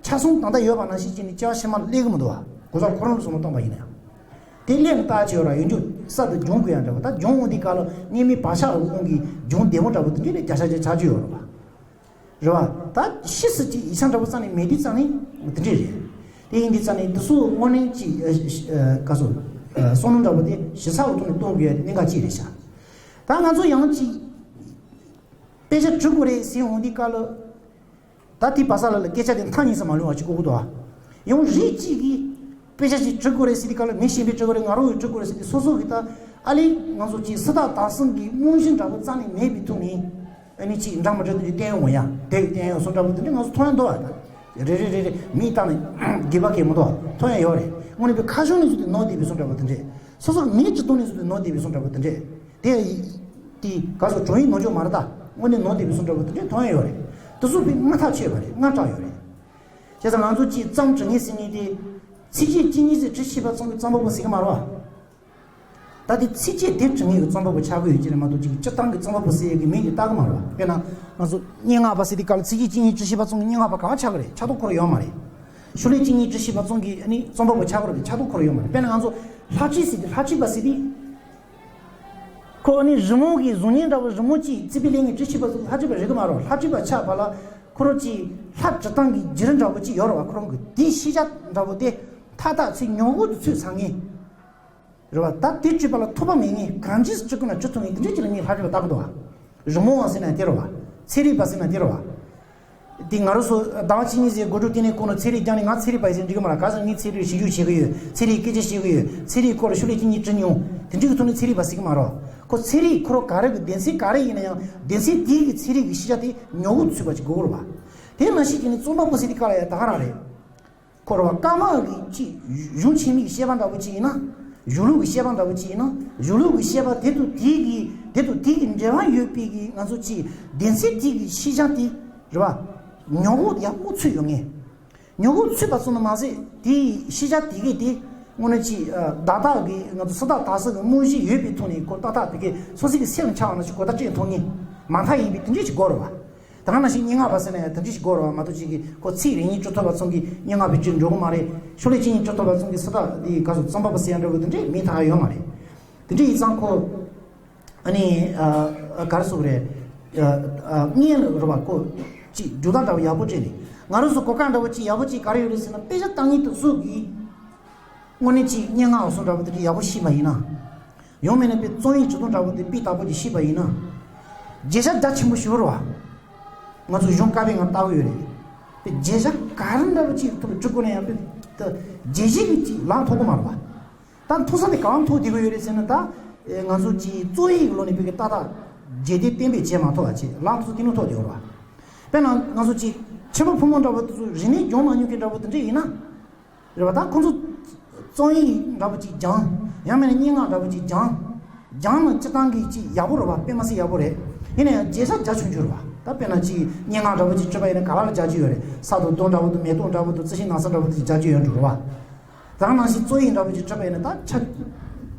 ཆ་ཚང་ད་ལྟ་ཡོད་པ་ནང་བཞིན་བྱས་ནས་སྐྱེ་བ་ཕྱི་མ་ལ་སླེབས་གི་མི་འདུག་བ། གོ་ས་ཁོ་རང་ལ་བསམ་བློ་བཏང་པ་ཡིན་ན་ཡང་། དེ་སླེབས་ནས་བརྟག་དཔྱད་ཡོད་ར་ཡོད་འཇུག་ས་དེ་སྦྱོང་དགོས་ཡ་འདྲ་བ། ད་སྦྱོང་འོང་དུས་སྐབས་ལ་སྔོན་མའི་བག་ཆགས་ལ་དབང་གིས་སྦྱོང་བདེ་པོ་འདྲ་བོ་དེ་འདྲ་ལས་བརྒྱ་ཆ་བརྒྱ་ཆགས་ཀྱི་ཡོད་རེད་བ། རེད་བ། ད་ཤི་སྲིད་ཀྱི་ཡིག་ཆ་འདྲ་བོ་རྩ་ནས་མེད་དུས་རྩ་ནས་དེ་འདྲས་རེད། དེ་ཡིན་དུས་རྩ་ནས་དེ་ཚོ་དངོས་གནས་ཀྱི་ཨ་ཨ་ག་ཚོད་ཨ་བསམ་བློ་འདྲ་བོ་དེ་ཞིབ་ཚགས་པོ་ཐོག་ནས་གཏོང་དགོས་ཡ་དེ་གནད་འགག་ཅིག་རེད་ཤག་ད་ང་ཚོ་ཡང་ཅིག་དཔེ་ཆ་འབྲི་དགོས་རེད་ཟེར་འོང་དུས་སྐབས་ལ། ད་དེ་བ་ས་ལ་ལ་སྐད་ཆ་དེ་མཐའ་གཉིས་སུ་མ་ལྷུང་བ་ཅིག་དགོས་ཀྱི་འདུག་ཨ། ཡང་རིགས་གཅིག་གིས་དཔེ་ཆ་ཅིག་འབྲི་དགོས་རེད་ཟེར་དུས་སྐབས་ལ་མི་གཞན་པས་འབྲི་དགོས་རེད། ང་རང་གིས་འབྲི་དགོས་རེད་ཟེར་དུས། སོ་སོ་གིས་ད་ཨ་ལས་ང་ཚོ་ཅིག་སུ་དག་དག་གསུམ་གྱི་རྨང་གཞི་འདྲ་བོ་རྩ་ནས་མེད་པའི་ཐོག་ནས། ཨ་ནི་ཅིག་འདྲ་མི་འདྲ་དེ་འདྲ་བསྟན་ཡོང་ཡ། དེ་བསྟན་ཡོང་བསམ་འདྲ་བོ་དེ་འདྲ་ང་ཚོ་མཐོང་ཡ་འདུག་ཨ། ད་རེ་རེ་རེ་རེ་མིག་བཏང་ནས་དགེ་བ་གས་མི་འདུག་ཨ། མཐོང་ཡ་ཡོད་རེད། དངོས་གནས་པའི་ཁ་གཞུང་ནས་བཟུང་སྟེ་ནོར་བསྡད་པའི་བཟོ་འདྲ་བོ་དེ་འདྲས། སོ་སོ་མིག་ཅིག་གཏོང་ནས་བཟུང་སྟེ་ནོར་བསྡད་པའི་བཟོ་འདྲ་བོ་དེ་འདྲས། དེ་དེ་ག་ཚོད་དྲང་ཡིག་ནོར་འཇོག་མ་རེད། ད་དངོས་གནས་ནོར་བསྡད་པའི་བཟོ་འདྲ་བོ་དེ་འདྲས་མཐོང་ཡ་ཡོད་རེད། དེ་ཚོ་དཔེ་སྔ་ཐག་ཆོད་པ་རེད། སྔ་དྲགས་ཡོད་རེད། བྱས་ཙང་ང་ཚོ་ཅིག་རྩོམ་འབྲི་མཁན་ཟེར་མཁན་དེ། ཚིགས་བཅད་གཅིག་གཉིས་ཙམ་བྲིས་ཤེས་པ་ཙམ་གྱིས་རྩོམ་པ་པོ་ཟེར་གི་མ་རེད་བ། ད་དེ་ཚིགས་བཅད་དེབ་འབྲི་མཁན་གྱི་རྩོམ་པ་པོ་ཆགས་ཀྱི་ཡོད་ཀྱི་རེད་མ་གཏོགས། ཅིག་སྤྱིར་བཏང་གི་རྩོམ་པ་པོ་ཟེར་ཡས་ཀྱི་མིང་དེ་བཏགས་ཀྱི་མ་རེད་བ། དཔེར་ན་ང་ཚོ་སྙན་ངག་པ་ཟེར་དུས་སྐབས་ལ་ཚིགས་བཅད་གཅིག་གཉིས་བྲིས་ཤེས་པ་ཙམ་གྱིས་སྙན་ངག་པ་ག་པར་ཆགས་ཀྱི་རེད། ཆགས་ཐོགས་ཁོ་རང་ཡོད་མ་རེད། ཤོག་ལྷེ་གཅིག་གཉིས་བྲིས་ཤེས་པ་ཙམ་གྱིས་ཨ་ནི་རྩོམ་པ་པོ་ཆགས་ཀྱི་རེད། ཆགས་ཐོགས་ཁོ་རང་ཡོད་མ་རེད། དཔེར་ན་ང་ཚོ་ལྷ་བྲིས་ཟེར་དུས། ལྷ་བྲིས་པ་ཟེར་དུས། ཁོ་ཨ་ནི་རི་མོ་གི་གཟུགས་བརྙན་འདྲ་བོ། རི་མོ་གཅིག་རྩིག་པའི་ལྷན་ངེས་བྲིས་ཤེས་པ་ཙམ་གྱིས་ལྷ་བྲིས་པ་རེད་ཀྱི་མ་རེད། ལྷ་བྲིས་པ་ཆགས་པ་ལ་ཁོ་རང་གི་ལྷ་བྲིས་སྟངས་ཀྱི་བརྒྱུད་རིམ་འདྲ་བོ་གཅིག་ཡོད་རེད་བ། ཁོ་རང་གི་དེའི་ཤེས་བྱ་འདྲ་བོ་དེ་མཐའ་དག་ཚིག་ཉོག་པོ་དུ་ཚུད་ཚར་མཁན། རེད་བ། ད་དེ་བྲིས་པ་ལ་ཐོགས་པ་མེད་མཁན། གང་ཅིས་བྲིས་དགོས་ན་བྲིས་ཐུབ་མཁན་དེ་འདྲ་ཅིག་ལ་ངས་ལྷ་བྲིས་པ་བཏགས་ཀྱི་འདུག་བ། རི་མོ་བ་ཟེར་ན་དེ་རེད་བ། ཚན་རིག་པ་ཟེར་ན་དེ་རེད་བ། དེ་ང་རང་ཚོ་ཟླ་བ་གཅིག་གཉིས་ཙམ་འགོ་ཁྲིད་དེ་ནས་ཁོང་ལ་ཚན་རིག་སྦྱངས་ནས་ང་ཚན་རིག་པ་ཡིན་ཟེར་འགྲིག་གི་མ་རེད། ག་ཟེར་ངས་ཚན་རིག་ཞིབ་འཇུག་བྱེད་ཀྱི་ཡོད། ཚན་རིག་སྐད་ཆ་བཤད་ཀྱི་ཡོད། ཚན་རིག་སྐོར་ལ་ཤོག་ལྷེ་གཅིག་གཉིས་བྲིས་མྱོང་། དེ་འདྲའི་གི་ཐོག་ནས་ཚན་རིག་པ་ཟེར་གྱི་མ་རེད། ཁོ་ཚན་རིག་ཁོ་རང་ག་རེ་གི་སྡེ་ཚན་ག་རེ་ཡིན་ན་ཡང་སྡེ་ཚན་དེའི་གི་ཚན་རིག་གི་ཤེས་བྱ་དེ་ཉོག་པོ་ཚུད་པ་ཅིག་དགོས་ཀྱི་རེད་བ། དེ་ནང་བཞིན་བྱས་ནས་རྩོམ་པ་པོ་ཟེར་དུས་སྐབས་ལ་ཡང་ད་ག་རང་རེད། ཁོ་རང་ཀརྨ་གི་ཅིག་གཞུང་ཆེན་མོའི་བཤད་པ་འདྲ་བོ་ཅིག་ཡིན་ན། གཞུང་ལུགས་ཀྱི་བཤད་པ་འདྲ་བོ་ཅིག་ཡིན་ན། གཞུང་ལུགས་ཀྱི་བཤད་པ་དེ་དང་དེའི་གི་དེ་དང་དེའི་གི་འབྲེལ་བ་ཡོད་པའི་གི་ང་ཚོ་ཅིག་སྡེ་ཚན་དེའི་གི་ཤེས་བྱ་དེ་རེད་བ། ཉོག་པོ་ཡག་པོ་ཚུད་ཡོང་ངེས། ཉོག་པོ་ཚུད་པ་ཙམ་དུ་མ་ཟད། དེའི་ཤེས་བྱ་དེ་གས་དེ་དངོས་གནས་ཅིག་ཨ་བདག་རྟགས་ཀྱི་ང་ཚོ་སུ་དག་དག་གསུམ་གྱི་རྨང་གཞི་ཡོད་པའི་ཐོག་ནས་ཁོ་ཏག་ཏག་དེ་གས་སོ་སོ་གི་སེམས་ལ་འཆར་བ་ནང་བཞིན་གོ་བརྡ་སྤྲད་ཐུབ་ངེས། མ་མཐའ་ཡིན་པའི་དེ་འདྲ་ཞིག་དགོས་རེད་བ། ད་ག་ནང་བཞིན་སྙན་ངག་པ་ཟེར་ན་ཡང་དེ་འདྲ་ཞིག་དགོས་རེད་བ། མ་གཏོགས་ཅིག་གིས་ཁོ་ཚིག་རེ་གཉིས་བྲིས་ཐུབ་པ་ཙམ་གྱིས་སྙན་ངག་པའི་གྲས་འགྲོ་གི་མ་རེད། ཤོག་ལྷེ་གཅིག་གཉིས་བྲིས་ཐུབ་པ་ཙམ་གྱིས་སུ་དག་དེ་ག་ཚོད་རྩོམ་པ་པོ་ཟེར་ཡ་འདྲ་བོ་དེ་འདྲས་མེད་ཐག་ཡོད་མ་རེད། དེ་འདྲ་ཡིན་ཙང་ཁོ། ཨ་ནི་ཨ་ཨ་ག་རེ་ཟེར་དགོས་རེད། ཨ་ཨ་སྔོན་ལ་རེད་བ། ཁོ་ཅིག་འགྲོ་སྟངས་འདྲ་བོ་ཡག་པོ་སྤྲད་ནས། ང་རང་ཚོ་གོ་སྐབས་འདྲ་བོ་ཅིག་ཡག་པོ་ཅིག་ག་རེ་ཡོད་རེད་ཟེར་ན། དཔེ་ཆ་ལྟ་མཁན་དེ་ཚོ་གིས་དངོས་གནས་ཅིག་སྙན་ངག་བཟོ་འདྲ་བོ་དེ་འདྲ་ཡག་པོ་ཤེས་པ་ཡིན་ན། ཡང་མིན་ན་དཔེ་རྩོམ་ཡིག་བྲིས་སྟངས་འདྲ་བོ་དེ་དཔེ་དག་པོ་ཅིག་ཤེས་པ་ཡིན་ན། བརྗོད་བྱ་རྒྱ་ཆེན་པོ་ཞིག་རེད་བ། ང་ཚོ་གཞུང་བཀའ་པོད་ལྔ་ལྟ་གི་ཡོད་རེད། དཔེ་བརྗོད་བྱ་ག་རེ་འདྲ་བོ་ཅིག་ཐུབ་བྲིས་དགོས་ན་ཡང་དཔེ་ད་བརྗོད་གཞི་གི་ཅིག་ལམ་ཐོབ་གི་མ་རེད་བ། ད་མཐོ་ས་དེ་གང་ཐོག་བསྡད་ཀྱི་ཡོད་རེད་ཟེར་ན། ད་ཨེ་ང་ཚོ་ཅིག་རྩོམ་ཡིག་ལོ་ནས་བོད་ཀྱི་ཏག་ཏག་རྒྱས་བསྡུས་གཏན་འབེབས་བྱས་མ་ཐུབ་པ་བྱས། ལམ་ཐོག་དེ་ནས་ཐོག་བསྡད་ཡོད་རེད་བ། དཔེར་ན་ང་ཚོ་ཅིག་ཕྱི་པ་ཕོ་མོ་འདྲ་བོ་དེ་ཚོ་རིག་གནས་སྦྱོང་མ་མྱོང་མཁན་འདྲ་བོ་དེ་འདྲས་ཡིན་ན། རེད་བ། ད་ཁོང་ཚོ་རྩོམ་ཡིག་འདྲ་བོ་ཅིག་སྦྱང་། ཡང་མིན་ན་སྙན་ངག་འདྲ་བོ་ཅིག་སྦྱང་། སྦྱང་ན་སྤྱིར་བཏང་གི་ཅིག་ཡག་པོ་རེད་བ། དཔེ་མ་སྲིད་ཡག་པོ་རེད། ཡིན་ན་ཡང་བརྗོད་བྱ་རྒྱ་ཆུང་ཆུང་རེད་བ། ད་དཔེར་ན་ཅིག་སྙན་ངག་འདྲ་པོ་ཅིག་བྲིས་པ་ཡིན་ན་ག་ལ་ལ་རྒྱ་ཆེ་ཡོད་རེད། ས་དང་རྡོ་འདྲ་པོ་དང་མེ་ཏོག་འདྲ་པོ་དང་རྩི་ཤིང་ན་བཟའ་འདྲ་པོ་དེ་རྒྱ་ཆེ་ཡོད་འགྲོ་རེད་བ། ད་ག་ནང་བཞིན་རྩོམ་ཡིག་འདྲ་པོ་ཅིག་བྲིས་པ་ཡིན་ན་ད་ཆ་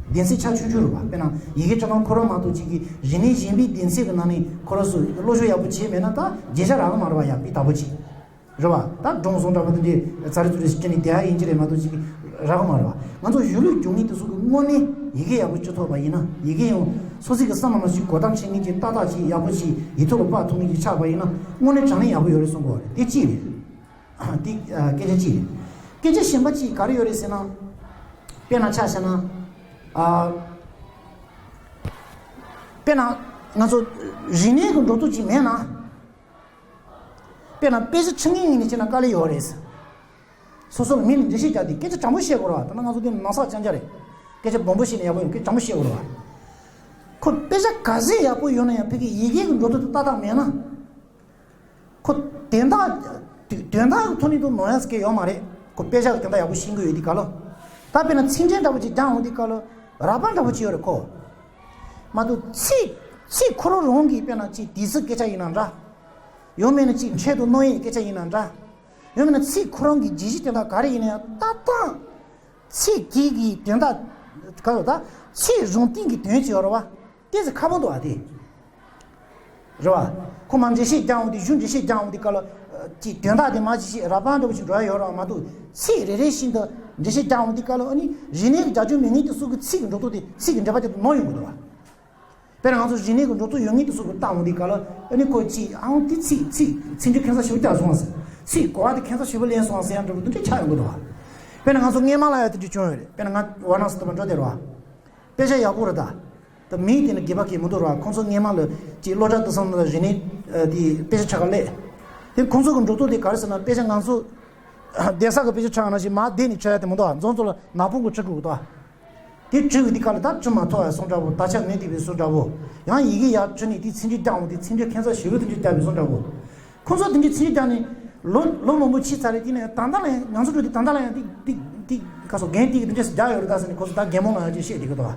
གདེང་ཚད་ཆ་ཆུང་ཆུང་རེད་བ། དཔེར་ན་ཡི་གེ་འབྲི་སྟངས་ཁོ་རང་མ་གཏོགས་ཅིག་གི་རིག་གནས་གཞན་པའི་གདེང་ཚད་ཀྱི་ནང་ནས་ཁོ་རང་ཚོ་སློབ་སྦྱོང་ཡག་པོ་བྱས་མེད་ན་ད་བརྗོད་བྱ་རག་གི་མ་རེད་བ། ཡག་པའི་དག་པོ་ཅིག་རེད་བ། ད་སྒྲུང་རྩོམ་འདྲ་པོ་དེ་འདྲའི་ཚར་རེ་ཚུར་རེ་ཞིག་བྲིས་ནས་བསྡད་ཡ་ཡིན་གྱི་རེད་མ་གཏོགས་ཅིག་རག་གི་མ་རེད་བ། ང་ཚོ་གཞུང་ལུགས་སྦྱོང་མཁན་དེ་ཚོ་གི་དངོས་གནས་ཡི་གེ་ཡག་པོ་སྤྱོད་ཐུབ་པ་ཡིན་ན། ཡི་གེ་ཡང་སོ་སོ་གི་བསམ་བློ་ཞིག་གོ་བརྡ་འཕྲོད་མཁན་གྱི་ཏག་ཏག་ཅིག་ཡག་པོ་ཞིག་ཡིག་ཐོག་ལ་དཔར་ཐུབ་མཁན་ཅིག་ཆགས་པ་ཡིན་ན་དངོས་གནས་དྲང་གནས་ཡག་པོ་ཡོད་རེད་གསུང་གི་ཡོད་རེད། དེ་གཅིག་རེད། དེ་ཨ་སྐད་ཆ་གཅིག་རེད། སྐད་ཆ་གཞན་པ་གཅིག་ག་རེ་ཡོད་རེད་ཟེར་ན། དཔེར་ན་ཆ་བཞག་ན། ཨ། དཔེར་ན་ང་ཚོ་རིག་གནས་ཀྱི་འགྲོ་སྟངས་གཅིག་མེད་ན། དཔེར་ན་དཔེ་ཆ་འབྲི་མཁན་ཡིན་ནི་བྱས་ན་དཀའ་ལས་ཡོད་རེད། སོ་སོ་མི་ལ་འགྲེལ་བཤད་རྒྱག་དུས་སྐད་ཆ་དྲང་པོ་བཤད་དགོས་རེད་བ། ད་ནང་ང་ཚོ་འདི་ནང་སག་རྐྱང་རྐྱང་རེད། སྐད་ཆ་སྦོམ་པོ་བཤད་ན་ཡག་པོ་ཡོང་། སྐད་ཆ་དྲང་པོ་བཤད་དགོས་རེད་བ། ཁོ་དཔེ་ཆ་ག་ཚོད་ཡག་པོ་ཡོད་ན་ཡང་ཕ་གི་ཡི་གེ་གི་འགྲོ་སྟངས་དེ་ཏག་ཏག་མེད་ན། ཁོ་དོན་དག་དོན་དག་གི་ཐོག་ནས་དུ་ནོར་ཡག་སྐད་ཡོད་མ་རེད། ཁོ་དཔེ་ཆ་གི་དོན་དག་ཡག་པོ་ཤེས་ཀྱི་ཡོད་དུས་སྐབས་ལ། ད་དཔེར་ན་ཚིག་འགྲེལ་འདྲ་པོ་ཅིག་རྒྱག་འོང་དུས་སྐབས་ལ་རགས་པ་འདྲ་པོ་ཅིག་ཡོད་རེད་ཁོ། མ་གཏོགས་ཚིག་ཚིག་ཁོ་རང་རང་གི་དཔེར་ན་ཅིག་དུས་ཚོད་སྐད་ཆ་ཡིན་ན་འདྲ། ཡང་མིན་ན་ཅིག་འཕྲལ་དུ་གནང་ཡས་སྐད་ཆ་ཡིན་ན་འདྲ། ཡང་མིན་ན་ཚིག་ཁོ་རང་གི་བརྗོད་གཞི་དོན་དག་ག་རེ་ཡིན་ན་ཡང་ཏག་ཏག་ཚིག་དེ་གི་དོན་དག་ག་རེ་ད་ཚིག་རང་སྟེང་གི་དོན་ཅིག་ཡོད་རེད་བ། དེ་ཚོ་ཁག་པོ་འདུག་ཨ་དེ། རེད་བ། ཁོ་མར་འགྲེལ་བཤད་རྒྱག་འོང་དུས་གཞུང་འགྲེལ་བཤད་རྒྱག་འོང་དུས་སྐབས་ལ། ཅིག་དོན་དག་དེ་མར་ཅིག་ཤེས་རགས་པ་འདྲ་པོ་ཞིག་འགྲོ་ཡ་ཡོད་རེད་བ། མ་གཏོགས་ཚིག་རེ་རེ་བཞིན་དུ་འགྲེལ་བཤད་རྒྱག་འོང་དུས་སྐབས་ལ་ཨ་ནི་རིག་གནས་ཀྱི་རྒྱ་ཁྱོན་མེད་མཁན་དེ་ཚོ་གི་ཚིག་གི་འགྲོ་སྟངས་དེ་ཚིག་གི་འགྲེལ་པ་དེ་ནོར་ཡོང་གི་འདུག་བ། དཔེར་ན་ང་ཚོ་རིག་གནས་ཀྱི་འགྲོ་སྟངས་ཡོད་མཁན་དེ་ཚོ་གི་བལྟ་འོང་དུས་སྐབས་ལ་ཨ་ནི་ཁོ་ཅིག་ཨང་དེ་ཚིག་ཚིག་ཚིག་འགྲེལ་ཁ་སང་ཞིབ་རྒྱག་སོང་ཟེར། ཚིག་གོ་བ་དེ་ཁ་སང་ཞིབ་པོ་ལེན་སོང་ཟེར་ཡང་འགྲོ་གི་འདུག་འདྲ་ཆགས་ཡོང་གི་འདུག་བ། དཔེར་ན་ང་ཚོ་སྔས་མ་ལ་ཡང་དེ་འདྲ་བྱུང་ཡོད་རེད། དཔེར་ན་ང་ཝ་ན་སི་ཐུབ་པ་འགྲོ་དེ་རེད་བ། དཔེ་ཆ་ཡག་པོ་རེད་ད། ད་མིང་དེ་ནི་དགེ་བ་གི་མི་འདུག་ར། ཁོང་ཚོ་སྔས་མ་ལ་ཅིག་སློབ་གྲྭ་དེ་ཚང་ལ་རིག་གནས་དེ་དཔེ་ཆ་ཁྲིད་ག་སླེབས། དེ་ཁོང་ཚོ་གི་འགྲོ་སྟངས་དེ་ག་རེ་ཟེར་ན། དཔེ་ཆ་ང་ཚོ་གདན་ས་གི་དཔེ་ཆ་ཁྲིད་ཡག་ནང་བཞིན་མར་བསྡད་ནས་ཁྲིད་ཡ་དེ་མི་འདུག་ཨ། འཛོམས་ཚོ་ལ་ནག་པོ་གི་ཁྲིད་དགོས་འདུག་ཨ། དེ་ཁྲིད་ཡོང་དུས་སྐབས་ལ་ད་ཁྲིད་མ་ཐུབ་པ་སོང་འདྲ་པོ། དག་ཆ་མེད་བསྡད་པའི་བཟོ་འདྲ་པོ། ཡང་ཡི་གེ་ཡར་ཁྲིད་ནས་དེ་ཚིག་འགྲེལ་རྒྱག་འོང་དུས་ཚིག་འགྲེལ་ཁ་སང་ཞིབ་པོ་དེ་འདྲ་རྒྱག་པའི་བཟོ་འདྲ་པོ། ཁོང་ཚོ་དེ་འདྲའི་ཚིག་རྒྱག་ནས་ལོ་ལོ་མང་པོ་ཕྱིན་ཚར་རེད། དེ་ནས་ད་ལྟ་ལ་ཡང་ང་ཚོ་འགྲོ་དུས་ད་ལྟ་ལ་ཡང་ཏིག་ཏིག་ཏིག་ག་སོ་རྒན་ཏིག་དེ་འདྲས་རྒྱག་ཡོད་རེད་ད་ཟེར་ནས་ཁོ་ཚོ་ད་རྒན་མོ་ང་ཡང་ཅིག་བཤད་བསྡད་ཀྱི་འདུག་བ།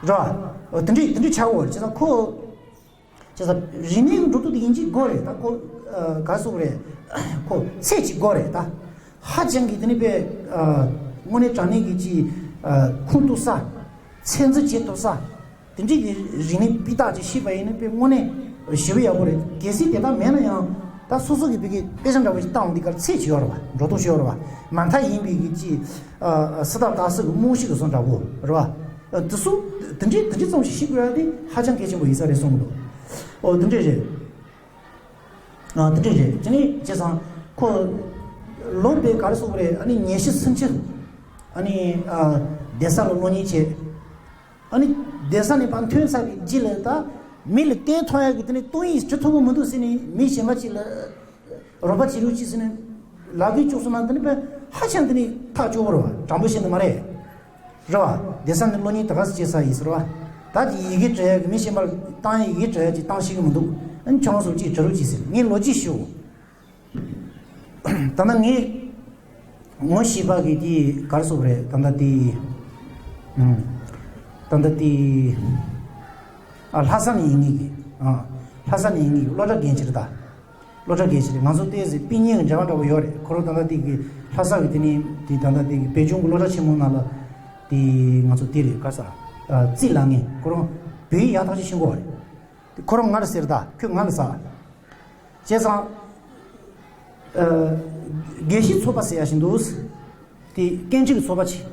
རེད་བ། དེ་འདྲས་དེ་འདྲས་ཆགས་ཡོད་རེད། བྱས་ཙང་ཁོ། བྱས་ཙང་རིག་གནས་ཀྱི་འགྲོ་སྟངས་དེ་ཡིན་གཅིག་དགོས་རེད་ད་ཁོ། ག་སོ་རེད། ཁོ་ཚད་གཅིག་དགོས་རེད་ད། ཧ་ཅང་གི་དེ་ནས་དཔེ། དངོས་གནས་དྲང་གནས་ཀྱི་ཅིག་ཁུངས་གཏུགས་ས། ཚད་འཛིན་བྱེད་ཐུབ་ས། དེ་འདྲའི་གི་རིག་གནས་སྤུས་དག་ཅིག་ཤེས་པ་ཡིན་ན་དཔེ་དངོས་གནས་ཞེ་པོ་ཡག་པོ་རེད། གལ་སྲིད་དེ་ལྟར་མེད་ན་ཡང་ད་སོ་སོ་གི་བོད་ཀྱི་དཔེ་ཆ་འདྲ་པོ་ཞིག་བལྟ་འོང་དུས་སྐབས་ཚད་ཅིག་ཡོད་རེད་བ། འགྲོ་སྟངས་ཤིག་ཡོད་རེད་བ། མ་མཐའ་ཡིན་པའི་གི་ཅིག་ཨ་ཨ་སུ་དག་དག་སུ་གི་རྨང་གཞི་གི་བཟོ་འདྲ་པོ་རེད་བ། ཨ་དེ་ཚོ་དེ་འདྲའི་དེ་འདྲའི་ཙམ་ཞིག་ཤེས་དགོས་ཡ་དེ་ཧ་ཅང་གལ་ཆེན་པོ་ཡིན་ས་རེད་གསུང་གི་འདུག། ཨོ་དེ་འདྲས་རེད། ཨ་དེ་འདྲས་རེད། དེ་ནས་བྱས་ཙང་ཁོ་ལོ་དཔེ་ག་རེ་གསུངས་པ་རེད། ཨ་ནི་ཉི་ཤུ་སུམ་ཅུ། ཨ་ནི་ཨ་གདན་ས་ལ་སློབ་གཉེར་བྱས། ཨ་ནི་གདན་ས་ནས་ཕར་ཐོན་ཚར་བའི་རྗེས་ལ་ད་མི་ལ་བསྟན་ཐུབ་ཡག་གི་དེ་ནས་སྟོང་ཡིག་བྲི་ཐུབ་ཀྱི་མི་འདུག་ཟེར་ནས་མི་གཞན་པ་ཅིག་ལ་རོགས་པ་བྱེད་རོགས་གྱིས་ཟེར་ནས་ལབ་ཀྱི་བཅུག་སོང་ན། དེ་ནི་དཔེ་ཧ་ཅང་དེ་ནི་ཐག་ཆོད་པོ་རེད་བ། དྲང་པོ་བཤད་ན་མ་རེད། རེད་བ། གདན་ས་ནས་སློབ་གཉེར་ད་ག་ཚོད་བྱས་ཚར་ཡིན་ཟེར་བ། ད་དེ་ཡི་གེ་འབྲི་ཡག་གི་མི་གཞན་པ་ལ་བཏང་ཡི་གེ་འབྲི་ཡག་ཅིག་བཏང་ཤེས་ཀྱི་མི་འདུག། ཨ་ནི་ཁྱོད་རང་ཚོ་ཅིག་འབྲི་རོགས་གྱིས་ཟེར། ངས་ལོ་རྒྱུས་ཞུ། ད་ལྟ་ངས་ངོ་ཤེས་པ་གི་དེ་ག་རེ་ཟེར་དགོས་རེད། ད་ལྟ་དེ་ཨུམ། ད་ལྟ་དེ་ཨ་ལྷ་ས་ནས་ཡིན་ངེས་ཀྱི། ཨ་ལྷ་ས་ནས་ཡིན་ངེས་ཀྱི་སློབ་གྲྭ་རྒན་ཆེ་རེད་ད། སློབ་གྲྭ་རྒན་ཆེ་རེད། ང་ཚོ་ཏོག་ཙམ་སྤུན་ཉེ་གི་འབྲེལ་བ་འདྲ་པོ་ཡོད་རེད། ཁོ་རང་ད་ལྟ་དེ་གི་ལྷ་ས་གི་དེ་ནས་དེ་ད་ལྟ་དེ་གི་བོད་ལྗོངས་གི་སློབ་གྲྭ་ཆེན་མོ་ནང་ལ་དེ་ང་ཚོ་དེ་རེད། ག་ས་ཨ་རྩིས་ལ་ངེས། ཁོ་རང་བོད་ཡིག་ཡག་ཐག་ཆོད་ཤེས་ཀྱི་ཡོད་རེད། དེ་ཁོ་རང་ང་ལ་ཟེར་ད། ཁོས་ང་ལ་ཟེར། བྱས་ཙང་། ཨ། དགེ་བཤེས་ཚོགས་པ་ཟེར་ཡ་ཞིག་འདུག། དེ་སྐད་འཕྲིན་གྱི་ཚོགས་པ་ཅིག།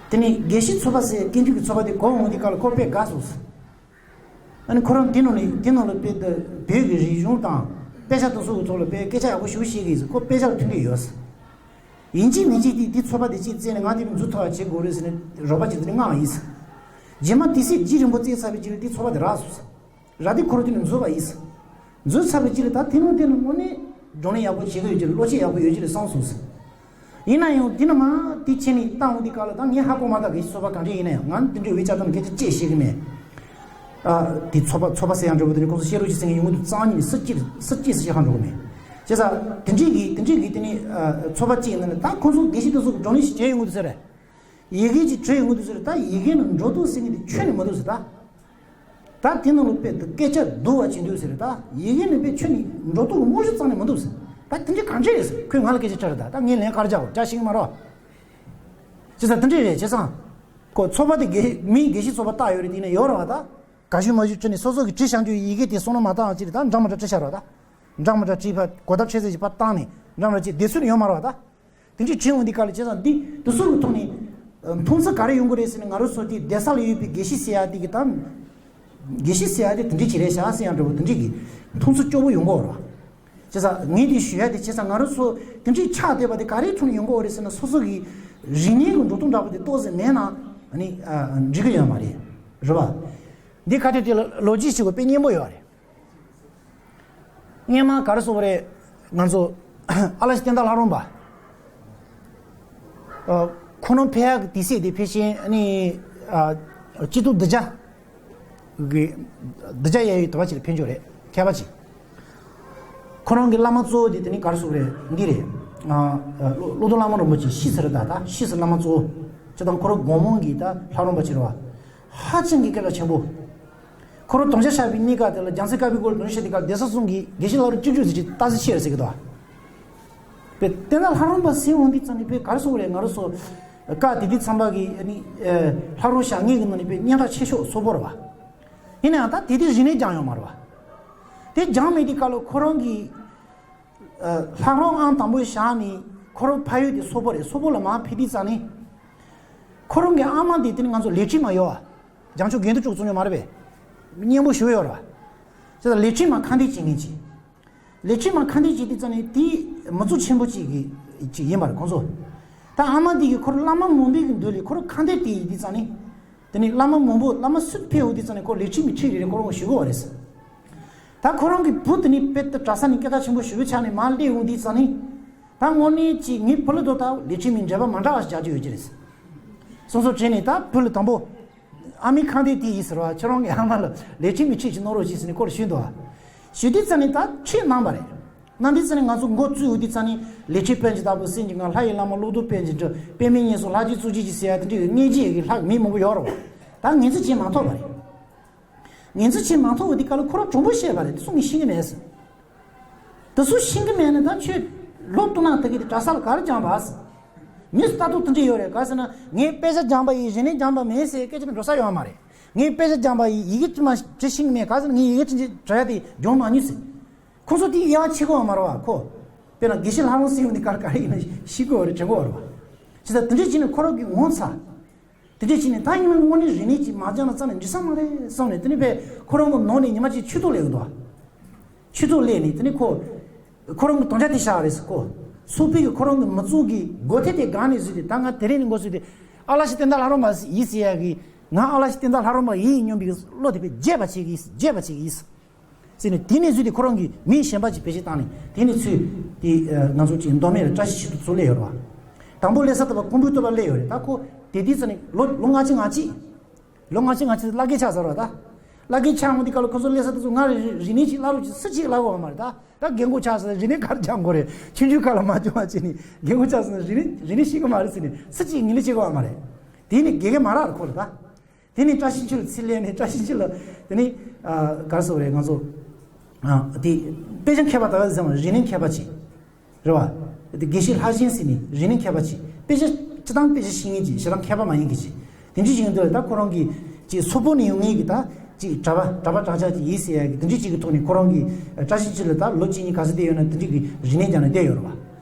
དེ་ནས་དགེ་བཤེས་ཚོགས་པ་ཟེར་སྐད་འཕྲིན་གྱི་ཚོགས་པ་དེ་གོ་འོང་དུས་སྐབས་ལ་ཁོ་དཔེ་དགའ་སོང་ཟེར། ཨ་ནི་ཁོ་རང་དེ་ནང་ལ་དེ་ནང་ལ་དཔེ་དེ་བོད་ཀྱི་རིག་གཞུང་དང་དཔེ་ཆ་དེ་ཚོ་གི་ཐོག་ལ་དཔེ་སྐད་ཆ་ཡག་པོ་ཞེ་པོ་བཤད་ཀྱི་ཡིན་ཟེར། ཁོ་དཔེ་ཆ་ལ་མཐུན་འབྲེལ་ཡོད་ཟེར། ཡིན་གཅིག་མིན་གཅིག་དེ་དེ་ཚོགས་པ་དེ་གཅིག་བཙལ་ནས་ང་དེ་འཛུལ་ཐུབ་པ་བྱེད་དགོས་རེད་ཟེར་ནས་རོགས་པ་ཅིག་དེ་ནས་མངགས་པ་ཡིན་ཟེར། རྗེས་མ་དེ་སྲིད་རྗེས་རིང་པོ་བཙལ་ཚར་བའི་རྗེས་ལ་དེ་ཚོགས་པ་དེ་རག་སོང་ཟེར། རག་དུས་ཁོ་རང་དེ་ནས་འཛུལ་བ་ཡིན་ཟེར། འཛུལ་ཚར་བའི་རྗེས་ལ་ད་དེ་ནང་དེ་ནང་དངོས་གནས་བགྲོ་གླེང་ཡག་པོ་བྱེད་ཀྱི་ཡོད་ཀྱི་རེད། བློ་སྐྱེད་ཡག་པོ་ཡོད་ཀྱི་རེད་བསམ་སོང་ཟེར། ཡིན་ན་ཡང་དེ་ནས་མར་དེ་བྱས་ནས་བཏང་འོང་དུས་སྐབས་ལ་ད་ངས་ཧ་གོ་མ་ཐག་གི་ཚོགས་པ་གང་འདྲ་ཡིན་ན་ཡང་ང་དེ་འདྲའི་འུ་ཅག་དང་སྐད་ཆ་བཤད་ཤེས་ཀྱི་མེད། ཨ། དེ་ཚོགས་པ་ཚོགས་པ་ཟེར་ཡག་འདྲ་པོ་དེ་ནི་ཁོང་ཚོ་བཤད་རོགས་ཅིག་ཟེར་མཁན་ཡོང་གི་འདུག་རྩ་བ་ཉིད་ནས་སུ་སྐྱེས་སུ་སྐྱེས་སུ་སྐྱེས་ཧ་འགྲོ་གི་མེད། བྱས་ཙང་དེ་འདྲའི་གི་དེ་འདྲའི་གི་དེ་ནི་ཨ་ཚོགས་པ་གཅིག་ཡིན་ན་ནི་ད་ཁོང་ཚོ་དགེ་བཤེས་དེ་ཚོ་གི་བགྲོ་གླེང་ཞིག་བྱས་ཡོང་གི་འདུག་ཟེར། ཡི་གེ་ཅིག་བྲིས་ཡོང་གི་འདུག་ཟེར། ད་ཡི་གེ་ནང་འགྲོ་སྟངས་ཟེར་མཁན་དེ་ཁྱོན་ནས་མི་འདུག་ཟེར་ད། ད་དེ་ནང་ལ་དཔེ་དུ་སྐད་ཆ་བསྡུ་བ་བྱེད་འདུག་ཟེར། ད་ཡི་གེ་ནི་དཔེ་ཁྱོད་ནི་འགྲོ་ལྡོག་གི་རྨང་གཞི་རྩ་ནས་མི་འདུག་ཟེར། ད་དེ་འདྲའི་གང་བྱེད་རེད་ཟེར། ཁོས་ང་ལ་སྐད་ཆ་དྲིས་རེད། ད་ད་ངས་ལན་ག་རེ་རྒྱག་དགོས། རྒྱག་ཤེས་ཀྱི་མ་རེད། བྱས་ཙང་དེ་འདྲས་རེད། བྱས་ཙང་ཁོ་ཚོགས་པ་དེ་དགེ་མིའི་དགེ་བཤེས་ཚོགས་པ་བཏགས་ཡོད་རེད། དེ་ནས་ཡོད་རེད་བ། ད་ག་ཞུ་མ་ཞུ་བྱས་ནས་སོ་སོ་གིས་བྲིས་བཞག་རྒྱུ་ཡི་གེ་དེ་བསམ་བློ་མ་བཏང་བ་ཅིག་རེད། ད་འདྲ་མི་འདྲ་བྲིས་བཞག་རེད་བ། ད་འདྲ་མི་འདྲ་བྲིས་པ་གོ་ཐབས་ཤེས་ཚད་ཅིག་ཕར་བཏང་ནས་འདྲ་མི་འདྲ་བྱས་བསྡད་ཚུལ་ཡོད་མ་རེད་བ། ད་དེ་འདྲས་བྱེད་འོང་དུས་སྐབས་ལ། བྱས་ཙང་འདི་དེ་ཚོ་གི་ཐོག་ནས་མཐོང་ཚུལ་ག་རེ་ཡོང་གི་རེད་ཟེར་ན། ང་རང་ཚོ་དེ་སྡོད་ས་ལ་ཡོད་པའི་དགེ་བཤེས་ཟེར་ཡ་དེ་གི་ད་དགེ་བཤེས་ཟེར་ཡ་དེ་དེ་འདྲས་ཅིག་རེད་ཤག་ཟེར་ཡ་འདྲ་པོ་དེ་འདྲས་ཀྱི་མཐོང་ཚུལ་སྐྱོ་པོ་ཡོང་གི་ཡོད་རེད་བ། བྱས་ཙང་ངས་འདི་ཞུ་ཡ་དེ། བྱས་ཙང་ང་རང་ཚོ་དེ་འདྲའི་ཆགས་བསྡད་པ་དེ་ག་རེའི་ཐོག་ནས་ཡོང་གི་ཡོད་རེད་ཟེར་ན། སོ་སོ་གི་རིག་གནས་ཀྱི་འགྲོ་སྟངས་འདྲ་པོ་དེ་ཏོག་ཙམ་མེད་ན་ནི་འགྲིག་གི་ཡོད་མ་རེད། རེད་བ། འདི་ཁ་ཐུག་དེ་ལ་ལོ་རྒྱུས་ཤིག་གོ་དཔེ་སྙན་པོ་ཡོད་རེད། སྔོན་མ་ག་རེ་ཟེར་དགོས་རེད། ང་ཚོ་ཨ་ལ་ཤི་བསྟན་དར་ལྷ་རམས་པ། ཨ། ཁོ་རང་ཕེབས་ཡག་གི་དུས་ཚོད་དེ་ཕལ་ཆེར་ནི། ཨ། སྤྱི་ལོ་བདུན་བརྒྱ་གི། བདུན་བརྒྱ་ཡས་ཡོད་དུ་བ་ཅིག་ལ་ཕེབས་འབྱོར་རེད། མཁས་པ་ཅིག་ཁོ་རང་གི་བླ་མ་གཙོ་བོ་དེ་དེ་ནི་ག་རེ་ཟེར་དགོས་རེད། འདི་རེད། ཨ། ཨ། བློ་བློ་བཟང་བླ་མ་རིན་པོ་ཆེ་ཤི་ཚར་རེད། ད་ད་ཤི་ཚར། བླ་མ་གཙོ་བོ་ཅིག་དང་། ཁོ་རང་དགོང་མོ་གི་ད་ལྷ་རམས་པ་ཅིག་རེད་བ། ཧ་ཅང་གི་སྐད་གྲགས་ཆེན་པོ། ཁོ་རང་དམ་བཅའ་བཞག་པའི་གནས་སྐབས་དེ་ལ། རྒྱལ་སྲས་བཀའ་པོད་སྐོར་དམ་བཅའ་བཞག་དུས་སྐབས་ལ། གདན་ས་གསུམ་གྱི་དགེ་བཤེས་ལྷ་རམས་བཅུ་དྲུག་ཟེར་གྱི་སྟག་རྩེ་ཆེ་རེད་ཟེར་གྱི་འདུག་དཔེ་བསྟན་དར་ལྷ་རམས་པ་ཟེར་འོང་དུས་ཙམ་ནས་དཔེ་ག་རེ་ཟེར་དགོས་རེད། ང་རང་ཚོ་སྐབས་དེ་དུས་ཙམ་པ་གི་ནི། ཨ། ལྷ་རམས་བཞག་མཁན་གྱི་ནང་ནས་དཔེ་སྙན་གྲགས་ཆེ་ཤོས་སོ་པོ་རེད་བ། ཡིན་ན་ཡང་ད་དེ་དུས་རིག་གནས་སྦྱངས་ཡོད་མ་རེད་བ། དེ་སྦྱངས་མེད་དུས་སྐབས་ལ་ཁོ་རང་གི། ཨ། ལྷ་རམས་ཨང་དང་པོ་བཞག་ནས་ཁོ་རང་ཕེབས་ཡུལ་དེ་སོ་པོ་རེད། སོ་པོ་ལ་མར་ཕེབས་དུས་ཙམ་ནས། ཁོ་རང་གི་ཨ་མ་དེ་དེ་ནི་ང་ཚོ་ལས་བྱེད་མ་ཡོད་བ། བྱང་ཆུབ་དགེ་འདུན་ཚོགས་གཙོ་མྱོང་མ་རེད་པས། སྙན་པོ་ཞུ་ཡོད་ར། ཅེས་ལས་བྱེད་མ་ཁ་འདོན་བྱེད་མཁན་ཅིག་ལས་བྱེད་མ་ཁ་འདོན་བྱེད་དུས་ཙམ་ནས་དེ་མི་ཚོགས་ཆེན་པོ་ཅིག་གི་ཅིག་ཡིན་པ་རེད་ཁོང་ཚོ། ད་ཨ་མ་དེ་གིས་ཁོ་རང་བླ་མ་མང་པོའི་གི་མདུན་ལ་ཁོ་རང་ཁ་འདོན་དེ་ཡིན་དུས་ཙམ་ནས། དེ་ནས་བླ་མ་མང་པོ་བླ་མ་སུ་ཕེབས་འོང་དུས་ཙམ་ནས་ཁོ་ལས་བྱེད་མི་ཁྲིད་རེ་རེ་ཁོ་རང་ཞུ་གི་ཡོད་རེད། ད་ཁོ་རང་གི་བུ་དེ་ནས་དཔེ་ད་གྲྭ་ས་ནས་སྐད་གྲགས་ཆེན་པོ་ཞེ་པོ་ཆགས་ནས་མར་སླེབས་འོང་དུས་ཙམ་ནས། ད་དངོས་གནས་ཅིག་ངའི་བུ་ལ་ད་ལྟ་ལས་བྱེད་མི་འབྲེལ་བ་མ་འདྲ་བ་ཞིག་རྒྱག་རྒྱུ་ཡོད་ཀྱི་རེད། སོ་སོ་བྱས་ནས་ད་བུ་ལ་དང་པོ། ཨ་མའི་ཁ་འདོན་དེ་ཡིན་ཟེར་བ། ཁྱེད་རང་གི་ཨ་མ་ལ་ལས་བྱེད་མི་ཁྲིད་ཅིག་གནང་རོགས་ཞེས་ཟེར་ནས་ཁོ་ལ་ཞུས་འདུག་ཞུས་དུས་ཙམ་ནས་ད་ཁྲིད་གནང་བ་རེད། གནང་དུས་ཙམ་ནས་ང་ཚོ་མགོ་བཙུགས་འོང་དུས་ཙམ་ནས་ལས་བྱེད་པཎ་ཆེན་དྭགས་པོ་སེང་གེ་ང་ལྷ་ཡི་བླ་མ་བློ་བཟང་པཎ་ཆེན་འདྲ། པདྨའི་སྙན་སོང་ལྷ་རྗེ་གཙུག་རྒྱན་གྱི་ཟེར་ཡ་དེ་འདྲའི་མཉེས་རྗེས་ཀྱི་ལྷག་མི་མང་པོ་ཡོད་རེད་བ། ད་ངོས་འཛིན་བྱེད་མ་ཐུབ་པ་རེད། ངོས་འཛིན་བྱེད་མ་ཐུབ་པ་དེ་ག་ལ་ཁོ་རང་གྲུང་པོ་བཤད་པ་རེད། དེ་ཚོ་ངས་ཤེས་ཀྱི་མེད་ཟེར། དེ་ཚོ་ཤེས་ཀྱི་མེད་ན་ད་ཁྱོད་ལོ་སྟོང་ན་ད་གི་དེ་གྲྭ་ས་ལ་ག་རེ་སྦྱངས་པ་ཟེར། མི་ལྟ་རྟོག་དེ་འདྲ་ཡོད་རེད། ག་ཟེར་ན་ངས་དཔེ་ཆ་སྦྱངས་པ་ཡིན། རིག་གནས་སྦྱངས་པ་མིན་ཟེར་སྐད་ཆ་ནི་འགྲོ་ས་ཡོད་མ་རེད། ངས་དཔེ་ཆ་སྦྱངས་པ་ཡིན། ཡི་གེ་ཅི་མ་བྲི་ཤེས་ཀྱི་མེད། ག་ཟེར་ན་ངས་ཡི་གེ་ཅི་འདྲ་བྲི་ཡ་དེ་སྦྱོང་མ་མྱོང་ཟེར། ཁོང་ཚོ་དེ་ཡ་ཆེ་གོ་མ་རེད་བ་ཁོ། དཔེར་ན་དགེ་བཤེས་ལྷ་རམས་སེང་གེ་ནི་ག་རེ་ག་རེ་ཡིན་ན་ཤེས་གོ་རེད། དྲན་གོ་རེད་བ། ཅི་ད་དེ་འདྲ་བྱས་ནས་ཁོ་རང་གི་ངོ་ཚ། དེ་འདྲ་བྱས་ནས་ད་ཡིན་ན་དངོས་གནས་རིག་གནས་ཀྱི་མ་སྦྱངས་ན་རྩ་ནས་འགྲིག་ས་མ་རེད་བསམ་ནས། དེ་ནས་བས་ཁོ་རང་གི་ནང་ནས་ཉི་མ་གཅིག་ཆུ་ཐོག་སླེབས་འདུག་ཆུ་ཚོད་སླེབས་ནས་དེ་ནས་ཁོ། ཁོ་རང་གི་དམ་བཅའ་དེ་བཞག་རེད་ཟེར་ཁོ། སོག་པོའི་གི་ཁོ་རང་གི་མི་ཚོགས་ཀྱི་སྒོ་ཐེ་དེ་སྒང་ནས་བཟོས་ཏེ། ད་ང་དེ་རིང་ནས་འགོ་བཟོས་ཏེ། ཨ་ལ་ཤི་བསྟན་དར་ལྷ་རམས་པ་ཡིན་ཟེར་ཡ་གི། ང་ཨ་ལ་ཤི་བསྟན་དར་ལྷ་རམས་པ་ཡིན་སྙམ་པའི་བློ་དེ་དཔེ་རྒྱས་པ་བྱེད་ཀྱི་ཡིན། རྒྱས་པ་བྱེད་ཀྱི་ཡིན་ཟེར་ནས། དེ་ནས་བཟོས་ཏེ་ཁོ་རང་གི་མིང་གཞན་པ་ཅིག་བེད་སྤྱོད་བཏང་ནས། དེ་ནས་ཚུར་དེ་ང་ཚོ་ཅིག་མདོ་སྨད་ལ་བཀྲ་ཤིས་ཆོས་རྡོ་ཚུར་སླེབས་ཡོད་རེད་བ། དང་པོ་སླེབས་ས་ལྟ་བུ་ཀོང་པོའི་སྟོད་པ་སླེབས་ཡོད་རེད། ད་ཁོ་དེ་དུས་ཙམ་ནས་ལོ་ལོ་ལྔ་བཅུ་ང་གཅིག་ལོ་ལྔ་བཅུ་ང་གཅིག་བླ་དགེ་ཆགས་ཚར་བ་ད། བླ་དགེ་ཆགས་འོང་དུས་སྐབས་ལ་ཁོ་ཚོ་སླེབས་ས་དེ་ཚོ་ང་རེ་རིག་གནས་ཅིག་བསླབ་རོགས་ཅིག་སུ་གཅིག་བསླབ་གོ་བ་མ་རེད་ད། ད་རྒན་གོག་ཆགས་ས་རིག་གནས་ག་རེ་སྦྱང་དགོས་རེད། ཆུང་ཆུང་སྐབས་ལ་མ་སྦྱོང་བ་བྱས་ནས་རྒན་གོག་ཆགས་ས་རིག་གནས་རིག་གནས་ཤེས་གི་མ་རེད་ཟེར་ནས་སུ་གཅིག་ངོས་ལེན་བྱེད་གི་ཡོད་མ་རེད། དེ་ནི་དགེ་རྒན་མ་རག་རེད་ཁོ་ལ་ད། དེ་ནི་བཀྲ་ཤིས་འཁྱིལ་ལ་ཚུར་སླེབས་ནས། བཀྲ་ཤིས་འཁྱིལ་ལ་དེ་ནི་ག་རེ་ཟེར་དགོས་རེད། ང་ཚོ་དེ་དཔེ་ཆ་མཁས་པ་ད་ག་ཟེར་བ། རིག་གནས་མཁས་པ་ཅིག་རེད་བ། དེ་དགེ་བཤེས་ལྷ་ཆེན་ཟེར་ནས་རིག་གནས་མཁས་པ་ཅིག་དཔེ་ཆ་སྤྱིར་བཏང་དཔེ་ཆ་ཤེས་མཁན་ཅིག་ཞེ་དྲག་མཁས་པ་མ་ཡིན་མཁན་ཅིག་དེ་འདྲ་ཞིག་ཡིན་དུས་ལ། ད་ཁོ་རང་གིས་ཅིག་སོག་པོ་ནས་ཡོང་མཁན་གྱི་ད་ཅིག་གྲྭ་པ་གྲྭ་པ་གྲྭ་ཆགས་ཅིག་ཡིན་ཟེར་ཡ་གི་དེ་འདྲ་ཅིག་གི་ཐོག་ནས་ཁོ་རང་གིས་བཀྲ་ཤིས་འཁྱིལ་ལ་ད་ལོ་གཅིག་གཉིས་ག་ཚོད་བསྡད་ཡོད་ན་དེ་འདྲ་གི་རིག་གནས་སྦྱངས་ནས་བསྡད་ཡོད་རེད་བ།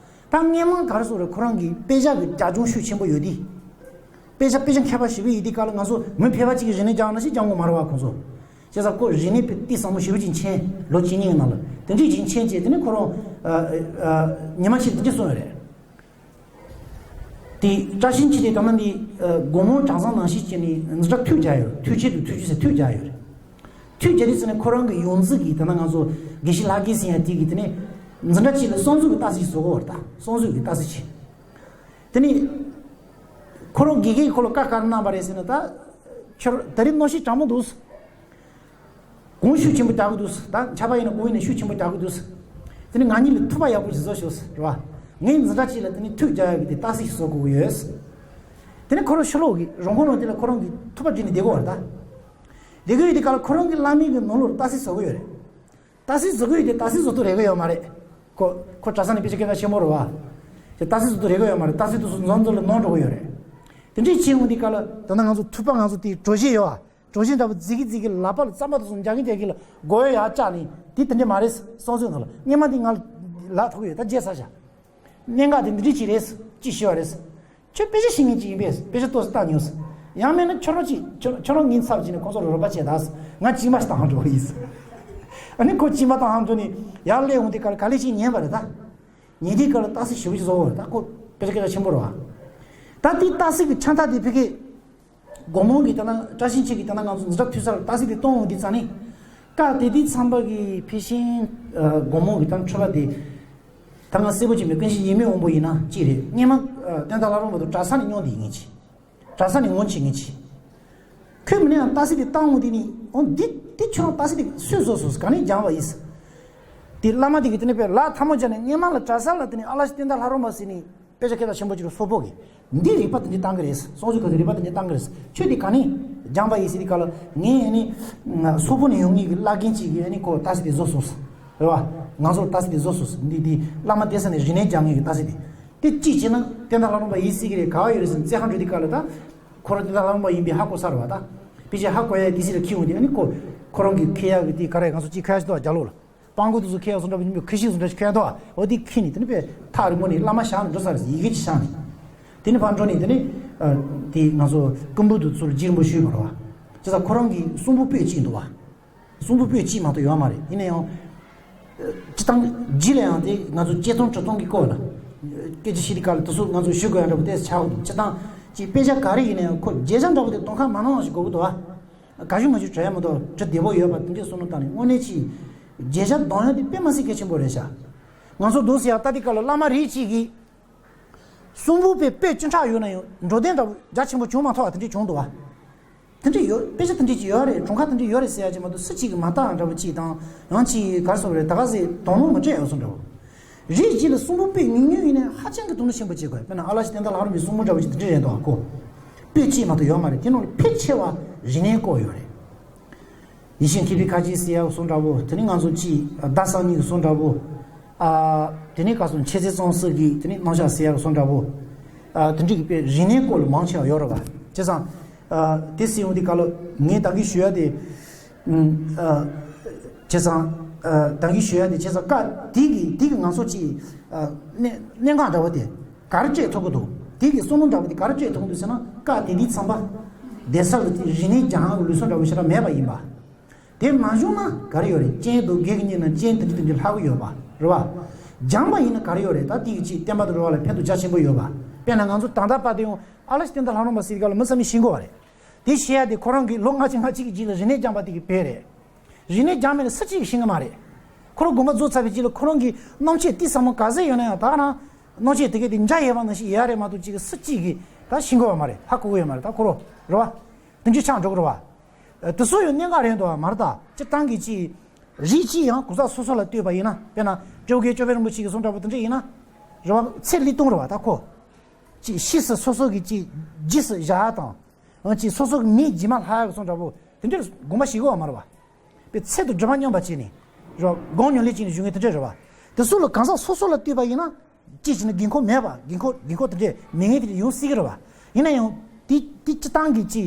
ད་སྔོན་མ་ག་རེ་ཟེར་དགོས་རེད། ཁོ་རང་གིས་དཔེ་ཆ་གི་རྒྱབ་ལྗོངས་ཤུགས་ཆེན་པོ་ཡོད་དུས། དཔེ་ཆ་དཔེ་ཆ་མཁས་པ་ཞེ་པོ་ཡིན་དུས་སྐབས་ལ་ང་ཚོ་མི་ཕལ་པ་གཅིག་གིས་རིག་གནས་སྦྱངས་ན་ཞིག་སྦྱང་དགོས་མ་རེད་བ་ཁོང་ཚོ། བྱས་ཙང་ཁོ་རིག་གནས་དཔེ་ཏོག་ཙམ་མོ་ཞེ་པོ་ཅིག་མཁྱེན། ལོ་གཅིག་གཉིས་ནང་ལ་དེ་འདྲ་ཅིག་མཁྱེན་བྱས། དེ་ནས་ཁོ་རང་ཨ་ཨ་ཉི་མ་གཅིག་དེ་འདྲ་གསུངས་ཡོད་རེད། དེ་བཀྲ་ཤིས་འཁྱིལ་དེ་ད་ལྟ་འདི་ཨ་དགོང་མོ་གྲྭ་ཚང་ནང་བཞིན་བྱས་ནས་འཛིན་གྲྭ་དུས་བརྒྱབ་ཡོད། དུས་ཆེན་དུ་དུས་ཆེན་ཟེར་དུས་བརྒྱབ་ཡོད་རེད། དུས་བརྒྱབ་དུས་ཙམ་ནས་ཁོ་རང་གི་ཡོངས་འཛིན་གྱིས། ད་ལྟ་ང་ཚོ་དགེ་བཤེས་ལྷ་རྒན་ཟེར་ཡ་དེ་གིས་དེ་ནས་འཛིན་གྲྭ་གཅིག་ལ་གསང་འཛུལ་གྱི་རྟགས་གསལ་ཞིག་བཟོ་དགོས་པ་རེད། ད་གསང་འཛུལ་གྱི་རྟགས་གསལ་ཅིག་དེ་ནས་ཁོ་རང་དགེ་རྒན་གྱིས་ཁོ་ལ་བཀའ་ག་རེ་གནང་པ་རེད་ཟེར་ན། ད་ཁྱོད་ད་རེས་གནམ་གཤིས་གྲང་མོ་འདུག་གོང་ཤུགས་ཆེན་པོ་རྒྱག་གི་འདུག་ད་ཆར་པ་ཡིན་ན་གོང་ཡིན་ན་ཤུགས་ཆེན་པོ་རྒྱག་གི་འདུག་དེ་ནས་ང་གཉིས་ལ་ཐུག་པ་ཡག་པོ་ཞིག་བཟོ་ཤོག་ཟེར་བ། ངས་འཛིན་གྲྭ་གཅིག་ལ་དེ་ནས་དུས་བརྒྱབ་ཡག་གི་དེ་རྟགས་གསལ་ཞིག་བཟོ་དགོས་ཀྱི་ཡོད་ཟེར། དེ་ནས་ཁོ་རང་ཕྱི་ལོགས་ཀྱི་རོང་ཁོ་རང་དེ་ལ་ཁོ་རང་གིས་ཐུག་པ་བསྒྲིགས་ནས་བསྡད་ཀྱི་ཡོད་རེད་ད། དེ་གི་ཡོད་དེ་ག་ལ་ཁོ་རང་གི་བླ་མའི་གི་ནང་ལོགས་ལ་ཏ་སི་བཟོ་གི་ཡོད་རེད། ཏ་སི་བཟོ་གི་ཡོད་དེ་ཏ་སི་བཟོ་ཐུབ་རེ་གི་ཡོད་མ་རེད། ཁོ་ཁོ་གྲྭ་ས་ནས་དཔེ་ཆ་སྐད་གྲགས་ཆེན་པོ་རེད་བ། དེ་ཏ་སི་བཟོ་ཐུབ་རེ་གི་ཡོད་མ་རེད། ཏ་སི་དུ་སུ་འཛོམས་འཛོམས་ལ་ནོར་འགྲོ་གི་ཡོད་རེད། དེ་འདྲའི་ཆེ་འོང་དེ་ག་ལ་ད་ལྟ་ང་ཚོ་ཐུབ་པ་ང་ཚོ་དེ་གྲོ་ཞིབ་ཡོད་བ། གྲོ་ཞིབ་འདྲ་པོ་རྫིག་གི་རྫིག་གི་ལག་པ་ལ་རྩམ་པ་དུ་སུ་འཇག་གི་འཇག་གི་ལ་སྒོ་ཡོད་ཡ་བཅག་ནས་དེ་དེ་འདྲ་མ་རེད་སོང་ཚོད་ནང་ལ་སྔོན་མ་དེ་ང་ལ་ཐོག་ཡོད་ད་རྗེས་ས་བྱ། གནད་འགག་དེ་འདི་འདྲ་ཅིག་རེད། ཅིག་ཤེས་པ་རེད། ཁྱོད་དཔེ་ཆ་ཤེས་མཁན་ཅིག་ཡིན་པས་དཔེ་ཆ་ཏོག་ཙམ་ལྟ་མྱོང་། ཡང་མིན་ན་ཁྱོད་རང་ཅིག་ཁྱོད་ཁྱོད་རང་ངའི་ཚབ་བྱས་ནས་ཁོང་ཚོ་ལ་རོགས་པ་བྱེད་ད། ང་གཅིན་པ་ཞིག་བཏང་འགྲོ་གི་ཡིན། ཨ་ནི་ཁོ་གཅིན་པ་བཏང་འགྲོ་ནས་ཡར་སླེབས་འོང་དེ་ག་ལ་ག་ལེ་ཞིག་ཉན་པ་རེད་ད། ཉན་དེ་ག་ལ་ཏ་སི་ཞེ་པོ་ཅིག་བཟོ་བ་རེད་ད་ཁོ་དཔེ་ཆ་སྐད་གྲགས་ཆེན་པོ་རེད་བ། ད་དེ་ཏ་སི་གི་ཆ་མཐའ་དེ་ཕ་གི། དགོང་མོ་གི་ད་ན་བཀྲ་ཤིས་འཁྱིལ་གི་ད་ན་ང་ཚོ་འཛིན་གྲྭ་འཐུས་སར་ཏ་སི་དེ་གཏོང་འོང་དེ་ཙང་ནི། ཀ་དེ་དུས་ཚང་པ་གི་ཕི་ཤིང་། དགོང་མོ་གི་ད་ན་འཕྲོད་པ་དེ། ད་ང་གསལ་པོ་ཅིག་མེད་ཀུན་གཞི་ཡིན་མིན་འོང་པོ་ཡིན་ན་ཅི་རེད་སྔན་མ། བསྟན་དར་ལྷ་རམས་པ་དུ་གྲྭ་ས་ནས་སྙོང་དེ་ཡིན་ངེས་ཅི། གྲྭ་ས་ནས་ངོ་ཆེ་ངེས་ཅི། ཁོས་མི་ནས་ཡང་ཏ་སི་དེ་བཏང་འོང་དེ་ནི་འོང་འདི་དེ་ཁྱོད་རང་ཏ་སི་དེ་སུས་བཟོ་སོང་ག་ནས་སྦྱངས་པ་ཡིན། དེ་བླ་མ་དེ་གི་དེ་ནས་པའི་ལག་ཐ་མོ་བྱས་ནས་སྔན་མ་ལ་གྲྭ་ས་ལ་དེ་ནས་ཨ་ལ་ཤི་བསྟན་དར་ལྷ་རམས་པ་ཟེར་ནས། དཔེ་ཆ་སྐད་གྲགས་ཆེན་པོ་ཅིག་ལ་སོག་པོ་གི། འདི་རིག་པ་དེ་འདྲ་བཏང་གི་རེད། སོང་ཚོད་ག་ཚོད་རིག་པ་དེ་འདྲ་བཏང་གི་རེད། ཁྱོད་དེ་ག་ནས་སྦྱངས་པ་ཡིན་ཟེར་དེ་ག་ལ་ངས་ཨ་ནི། སོག་པོ་ནས་ཡོང་ངེས་ཀྱི་བླ་རྒན་ཅིག་གིས་ཨ་ནི་ཁོ་ཏ་སི་དེ་བཟོ་སོང་། རེད་བ། ང་ཚོར་ཏ་སི་དེ་བཟོ་སོང་ཟེར་འདི་དེ་བླ་མ་བསྟེན་ས་ནས་རིག་གནས་སྦྱང་ངེས་ཀྱི་ཏ་སི་དེ། དེ་གཅིག་བྱས་ན་བསྟན་དར་ལྷ་རམས་པ་ཡིན་སྲིད་ཀྱི་རེད་ག་བ་ཡོད་རེད་ཟེར་ནས་རྩེད་ཁ་འགྲོ་དེ་ག་ལ་ད། ཁོ་རང་བསྟན་དར་ལྷ་རམས་པ་ཡིན་པའི་ཧ་གོ་ཚར་བ་ད། དཔེ་ཆ་ཧ་གོ་ཡ་དེ་སྲིད་ལ་ཁྱེར་འོང་དེ་ཨ་ནི་ཁོ། ཁོ་རང་གི་ཁེ་ཡག་གི་དེ་ག་རེ་ང་ཚོ་གཅིག་ཁ་ཡ་ཞིག་འདུག་བ་རྒྱ་ལོ་ལ། སྤང་གོ་དེ་ཚོ་ཁེ་ཡག་སོང་འདྲ་པོ་ཉིན་མོ་ཁུ་ཤི་སོང་འདྲ་ཞིག་ཁེ་ཡག་འདུག་བ། འོ་དེ་ཁེ་ནི་དེ་ནི་པའི་ཐག་རིང་པོ་ནས་བླ་མ་བཞག་ནས་འགྲོ་ས་རེད་ཡི་གེ་ཅིག་བཞག་ནས། དེ་ནི་ཕར་འགྲོ་ནས་དེ་ནི། དེ་ང་ཚོ་ཀུན་པོ་དུ་ཚུར་རྗེ་རིན་པོ་ཞུས་པ་རེད་བ། བྱས་ཙང་ཁོ་རང་གི་གསུང་འབུམ་པོད་གཅིག་འདུག་བ། གསུང་འབུམ་པོད་གཅིག་མ་གཏོགས་ཡོད་མ་རེད་ཡིན་ན་ཡང་། སྤྱི་བཏང་རྗེས་ལ་ཡང་དེ་ང་ཚོ་བཅད་སྟོང་དྲུག་སྟོང་གི་སྐོར་ལ། སྐད་ཆ་བཤད་དེ་ག་ལ་དེ་ཚོ་ང་ཚོ་ཞུ་དགོས་ཡ་འདྲ་པོ་དེ་ཆགས་འདུག་སྤྱི་བཏང་ཅིག་དཔེ་ཆ་ག་རེ་ཡིན་ན་ཡང་ཁོ་བརྗེད་བྱ་འདྲ་པོ་དེ་གཏོང་ཁ་མ་གནང་བ་ཞིག་དགོས་ཀྱི་འདུག་བ། ག་ཞུ་མ་ཞུ་དྲ་ཡ་མ་གཏོགས་དྲི་བདེ་པོ་ཡོད་པ་དེ་འདྲའི་བསམ་བློ་བཏང་ནས་དངོས་གནས་ཅིག་བརྗེད་བྱ་གཏོང་ཡ་དེ་དཔེ་མ་སྲིད་གལ་ཆེན་པོ་རེད་ཤག་ང་ཚོ་འདུག་ཟེར་ཡ་ལྟ་དེ་ག་ལ་བླ་མ་རིགས་གཅིག་གིས། གསུང་འབུམ་པའི་པོད་བཅུ་ཕྲག་ཡོད་ན་ཡང་འགྲོ་དོན་འདྲ་པོ་རྒྱ་ཆེན་པོ་བྱུང་མ་ཐུབ་པ་དེ་འདྲས་བྱུང་འདུག་བ། དེ་འདྲས་ཡོད་དཔེ་ཆ་དེ་འདྲས་ཅིག་ཡོད་རེད་གྲོང་ཁ་དེ་འདྲས་ཡོད་རེད་ཟེར་ཡ་ཅིག་མ་གཏོགས་སུ་གཅིག་གིས་མ་བལྟ་ཡང་འདྲ་པོ་ཅིག་དང་ཡང་ཅིག་ག་རེ་ཟེར་དགོས་རེད་ད་ག་ཟེ་དོགས་སློང་མ་སྤྲད་ཡོད་སོང་འདྲ་པོ། རིགས་གཅིག་ལ་གསུང་འབུམ་པོད་ཉུང་ཉུང་ཡིན་ནའི་ཧ་ཅང་གི་དོ་སྣང་ཆེན་པོ་བྱེད་དགོས་དཔེར་ན་ཨ་ལ་ཤི་བསྟན་དར་ལྷ་རམས་པའི་གསུང་འབུམ་འདྲ་པོ་ཅིག་དེ་འདྲས་རེད་འདུག་གོ། པོད་གཅིག་མ་གཏོགས་ཡོད་མ་རེད་དེ་ནང་ལ་ཕལ་ཆེ་བ་རིག་གནས་སྐོར་ཡོད་རེད། ཡེ་ཤེས་མཁས་པའི་ཁ་ཆེ་ཟེར་ཡག་སོང་འདྲ་པོ་དེ་ནི་ང་ཚོ་ཅིག་ཟླ་གསང་གཉིས་ཀྱི་སོང་འདྲ་པོ། ཨ། དེ་ནི་ག་སོང་མཆེད་ཚེ་གཙང་སྲས་ཀྱི་དེ་ནི་རྣམ་གཞག་ཟེར་ཡག་སོང་འདྲ་པོ། ཨ། དེ་འདྲ་གི་དཔེ་རིག་གནས་སྐོར་ལ་མང་ཆེ་བ་ཡོད་རེད་པ། བྱས་ཙང་། ཨ། དེ་སྲིད་ཡོང་དུས་ག་ལ་ངས་ད་གིན་ཞུ་ཡ་དེ། ཨ། བྱས་ཙང་། ཨ། ད་གིན་ཞུ་ཡ་དེ་བྱས་ཙང་ཀ་དེ་གི་དེ་གི་ང་ཚོ་ཅིག་ཨ། གནད་གནད་འགག་འདྲ་པོ་དེ། ག་རེ་སྤྲད་ཐུབ་ཀྱི་འདུག་དེ་གི་བསམ་བློ་འདྲ་པོ་དེ་ག་རེ་སྤྲད་ཐུབ་ཀྱི་འདུག་ཟེར་ན་བཀའ་དེ་དུས་ཚང་པ། བསྡད་ས་ལ་དེ་རིག་གནས་སྦྱང་ཡག་ལུགས་སྲོལ་འདྲ་པོ་ཞེ་དྲག་མེད་པ་ཡིན་པ། དེ་མ་བྱུང་ན་ག་རེ་ཡོད་རེད་སྤྱན་དང་དགེ་རྒན་གཉིས་ན་སྤྱན་དེ་འདྲ་དེ་འདྲ་ལྷག་གི་ཡོད་པ་རེད་བ། སྦྱངས་པ་ཡིན་ན་ག་རེ་ཡོད་རེད་ད་དེ་གི་ཅིག་བསྟན་པ་དང་འགྲོ་བ་ལ་ཕན་ཐོགས་རྒྱ་ཆེན་པོ་ཡོད་པ། དཔེར་ན་ང་ཚོ་ད་ལྟ་བར་དུ་ཡང་ཨ་ལ་ཤི་བསྟན་དར་ལྷ་རམས་པ་ཟེར་ག་ལ་མི་ཚང་མས་ཤེས་དགོས་པ་རེད། དེ་ཤེས་ཡ་དེ་ཁོ་རང་གི་ལོ་ལྔ་བཅུ་ང་གཅིག་གི་རྗེས་ལ་རིག་གནས་སྦྱངས་པ་དེ་གི་དཔེ་རེད། རིག་གནས་སྦྱངས་མེད་ན་སུ་གཅིག་གིས་ཤེས་ཀྱི་མ་རེད། ཁོ་རང་དགོངས་པ་རྫོགས་ཚར་བའི་རྗེས་ལ་ཁོ་རང་གི་རྣམ་དཔྱོད་དེ་ཚང་མ་ག་ཚད་ཡོད་ན་ཡང་ད་ག་རང་རྣམ་དཔྱོད་དེ་གས་དེ་འཇའ་ཡལ་བ་ནང་བཞིན་ཡལ་རེད་མ་གཏོགས་གཅིག་གིས་སུ་གཅིག་གིས་ད་ཤེས་དགོས་པ་མ་རེད་ཧ་གོ་གི་ཡོད་མ་རེད་ད་ཁོ་རང་རེད་བ། དེ་འདྲ་ཆགས་འགྲོ་གི་རེད་བ། དེ་ཚོ་ཡང་གནད་འགག་རེད་འདུག་བ་མ་རེད་ད་སྤྱིར་བཏང་གི་ཅིག་རིགས་གཅིག་ཡང་གོ་ས་སོ་སོ་ལ་ལྟོས་པ་ཡིན་ན་དཔེར་ན་སྤྲེའུ་རྒན་ཅོ་བེ་རིན་པོ་ཆེ་གིས་གསུངས་འདྲ་པོ་དེ་འདྲ་ཡིན་ན། རེད་བ་ཚེ་ལི་སྟོང་རེད་བ་ད་ཁོ། ཅིག་ཕྱིས་སུ་སོ་སོ་གི་ཅིག་རྗེས་སུ་བཞག་ཡ་དང་། ཨང་ཅིག་སོ་སོ་གི་མིའི་རྗེས་མ་ལྷག་ཡ་གི་གསུངས་འདྲ་པོ་དེ་འདྲ་དགོངས་པ་བཞེས་དགོས་བ་མ་རེད་བ། པའི་ཚད་དུ་སྒྲིབ་པ་སྙོམས་པར་བྱས་ནས། རོ། སྒོམ་ཉམས་ལེན་བྱས་ནས་བཞུགས་མཁན་དེ་འདྲ་རེད་བ། དེ་ཚོ་ལ་གང་ཟག་སོ་སོ་ལ་ལྟོས་པ་ཡིན་ན། ཅིག་བྱས་ན་དགོས་མཁོ་མེད་པ་དགོས་མཁོ་དགོས་མཁོ་དེ་འདྲས་མེད་མཁན་དེ་འདྲ་ཡོང་སྲིད་ཀྱི་རེད་བ། ཡིན་ན་ཡང་། དེ་དེ་སྤྱི་བཏང་གི་ཅིག་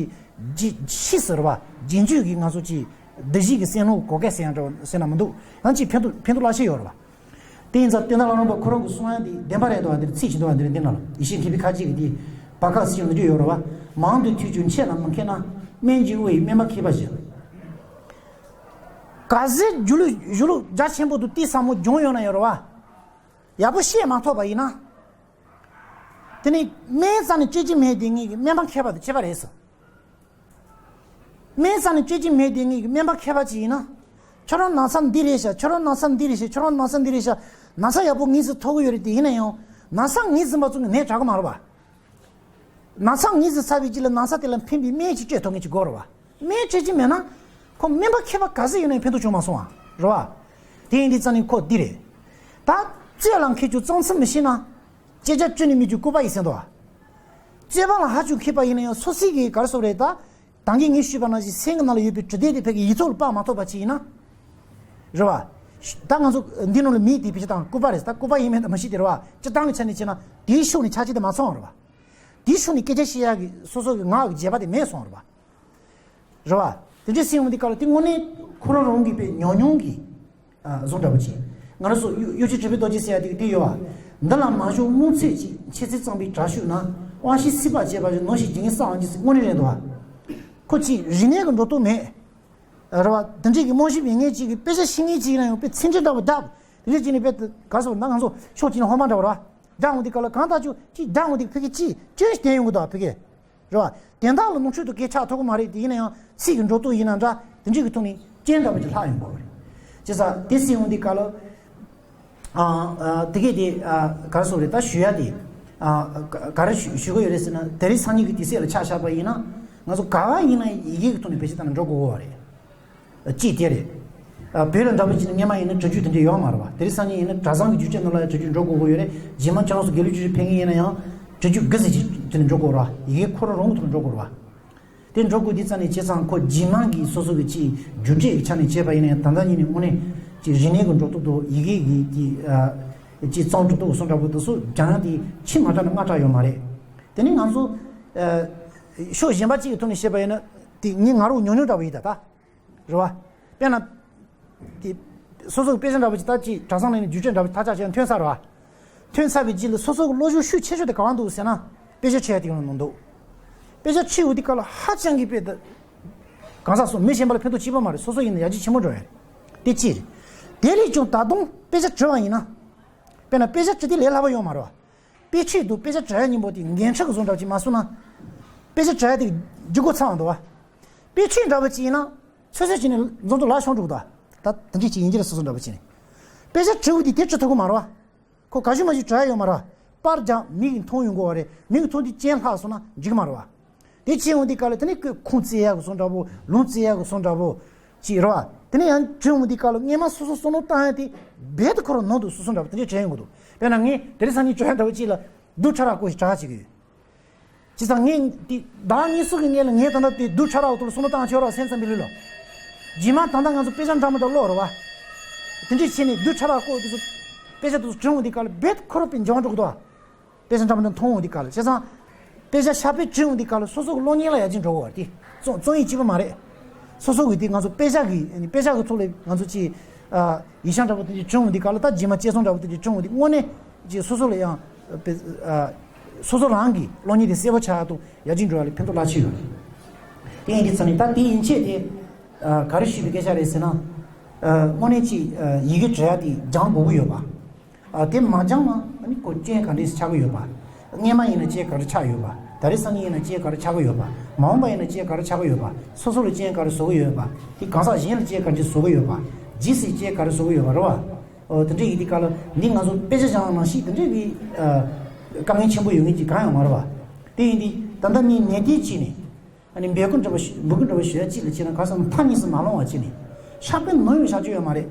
རྗེས་ཕྱིས་སུ་རེད་བ། རྗེས་འཇུག་གི་ང་ཚོ་ཅིག་སྡིག་བཤགས་ཀྱི་སེམས་ནང་གོ་སྐལ་ཟེར་ཡང་འདྲ་བ་ཟེར་ན་མི་འདུག་ཡང་ཅིག་ཕན་ཐོགས་ཕན་ཐོགས་ལ་ཤེས་ཡོད་རེད་བ། དེ་ཡིན་ཙང་བསྟན་དར་ལྷ་རམས་པ་ཁོ་རང་གི་གསུང་ཡ་འདི་བདེན་པ་རེད་འདུག་བ་འདིར་ཚིག་བྱིན་འདུག་བ་འདིར་འདི་ན་ལ་ཡེ་ཤེས་མཁས་པའི་ཁ་ཅིག་གིས་འདི་བར་ཁ་ཟེར་མི་འདྲ་ཡོད་རེད་བ། མང་དུ་ཐོས་ཀྱང་འཆད་ལ་མི་མཁས་ན། སྨན་གྱི་དབུ་ཡིས་སྨན་པ་མཁས་པ་བཞིན། ག་ཚོད་སྒྱུ་ལུས་གཞུང་ལུགས་རྒྱ་ཆེན་པོ་དང་དེ་ཚང་མ་སྦྱོང་ཡོད་ན་ཡོད་རེད་བ། ཡག་པོ་ཤེས་མ་ཐུབ་པ་ཡིན་ན། དེ་ནི་སྨན་རྩ་ནས་སྤྱོད་ཀྱི་མེད་དེ་ངེད་ཀྱི་སྨན་པ་མཁས་པ་དང་ཁྱད་པར་རེད་ཟེར། སྨན་རྩ་ནས་སྤྱོད་ཀྱི་མེད་དེ་ངེད་ཀྱི་སྨན་པ་མཁས་པ་ཅིག་ཡིན་ན། ཁྱོད་རང་ན་ཚ་འདི་རེད་ཤག་ཁྱོད་རང་ན་ཚ་འདི་རེད་ཤག་ཁྱོད་རང་ན་ཚ་འདི་རེད་ཤག་ན་ཚ་ཡག་པོ་ངེས་སུ་ཐོབ་ཀྱི་ཡོད་རེད་དེ་ཡིན་ན་ཡང་། ན་ཚ་ངེས་ཟིན་པ་ཚོ་གི་ནད་དྲག་གི་མ་རེད་བ། ན་ཚ་ངེས་སུ་ཚ་བའི་རྗེས་ལ་ན་ཚ་དེ་ལ་ཕན་པའི་སྨན་ཅིག་སྤྲད་ཐུབ་མཁན་ཅིག་དགོས་རེད་བ། སྨན་སྤྲད་ཀྱི་མེད་ན། ཁོ་སྨན་པ་མཁས་པ་ག་ཚོད་ཡིན་ན་ཡང་ཕན་ཐོགས་བྱུང་མ་སོང་བ། རེད་བ། དེ་ཡིན་དུས་ཙང་ནི་ཁོ་འདི་རེད། ད། རྩོད་ལ་མཁས་ཀྱང་གཙང་ཚུལ་མི་ཤེས་ན། དཔྱད་བྱ་བཅུ་ནས་སྨྲས་ཀྱང་ལྐུགས་པ་ཡིན་ཟེར་འདུག་བ། རྩོད་པ་ལ་ཧ་ཅང་མཁས་པ་ཡིན་ན་ཡང་སོ་སོའི་གི་ག་རེ་ཟེར་དགོས་རེད་ད། ད་གིན་ངས་ཞུས་པ་ནང་བཞིན་སེམས་ཀྱི་ནང་ལ་ཡོད་པའི་དྲི་དེ་དེ་ཕ་གི་ཡིག་ཐོག་ལ་དཔག་མ་ཐུབ་པ་ཅིག་ཡིན་ན། རེད་བ། ད་ང་ཚོ་འདི་ནང་ལ་མིའི་དེ་ཕི་ཆ་དང་སྐུད་པ་རེད། ད་སྐུད་པ་ཡིན་མིན་དང་མི་ཤེས་དེ་རེད་བ། སྤྱིར་བཏང་གི་ཆ་ནས་བྱས་ན་དེའི་ཤུགས་ནས་ཆ་ཆེ་དེ་མ་སོང་བ་རེད་བ། དེའི་ཤུགས་ནས་སྐད་ཆ་བཤད་ཡག་གི་སོ་སོ་གི་ངག་གི་བྱེད་པ་དེ་མེད་སོང་བ་རེད་བ། རེད་བ། དེ་འདྲའི་སེམས་ཡོང་དུས་སྐབས་ལ་དེ་དངོས་གནས་ཁོ་རང་རང་གི་དཔེ་ཉུང་ཉུང་གི་བཟོ་འདྲ་པོ་ཅིག་ང་རང་ཚོ་གཡོ་གཡོ་སྒྱུ་དྲི་མེད་རྡོ་རྗེ་ཟེར་ཡ་དེ་དེ་ཡོད་བ། འདི་ལ་མ་ཞུགས་སྨོན་ཚིག་ཅིག་འཆད་ཚིག་གཙང་པའི་དྲག་ཤུལ་ན། དབང་ཤེས་སྲིད་པ་བྱས་པ་ཞིག་ནོར་ཞིག་ཇི་སྙེད་བསགས་འོང་གི་ཟེར་དངོས་གནས་རེད་འདུག་བ། ཁོ་ཅིག་རིག་གནས་ཀྱི་འགྲོ་སྟངས་མེད། རེད་བ། དེ་འདྲས་ཀྱི་རྨང་གཞི་མེད་མཁན་ཅིག་གིས་དཔེ་ཆ་ཤེས་མཁན་ཅིག་ཡིན་ན་ཡང་དཔེ་ཚིག་འགྲེལ་འདྲ་པོ་བརྡབ། དེ་འདྲས་ཅིག་ནས་དཔེ་ག་སོ་ན་ང་ཚོ་ཕྱོགས་གཅིག་ནས་ཧོ་མ་འདྲ་བ་རེད་བ། བརྡབ་འོང་དུས་སྐབས་ལ་གང་ལྟར་ཅིག་ཅིག་བརྡབ་འོང་དུས་ཕ་གི་ཅིག་སྐྱོན་ཞིག་བསྟན་ཡོང་གི་འདུག་བ་ཕ་གི། རེད་བ། དེ་དག་ལ་ནོར་འཁྲུལ་དུ་སྐད་ཆགས་ཐུབ་ཀྱི་མ་རེད། དེ་ཡིན་ན་ཡང་ཚིག་གི་འགྲོ་སྟངས་ཡིན་ན་འདྲ་དེ་འདྲས་ཀྱི་ཐོག་ནས་སྐྱོན་འདྲ་པོ་ཅིག་ལྷག་ཡོང་གི་རེད། བྱས་ཙང་དེ་སེམས་ཡོང་དུས་སྐབས་ལ། ཨ། ཨ། དེ་གས་དེ། ཨ། ག་རེ་ཟེར་རེད། ད་ཞུ་ཡ་དེ། ཨ། ག་ག་རེ་ཞུ་ཞུ་གི་ཡོད་རེད་ཟེར་ན། དེ་རིང་སང་ཉིན་གྱི་དུས་ཚོད་ལ་ཆ་བཞག་པ་ཡིན་ན། ང་ཚོ་ག་བ་ཡིན་ན་ཡི་གེ་གི་ཐོག་ནས་བེད་སྤྱོད་བཏང་ནས་འགྲོ་དགོས་ཀྱི་ཡོད་རེད། གཅིག་དེ་རེད། ཨ། བོད་ལ་འདྲ་པོ་བྱས་ན་སྔོན་མ་ཡིན་ན་འབྲི་རྒྱུགས་དེ་འདྲ་ཡོད་མ་རེད་བ། དེ་རིང་སང་ཉིན་ཡིན་ན་གྲྭ་ཚང་གི་རྒྱུགས་སྤྲོད་ནང་ལ་ཡང་འབྲི་རྒྱུགས་འགྲོ་དགོས་ཀྱི་ཡོད་རེད། རྗེས་མ་ཁྱེད་རང་ཚོ་དགེ་ལུགས་རྒྱུགས་སྤྲོད་ཕེབས་མཁན་ཡིན་ན་ཡང་འབྲི་རྒྱུགས་དགུ་ཟེར་གྱི་དེ་ནས་འགྲོ་དགོས་རེད་བ། ཡི་གེ་ཁོ་རང་རང་གི་ཐོག་ནས་འགྲོ་དགོས་རེད་བ། དེ་འགྲོ་དགོས་དུས་ཙམ་ནས་བྱས་ཙང་ཁོ་རྗེས་མ་གི་སོ་སོ་གི་ཅིག་རྒྱུགས་སྤྲོད་ཀྱི་ཆ་ནས་བྱས་པ་ཡིན་ན་ཡང་། ད་ལྟ་ཉིད་ནས་དངོས་གནས་ཅིག་རིག་གནས་ཀྱི་འགྲོ་སྟངས་དང་ཡི་གེ་གི་ཅིག་ཨ། ཅིག་གཙང་སྦྲ་དང་སོགས་འདྲ་པོ་དེ་ཚོ་སྦྱང་ཡ་དེ་ཕྱི་མ་དྲག་ན་སྔ་དྲག་ཡོད་མ་རེད། དེ་ནས་ང་ཚོ་ཨ། ཕྱོགས་གཞན་པ་གཅིག་གི་ཐོག་ནས་བཤད་པ་ཡིན་ན། དེ་ངས་ང་རང་ཉུང་ཉུང་འདྲ་པོ་ཡིན་ད་ད། རེད་བ། དཔེར་ན། དེ། སོ་སོ་གི་དཔེ་ཆ་འདྲ་པོ་ཅིག་ད་ཅིག་གྲྭ་ཚང་ནང་ནས་རྒྱུགས་སྤྲོད་འདྲ་པོ་ཐག་ཆག་བྱས་ཐོན་ཚར་བ། ཐོན་ཚར་བའི་རྗེས་ལ་སོ་སོ་གི་བློ་སྦྱོང་ཤུགས་ཆེ་ཤོས་དེ་ག་བ་འདུག་ཟེར་ན། དཔེ་ཆ་འཁྲིད་ཡ་དེ་ག་ནང་འདུག་དཔེ་ཆ་འཁྲིད་འོང་དུས་སྐབས་ལ་ཧ་ཅང་གི་དཔེ་དེ། གང་ཟག་སོ་མི་གཞན་པ་ལ་ཕན་ཐོགས་གཅིག་པ་མ་རེད། སོ་སོ་ཡིན་ན་ཡར་རྒྱས་ཆེན་པོ་འགྲོ་ཡ་རེད། དེ་གཅིག་རེད། དེ་ལས་ཀྱང་ད་དུང་དཔེ་ཆ་འབྲི་བ་ཡིན་ན། དཔེར་ན་དཔེ་ཆ་འབྲི་དེ་ལས་སླ་པོ་ཡོད་མ་རེད་བ། དཔེ་ཁྲིད་དུ་དཔེ་ཆ་འབྲི་ཡ་སྙིང་པོ་དེ་འགན་འཁྲི་གི་བཟོ་འདྲ་ཅིག་མ་བཟོས་ན། དཔེ་ཆ་འབྲི་ཡ་དེ་རྒྱུགས་ཁོག་ཚ་བ་འདུག་བ། དཔེ་ཁྲིད་འདྲ་པོ་ཅིག་ཡིན་ན། ཚོད་ཚོད་ཅིག་ནས་མཛོ་མཛོ་ལག་ཤོང་འགྲོ་གི་འདུག་བ། ད་དེ་འདྲས་ཅིག་ཡིན་གྱི་རེད། སོ་སོ་འདྲ་པོ་ཅིག་ནས། དཔེ་ཆ་འབྲི་བོ་དེ་དེ་འབྲི་ཐུབ་ཀྱི་མ་རེད་བ། ཁོ་ག་ཞུ་མ་ཞུ་འབྲི་ཡ་ཡོད་མ་རེད་བ། པར་རྒྱག་མིག་གིས་མཐོང་ཡོང་གི་ཡོད་རེད། མིག་གིས་མཐོང་དུས་སྐྱོན་ལྷག་སོང་ན་འགྲིག་གི་མ་རེད་བ། དེ་བྱས་འོང་དུས་སྐབས་ལ་དེ་ནས་ཁོས་ཁུངས་བཙན་ཡག་གི་བཟོ་འདྲ་པོ། ལུང་བཙན་ཡག་གི་བཟོ་འདྲ་པོ་ཅིག་རེད་བ། དེ་ནས་ཡང་བྲིས་འོང་དུས་སྐབས་ལ་སྔོན་མ་སོ་སོ་བསམ་བློ་བཏང་ཡ་དེ་རྦད་དེ་ཁོ་རང་ནང་དུ་སོ་སོ་འདྲ་པོ་དེ་འདྲས་བྱས་ཡོང་གི་འདུག་དཔེར་ན་ངས་དེ་རིང་སང་ཉིན་བྲིས་ཡ་འདྲ་པོ་ཅིག་ལ་རྡོ་ཁྲ་རགས་བརྐོས་ཤིག་བྲིས་བྱེད་ཀྱི་ཡོད། བྱས་ཙང་ངས་དེ་ཟླ་གཉིས་གསུམ་གྱི་སྔོན་ལ་ངས་ད་ལྟ་དེ་རྡོ་ཁྲ་རགས་ཐོག་ལ་བསམ་བློ་བཏང་ཆོག་ར་སེམས་ཙམ་པའི་ལུས་ལ། རྗེས་མ་ད་ལྟ་ང་ཚོ་དཔེ་ཆ་འདྲ་མི་འདྲ་ཀློག་རེད་བ། དེ་འདྲས་བྱས་ནས་རྡོ་ཁྲ་རགས་བརྐོས་དེ་ཚོ་དཔེ་ཆ་དེ་ཚོ་བྲིས་འོང་དུས་སྐབས་ལ་རྦད་དེ་ཁོ་རང་དཔེ་འཇོན་འགྲོ་གི་འདུག་བ། དཔེ་ཆ་འདྲ་མི་འདྲ་མཐོང་འོང་དུས་སྐབས་ལ། བྱས་ཙང་། དཔེ་ཆ་ཤ་དཔེ་བྲིས་འོང་དུས་སྐབས་ལ་སོ་སོ་གི་གློག་བརྙན་ལ་ཡར་རྒྱས་འགྲོ་གི་ཡོད་རེད་དེ། རྩོམ་རྩོམ་ཡིག་གཅིག་པུ་མ་རེད། སོ་སོ་གི་དེ་ང་ཚོ་དཔེ་ཆ་གི་དཔེ་ཆ་གི་ཐོག་ལ་ང་ཚོ་ཅིག་ཨ། ཡིག་ཆ་འདྲ་པོ་དེ་འདྲ་བྲིས་འོང་དུས་སྐབས་ལ། ད་རྗེས་མ་དཔྱད་རྩོམ་འདྲ་པོ་དེ་འདྲ་བྲིས་འོང་དུས་དངོས་གནས་ཅིག་སོ་སོ་ལ་ཡང་དཔེ་ཨ། སོ་སོ་རང་གི་གློག་བརྙན་དེ་གསལ་པོ་ཆགས་ཡ་དང་ཡར་རྒྱས་འགྲོ་ཡ་ལ་ཕན་ཐོགས་རླབས་ཆེན་ཡོད་རེད། དེ་ཡིན་དུས་ཙམ་ནས་ད་དེ་ཡན་ཆད་དེ་ཨ། ག་རེ་ཞུས་པའི་སྐད་ཆ་རེད་ཟེར་ན། ཨ། དངོས་གནས་ཅིག་ཨ། ཡི་གེ་འབྲི་ཡ་དེ་སྦྱང་དགོས་ཀྱི་ཡོད་པ། ཨ། དེ་མ་སྦྱངས་ན་ཨ་ནི་ཁོ་སྐྱོན་ག་འདྲས་ཆགས་ཀྱི་ཡོད་པ། སྔོན་མ་ཡིན་ན་སྐྱོན་ག་རེ་ཆགས་ཡོད་པ། ད་རེས་སང་ཉིན་ཡིན་ན་སྐྱོན་ག་རེ་ཆགས་ཀྱི་ཡོད་པ། མ་འོངས་པ་ཡིན་ན་སྐྱོན་ག་རེ་ཆགས་ཀྱི་ཡོད་པ། སོ་སོ་ལ་སྐྱོན་ག་རེ་བཟོ་གི་ཡོད་པ། དེ་གང་ཟག་གཞན་ལ་སྐྱོན་ག་འདྲས་བཟོ་གི་ཡོད་པ། རྗེས་སུ་སྐྱོན་ག་རེ་བཟོ་གི་ཡོད་པ་རེད་བ། ཨོ། དེ་འདྲས་ཡིན་དུས་སྐབས་ལ་འདི་ང་ཚོ་དཔེ་ཆ་སྦྱང་ནང་བཞིན་དེ་འདྲས་ཀྱི་ཨ། དཀའ་ངལ་ཆེན་པོ་ཡོད་མཁན་ཅིག་གང་ཡང་མ་རེད་བ། དེ་ཡིན་དུས་ད་ལྟ་ནི་ནན་ཏན་བྱས་ནས། ཨ་ནི་འབོད་སྐུལ་འདྲ་པོ་ཞུ། འབོད་སྐུལ་འདྲ་པོ་ཞུ་ཡ་གཅིག་ལ་བྱས་ན། ག་ཟེར་ན་མཐའ་གཉིས་སུ་མ་ལྷུང་བ་བྱས་ནས། ཕྱག་དཔེ་ནོར་ཡང་བཞག་རྒྱུ་ཡོད་མ་རེད།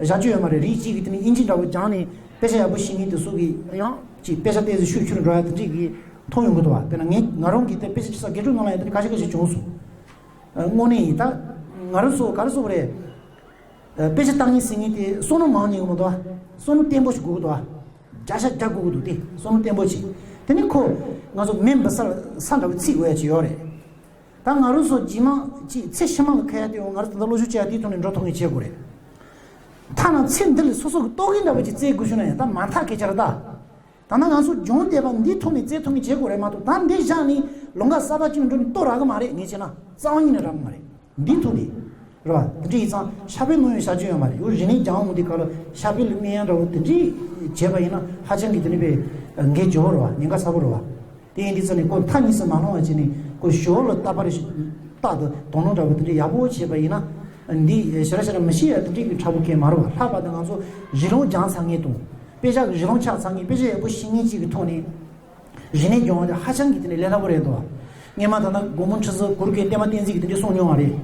བཞག་རྒྱུ་ཡོད་མ་རེད། རིགས་གཅིག་གིས་དེ་ནི་དབྱིན་ཇི་འདྲ་པོ་སྦྱངས་ནས་དཔེ་ཆ་ཡག་པོ་ཤེས་མཁན་དེ་ཚོ་གིས་ཡང་ཅིག་དཔེ་ཆ་ཏོག་ཙམ་ཤུགས་ཆེ་རུ་འགྲོ་ཡ་དེ་འདྲས་ཀྱི་མཐོང་ཡོང་གི་འདུག་བ། དཔེར་ན་ངས་ང་རང་གིས་དེ་དཔེ་ཆ་ཆ་ཚང་དགེ་ཕྲུག་ནང་ལ་ཡང་དེ་འདྲ་ཁ་ཤས་ཁ་ཤས་བྱུང་སོང་། ཨ། དངོས་གནས་ཡིན། ད་ང་རང་ཚོ་ག་རེ་ཟེར་དགོས་རེད། ཨ། དཔེ་ཆ་ལྟ་མཁན་ཟེར་མཁན་དེ་བསམ་བློ་མང་ཉན་གི་མི་འདུག་བ། བསམ་བློ་བརྟན་པོ་ཞིག་དགོས་ཀྱི་འདུག་བ། བརྒྱ་ཆ་བརྒྱ་དགོས་ཀྱི་འདུག་སྟེ། བསམ་བློ་བརྟན་པོ་ཅིག་དེ་ནི་ཁོ་ང་ཚོ་མེ་འབར་ས་ལ་ས་འདྲ་བོ་ཚིག་དགོས་ཡ་ཅིག་ཡོད་རེད། ད་ང་རང་ཚོ་རྗེས་མ་ཅིག་ཚེ་ཕྱི་མ་ལ་ཁ་ཡ་དེ་ཡང་ང་རང་ད་ལྟ་སློབ་སྦྱོང་བྱེད་ཡ་དེའི་ཐོག་ནས་འགྲོ་ཐུབ་མཁན་བྱེད་དགོས་རེད། ཐ་ན་ཚེ་འདི་ལ་སོ་སོ་གི་ལྟོ་གོས་འདྲ་བོ་ཅིག་བཙལ་དགོས་བྱུང་ན་ཡང་ད་མ་མཐའ་སྐད་ཆ་རེད་ད། ད་ནང་ང་ཚོ་སྦྱོང་བསྡད་པ་འདིའི་ཐོག་ནས་བཙལ་ཐུབ་མཁན་བྱེད་དགོས་རེད་མ་གཏོགས། ད་འདི་བཞག་ནས་ལམ་ཁ་གསར་པ་ཅིག་ནས་འགྲོ་ནས་ལྟོ་རག་གི་མ་རེད། ངས་བྱས་ན་རྩ་བ་ཉིད་ནས་རག་གི་མ་རེད། འདིའི་ཐོག་ནས་རེད་བ། དེ་འདྲ་ཡིན་ཙང་ཕྱག་དཔེ་ནོར་ཡང་བཞག་རྒྱུ་ཡོད་མ་རེད། ཡང་རིག་གནས་སྦྱང་འོང་དུས་སྐབས་ལ་ཕྱག་དཔེ་ལ་སྨན་ཡང་འདྲ་བོ་དེ་འདྲ་བྱས་པ་ཡིན་ན་ཧ་ཅང་གི་དེ་ནི་དཔེ་འགན་ལྗིད་པོ་རེད་བ། ཉེན་ཁ་ཚ་པོ་རེད་བ། དེ་ཡིན་དུས་ཙང་ནས་ཁོ་མཐའ་གཉིས་སུ་མ་ལྷུང་བ་བྱས་ནས་ཁོ་ཞོར་ལ་ལྟ་བ་རེ་ཞིག་རྟག་ཏུ་དོ་སྣང་འདྲ་བོ་དེ་འདྲ་ཡག་པོ་བྱས་པ་ཡིན་ན། འདི་ཞེ་དྲག་ཞེ་དྲག་མི་ཤེས་ཡ་དེ་འདྲ་གི་ཕྲ་བོ་གང་ཡང་མ་རེད་བ། ལྷག་པར་དུ་ང་ཚོ་རིགས་ལམ་སྦྱངས་ཚར་མཁན་དང་། དཔེ་ཆ་གི་རིགས་ལམ་ཆགས་ཚར་མཁན། དཔེ་ཆ་ཡག་པོ་ཤེས་མཁན་ཅིག་གི་ཐོག་ནས། རིག་གནས་སྦྱོང་བ་དེ་ཧ་ཅང་གི་དེ་ནས་ལས་སླ་པོ་རེད་འདུག་བ། སྔོན་མ་ད་ལྟ་དགོང་མོ་ཆུ་ཚོད་དགུ་རུ་ཀའི་ལྟད་མོ་བསྟན་འཛིན་གྱིས་དེ་འདྲ་གསུངས་མྱོང་བ་རེད།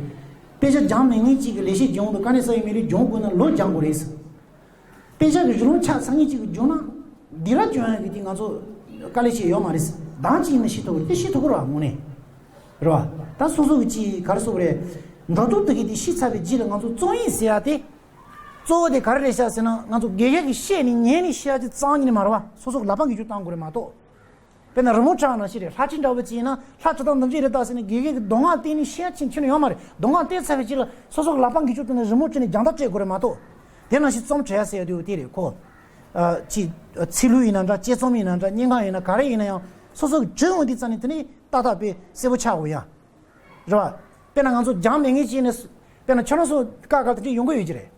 དཔེ་ཆ་སྦྱངས་མེད་མཁན་ཅིག་གིས་ལས་བྱེད་སྦྱོང་དང་དཀའ་གནད་གསར་པའི་མི་རིགས་སྦྱོང་དགོས་ན་ལོ་སྦྱང་དགོས་རེད་ཟེར། དཔེ་ཆ་གི་རིགས་ལམ་ཆགས་ཚར་མཁན་ཅིག་གིས་སྦྱོང་ན་འདི་ར་སྦྱོང་ཡག་གི་དེ་ང་ཚོ་དཀའ་ལས་ཆེ་ཡོད་མ་རེད་ཟེར། འདང་ཅིག་ཡིན་ན་ཤེས་ཐུབ་ཀྱི་རེད། དེ་ཤེས་ཐུབ་ཀྱི་རེད་བ། དངོས་གནས། རེད་བ། ད་སོ་སོ་གི་ཅིག་ག་རེ་ཟེར་དགོས་རེད། འགྲོ་འདུག་སྡོད་ཀྱི་དེ་ཤེས་ཚར་བའི་རྗེས་ལ་ང་ཚོ་རྩོམ་ཡིག་ཟེར་ཡ་དེ། གཙོ་བོ་དེ་ག་རེ་རེད་ཤག་ཟེར་ན། ང་ཚོ་དགེ་རྒན་གྱིས་བཤད་ནས་ཉན་ནས་ཤེས་ཡ་ཅིག་རྩོམ་ཡིག་ནི་མ་རེད་བ། སོ་སོ་གི་ལག་པ་འགུལ་སྐྱོད་བཏང་དགོས་རེད་མ་གཏོགས། དཔེར་ན་རི་མོ་བྲིས་ནང་བཞིན་རེད། ལྷ་ཆས་འདྲ་བོ་ཅིག་ཡིན་ན་ལྷ་བྲིས་སྟངས་འདི་འདྲས་རེད་ད་ཟེར་ནས་དགེ་རྒན་གྱིས་མདོ་སྔགས་བསྟན་ནས་ཤེས་ཡ་ཅིག་ཁྱོན་ནས་ཡོད་མ་རེད། མདོ་སྔགས་བསྟན་ཚར་བའི་རྗེས་ལ་སོ་སོ་གི་ལག་པ་འགུལ་སྐྱོད་བཏང་ནས་རི་མོ་བྲིས་ནས་རྒྱང་ལྟ་སྤྲད་དགོས་རེད་མ་གཏོགས། དེ་ནང་བཞིན་རྩོམ་བྲིས་ཡ་ཟེར་ཡ་དེ་དེ་རེད་ཁོ། ཨ། ཅིག་ཚིག་ལྷུག་ཡིན་ན་འདྲ། དཔྱད་རྩོམ་ཡིན་ན་འདྲ། སྙན་ངག་ཡིན་ན་ག་རེ་ཡིན་ན་ཡང་སོ་སོ་གི་བྲིས་འོང་དུས་ཙམ་ནས་དེ་ནས་ཏག་ཏག་དཔེ་གསལ་པོ་ཆགས་འོང་ཡ། རེད་བ། དཔེར་ན་ང་ཚོ་རྒྱང་མེད་མཁན་ཅིག་ནས། དཔེར་ན་ཁྱོད་རང་ཚོ་ཀ་ཀ་དེ་འདྲས་ཡོང་གི་ཡོད་ཀྱི་རེད།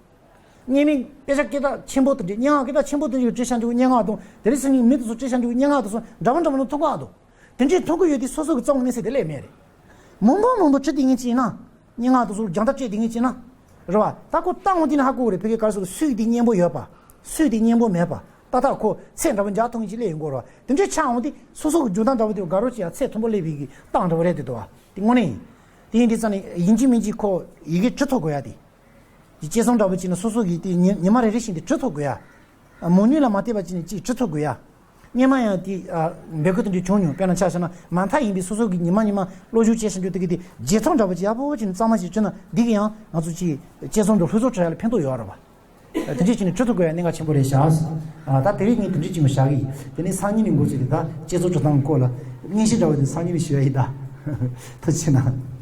སྙན་མིག་དཔེ་ཆ་སྐད་གྲགས་ཆེན་པོ་དེ་འདྲས། སྙན་ངག་སྐད་གྲགས་ཆེན་པོ་དེ་འདྲས་བྲིས་བཞག་འདུག་སྙན་ངག་དང་། དེ་རིང་སང་ཉིན་མི་དེ་ཚོ་བྲིས་བཞག་འདུག་སྙན་ངག་དེ་ཚོ་འདྲ་པོ་འདྲ་པོ་ནང་མཐོང་གི་འདུག་དེ་འདྲས་མཐོང་གི་ཡོད་དུས་སོ་སོ་གི་རྩོམ་གི་གནས་ཚད་དེ་སླེབས་མེད་རེད། མང་པོ་མང་པོ་བྲིས་བསྡད་མཁན་ཅིག་ཡིན་ན། སྙན་ངག་དེ་ཚོ་རྒྱང་ལྟ་སྤྲད་བསྡད་མཁན་ཅིག་ཡིན་ན། རེད་བ། ད་ཁོ་བཏང་འོང་དུས་ནས་ཧ་གོ་གི་རེད། ཕ་གི་ག་རེ་ཟེར། སུས་དེ་སྙན་པོ་ཡོད་པ། སུས་དེ་སྙན་པོ་མེད་པ། ཏག་ཏག་ཁོ་ཚད་འདྲ་པོ་འཇགས་ཐུབ་མཁན་ཅིག་སླེབས་ཡོང་གི་རེད་བ། དེ་འདྲས་ཆགས་འོང་དུས་སོ་སོ་གི་འཇོན་ཐང་འདྲ་པོ་དེ་དགའ་རབ་བྱེད་ཡ་ཚད་མཐོན་པོ་སླེབས་པའི་གི་རྟགས་འདྲ་པོ་རེད་དེ་འདུག་བ། དེ་དངོས་གནས་ཡིན། དེ་ཡིན་དུས་ཙམ་ནས་ཡིན་གཅིག་མིན་གཅིག་ཁོ་ཡི་གེ་འབྲི་ཐུབ་དགོས་ཡ་དེ། དེ་དཔྱད་རྩོམ་འདྲ་པོ་ཅིག་ནི་སོ་སོ་གིས་དེ་ཉི་ཉི་མ་རེ་རེ་བཞིན་དེ་འབྲི་ཐུབ་དགོས་ཡ། མང་ཉུང་ལ་མ་བལྟས་པ་ཅིག་ནི་ཅིག་འབྲི་ཐུབ་དགོས་ཡ། སྔོན་མ་ཡང་དེ་ཨ་འབོད་སྐུལ་དེ་འདྲ་བྱུང་མྱོང་། དཔེར་ན་ཆ་བཞག་ན་མ་མཐའ་ཡིན་པའི་སོ་སོ་གིས་ཉི་མ་ཉི་མ་བློ་ཞུགས་བྱས་བཞིན་དུ་དེ་གི་དེ་རྗེས་ཐོ་འདྲ་པོ་ཅིག་ཡག་པོ་ཅིག་གཙང་མ་ཞིག་བྲིས་ན། འདི་གིས་ཡང་ང་ཚོ་ཅིག་དཔྱད་རྩོམ་དེ་ལྷུག་བཟོ་བྱེད་ཡ་ལ་ཕན་ཐོགས་ཡོད་རེད་བ། དེ་འདྲས་བྱས་ནས་འབྲི་ཐུབ་དགོས་ཡ་གནད་འགག་ཆེན་པོ་རེད་ཤག་ཨ། ད་དེ་རིང་ངས་དེ་འདྲས་ཅིག་མ་བཞག་གི་ཡིན། དེ་ནས་སང་ཉིན་ནས་འགོ་བཙུགས་ཏེ་ད་དཔྱད་རྩོམ་འབྲི་སྟངས་སྐོར་ལ་སྙན་ཞུ་འདྲ་པོ་དེ་སང་ཉིན་ནས་ཞུ་ཡ་ཡིན་ད། ཐུགས་རྗེ་གནང་།